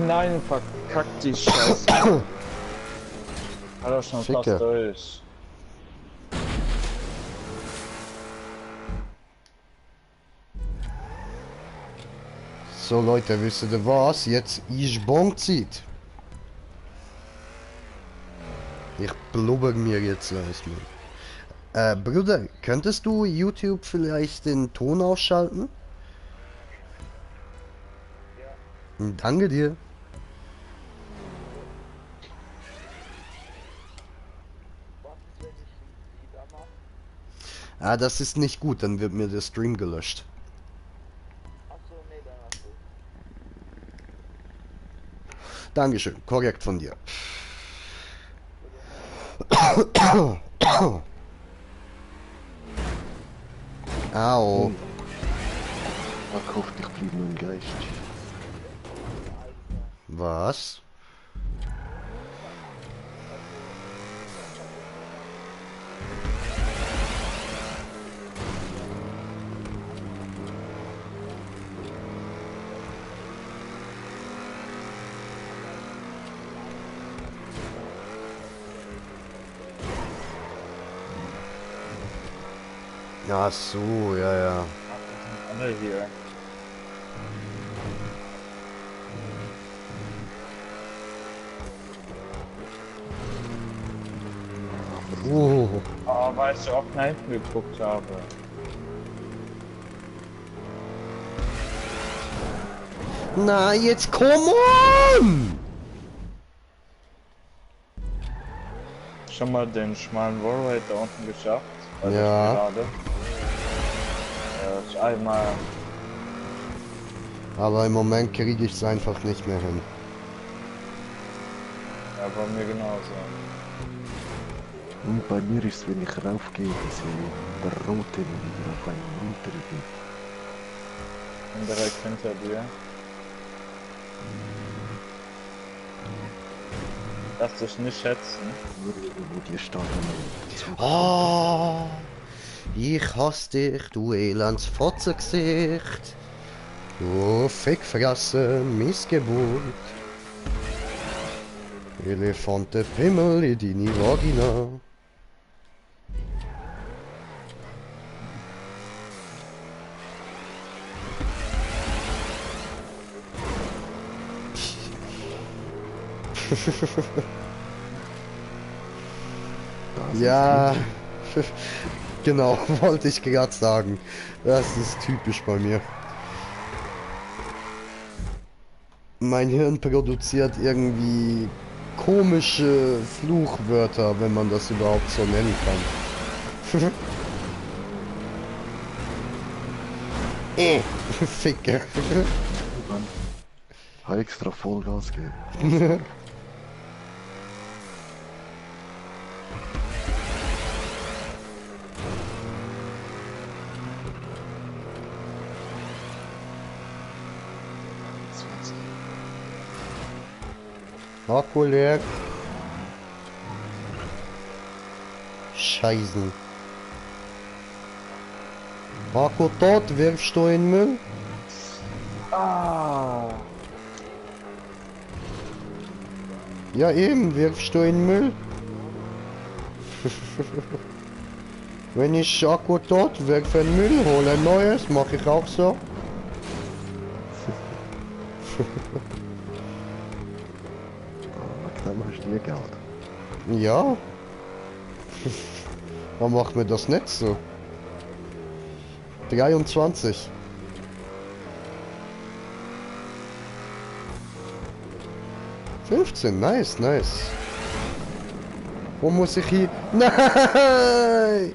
Nein, verkackt die Scheiße. Hat er schon fast Ficke. durch. So Leute, wisst ihr was? Jetzt ist Bonzeit. Ich blubber mir jetzt erstmal. Bruder, könntest du YouTube vielleicht den Ton ausschalten? Danke dir. Was ist, wenn ich wieder mache? Ah, das ist nicht gut, dann wird mir der Stream gelöscht. Achso, nee, dann hast du. Dankeschön, korrekt von dir. Au. Verkauf dich blieb nur im Geist. Was? Ach so, ja, ja. Alle hier. Aber weißt du, ob ich nach hinten geguckt habe? Na, jetzt komm on! schon mal den schmalen Wallride da unten geschafft? Also Ja. gerade. Ich einmal. Aber im Moment kriege ich es einfach nicht mehr hin. Ja, bei mir genauso. Und bei mir ist, wenn ich raufgehe, der rote wieder auf einem runtergeht. Bin direkt hinter dir. Lass dich nicht schätzen. Nur wo die starten. Ah, ich hasse dich, du elends Fotzengesicht. Du Fickfresse, Missgeburt. Elefantenpimmel in deine Vagina. Ja, genau, wollte ich gerade sagen. Das ist typisch bei mir. Mein Hirn produziert irgendwie komische Fluchwörter, wenn man das überhaupt so nennen kann. Ficke. Dann extra Vollgas geben. Akku leer. Scheißen. Akku tot, wirfst du in Müll? Ah! Ja eben, wirfst du in Müll? Wenn ich Akku tot, wirf in Müll, hole ein neues, mache ich auch so. Dann hast du dir Geld. Ja. Warum macht mir das nicht so? 23. Nice, nice. Wo muss ich hier? Nein!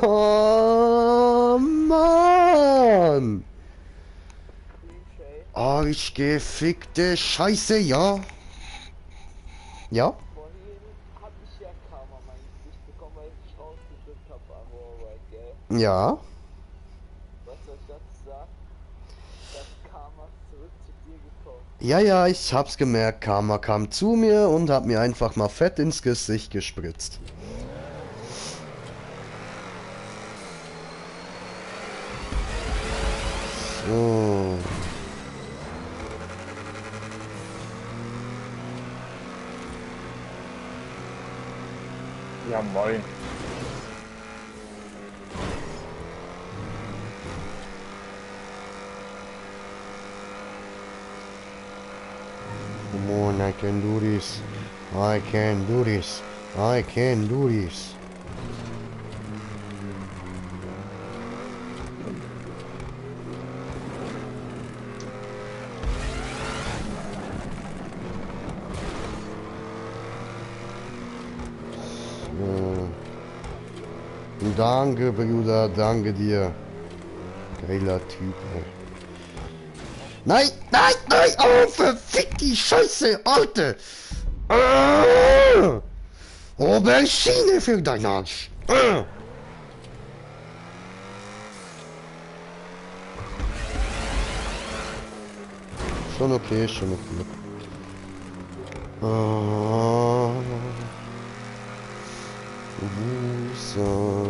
Oh, Mann! Arschgefickte Scheiße, ja? Ja? Vorhin hab ich ja Karma mein Gesicht bekommen, weil ich rausgedrückt hab am Wallride, gell? Ja? Was soll ich dazu sagen? Das Karma ist zurück zu dir gekommen. Ja, ja, ich hab's gemerkt. Karma kam zu mir und hat mir einfach mal fett ins Gesicht gespritzt. So. Ja, moin. Come on, I can do this. I can do this. I can do this. So. Danke, Bruder, danke dir. Geiler Typ, ey. Nein, nein, nein, oh, verfick die Scheiße, Alte! Aubergine für deinen Arsch! Schon okay, schon okay. So.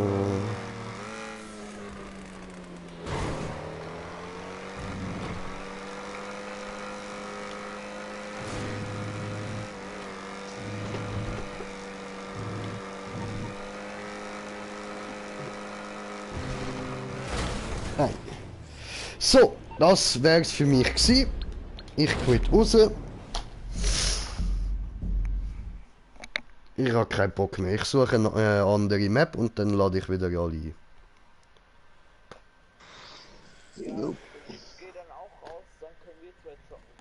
Nein. So, das wär's für mich gewesen. Ich quitt raus. Ich habe keinen Bock mehr. Ich suche eine andere Map und dann lade ich wieder alle ein. Ja, ich geh dann auch raus, dann können wir zwei zocken.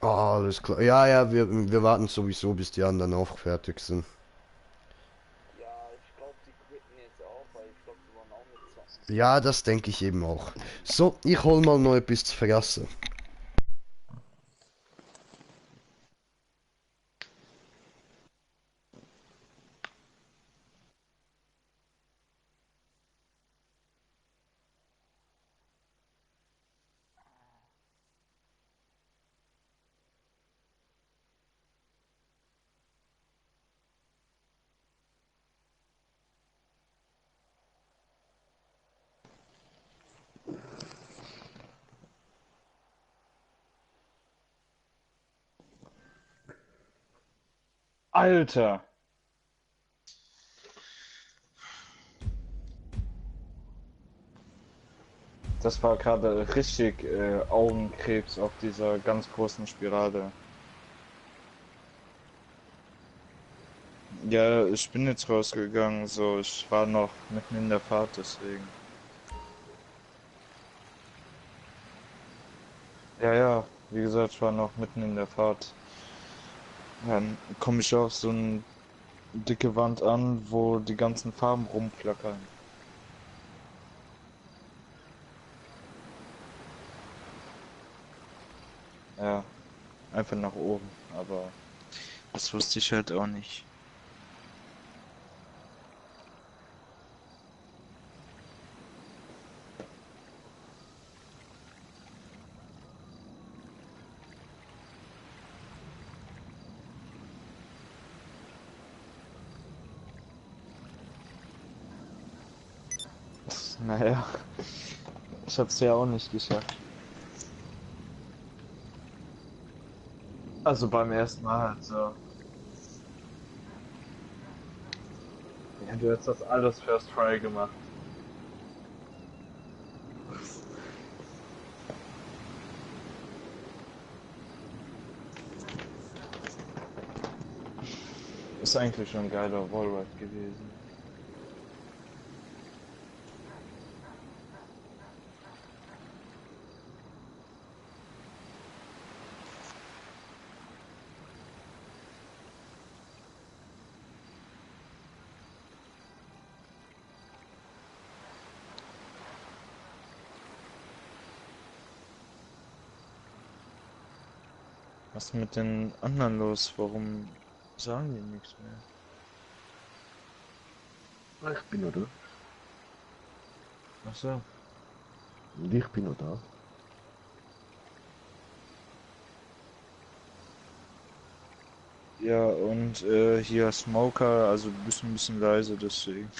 Ah, alles klar. Ja, ja, wir warten sowieso, bis die anderen auch fertig sind. Ja, ich glaube, die quitten jetzt auch, weil ich glaube, die wollen auch mitzocken. Ja, das denke ich eben auch. So, ich hol mal noch etwas zu fressen. Alter! Das war gerade richtig Augenkrebs auf dieser ganz großen Spirale. Ja, ich bin jetzt rausgegangen, so ich war noch mitten in der Fahrt, deswegen. Ja, ja, wie gesagt, ich war noch mitten in der Fahrt. Dann komme ich auf so eine dicke Wand an, wo die ganzen Farben rumflackern. Ja, einfach nach oben, aber das wusste ich halt auch nicht. Naja, ich hab's ja auch nicht geschafft. Also beim ersten Mal halt so. Ja, du hast das alles First Try gemacht. Ist eigentlich schon ein geiler Wallride gewesen. Was ist mit den anderen los? Warum sagen die nichts mehr? Ah, ich bin noch da. Ach so. Und ich bin noch da. Ja, und hier Smoker, also du bist ein bisschen leise, deswegen.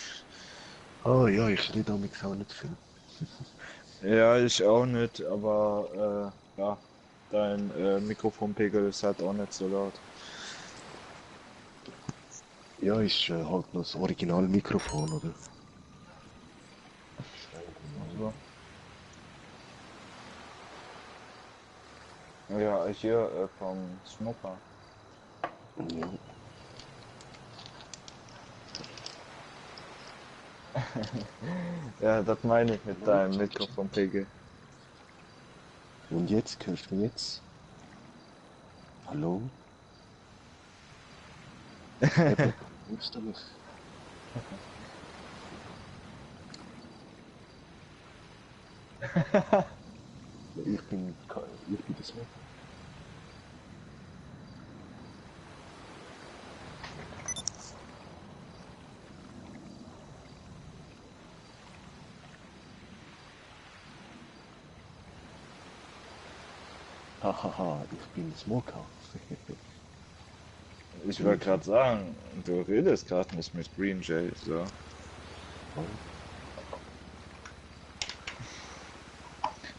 Ah ja, ich rede damit auch nicht viel. Ja, ich auch nicht, aber ja, dein Mikrofonpegel ist halt auch nicht so laut. Ja, ist halt noch das Original-Mikrofon, oder? Also. Ja, hier vom Smoker. Ja. Ja, das meine ich mit deinem Mikrofonpegel. Und jetzt, hörst du mich jetzt? Hallo? Eben, hörst du mich? Ich bin das nicht. Hahaha, ich bin Smoker. Ich wollte gerade sagen, du redest gerade nicht mit Green Jay, so.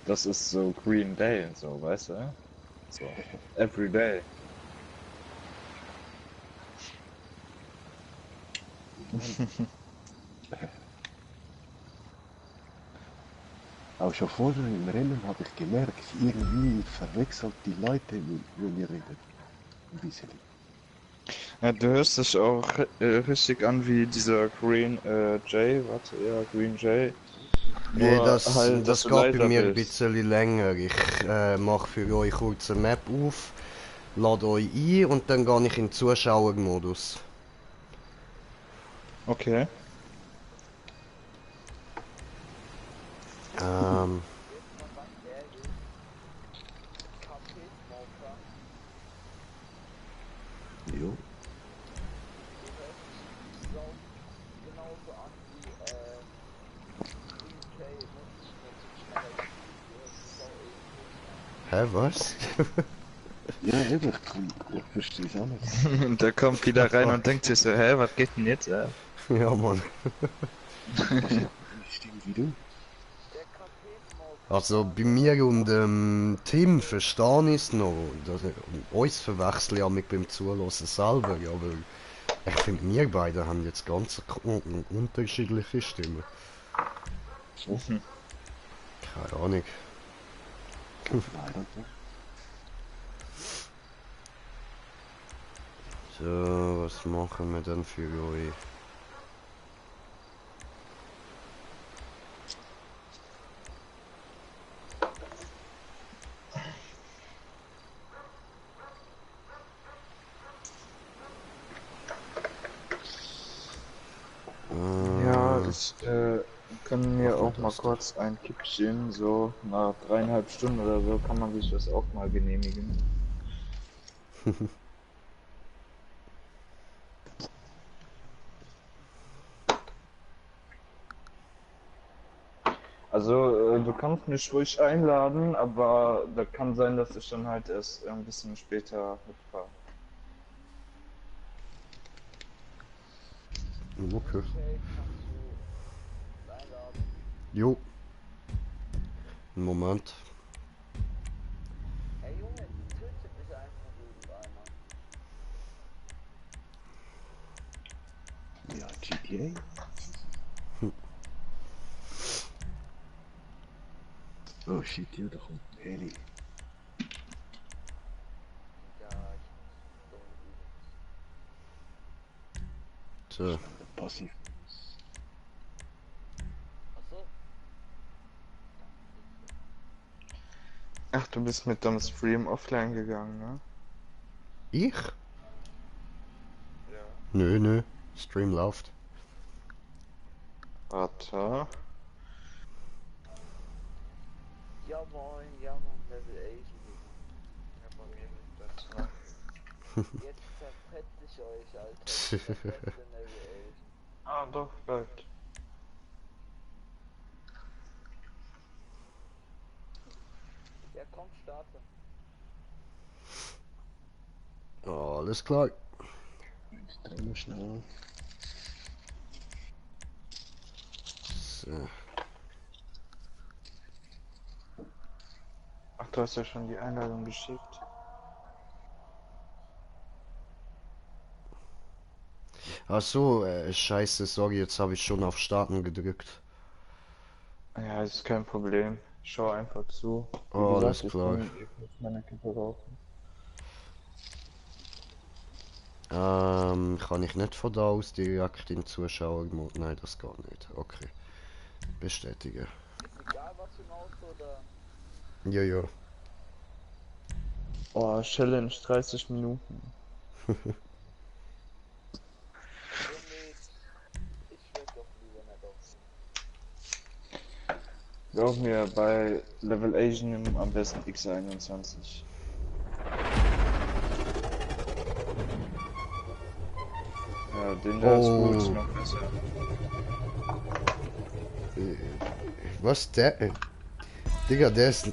Das ist so Green Day, so, weißt du? So, every day. Auch schon vorher im Rennen habe ich gemerkt, irgendwie verwechselt die Leute, wenn ihr redet. Ein bisschen. Ja, du hörst dich auch richtig an wie dieser Green Jay, warte, ja, Green Jay. Hey, Nur halt, das dass du geht bei leiser mir ein bist. bisschen länger. Ich mache für euch kurz eine Map auf. lade euch ein und dann gehe ich in den Zuschauermodus. Okay. Ähm, Jetzt mal ganz ehrlich, KP-Smoker, Jo. die hört sich so genauso an wie Green Jay, nur schneller gespielt. Die hört sich so ähnlich an. hä, was? Ja, eben. Ich verstehe es auch nicht. Und der kommt wieder rein und denkt sich so, hä, was geht denn jetzt ab? Ja, Mann. Ich stimme wie du. Der KP-Smoker. Also bei mir und Tim verstehe ich es noch. Uns verwechseln ja mit beim Zuhören selber, ja, weil ich finde, wir beide haben jetzt ganz unterschiedliche Stimmen. So. Keine Ahnung. Leider so. So, was machen wir denn für euch? Ja, ich kann mir auch mal kurz ein Kippchen, so nach 3,5 Stunden oder so, kann man sich das auch mal genehmigen. Also, du kannst mich ruhig einladen, aber da kann sein, dass ich dann halt erst ein bisschen später mitfahre. Okay. Okay, kannst du einladen. Jo. Moment. Ey Junge, tötet mich einfach irgendeiner. Ja, GTA. Oh shit, hier da kommt ein Heli. Ja, ich muss so üben. So. Passiv. Achso. Ach, du bist mit dem Stream offline gegangen, ne? Ich? Ja. Nö. Stream läuft. Warte. Ja moin, Level 8. Ja, bei mir liegt das, ne? Jetzt zerfetzt ich euch, Alter. Zerfetzt in Level 8. Ah, doch, läuft. Ja komm, starte. Alles klar. Ich dreh mal schnell. So. Ach, du hast ja schon die Einladung geschickt. Ach so, scheiße, sorry, jetzt habe ich schon auf Starten gedrückt. Ja, ist kein Problem. Schau einfach zu. Wie Alles gesagt, klar. ich muss meine Kippe rauchen. Kann ich nicht von da aus direkt in Zuschauermodus? Nein, das geht nicht. Okay. Bestätigen. Ist egal was für ein Auto oder. Ja. Oh, Challenge 30 Minuten. Nee, ich werd doch lieber nicht aufnehmen. Glaub mir, bei Level Asian nimm am besten X21. Ja, den da ist Oh. gut, noch besser. Was, der? Digga, der ist...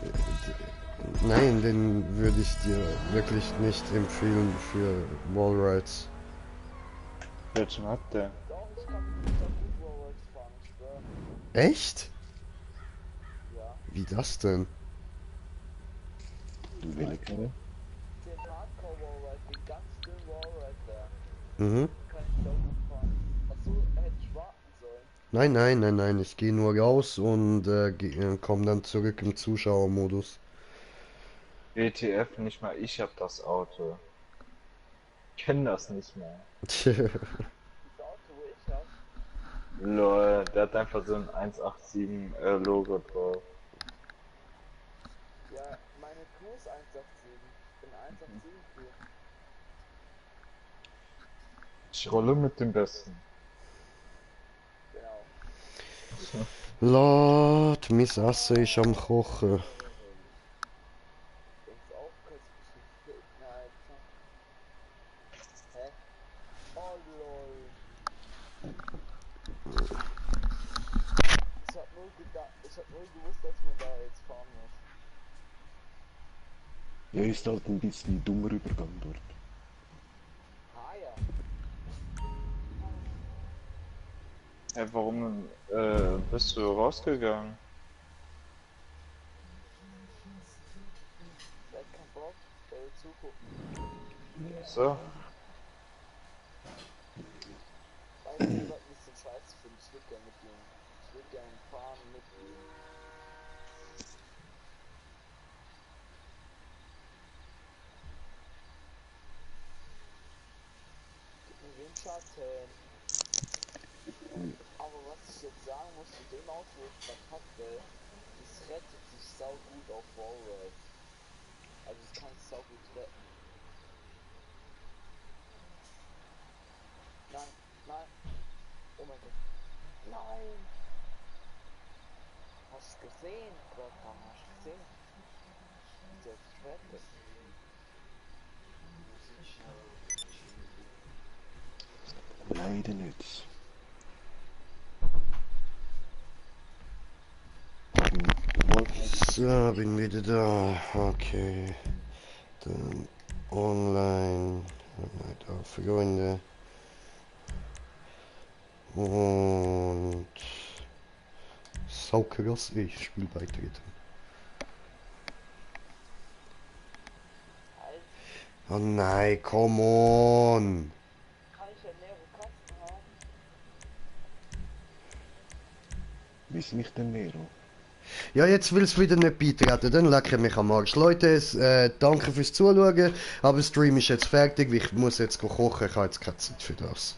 Nein, den würde ich dir wirklich nicht empfehlen für Wallrides. Welchen hat der? Doch, ich kann gut Wallrides fahren, ich schwör. Echt? Ja. Wie das denn? Welche Karre? Den Hardcore Wallride, den ganz dünnen Wallride da. Mhm. Kann ich auch gut fahren. Achso, hätte ich warten sollen. Nein, ich gehe nur raus und komme dann zurück im Zuschauermodus. WTF, nicht mal ich hab das Auto. Ich kenn das nicht mehr. Das Auto, wo ich hab. Lol, der hat einfach so ein 187 Logo drauf. Ja, meine Crew ist 187. bin 187 für. Ich rolle mit dem Besten. Genau. Lord, mein Essen ist am Kochen. Jetzt auch kurz bisschen ficken, Alter. Hä? Oh lol. Ich hab nur gewusst, dass man da jetzt fahren muss. Ja, ist halt ein bisschen dummer Übergang dort. Ah ja. Hä, warum bist du rausgegangen? Ich hab keinen Bock, der will zugucken. So. Weil ich das ein bisschen scheiße finde, ich würde gerne mit ihm. Ich würde gerne fahren mit ihm. Gib mir Windschatten. Aber was ich jetzt sagen muss zu dem Auto, wo ich verkacke, das rettet sich sau gut auf Wallride. Also es kann sich sau gut retten. Nein, nein. Oh mein Gott. Nein! Hast du gesehen? Oder hast du gesehen? Der rettet. Leider nicht. So, bin wieder da. Okay. Dann online. Da Freunde. Und saukrass, ich spiele beitreten. Halt, Oh nein, come on! kann ich ja mehrere Kasten haben? Wie ist nicht der Nero? Ja, jetzt will es wieder nicht beitreten, dann lecke mich am Arsch. Leute, danke fürs Zuschauen, aber der Stream ist jetzt fertig, ich muss jetzt kochen, ich habe jetzt keine Zeit für das.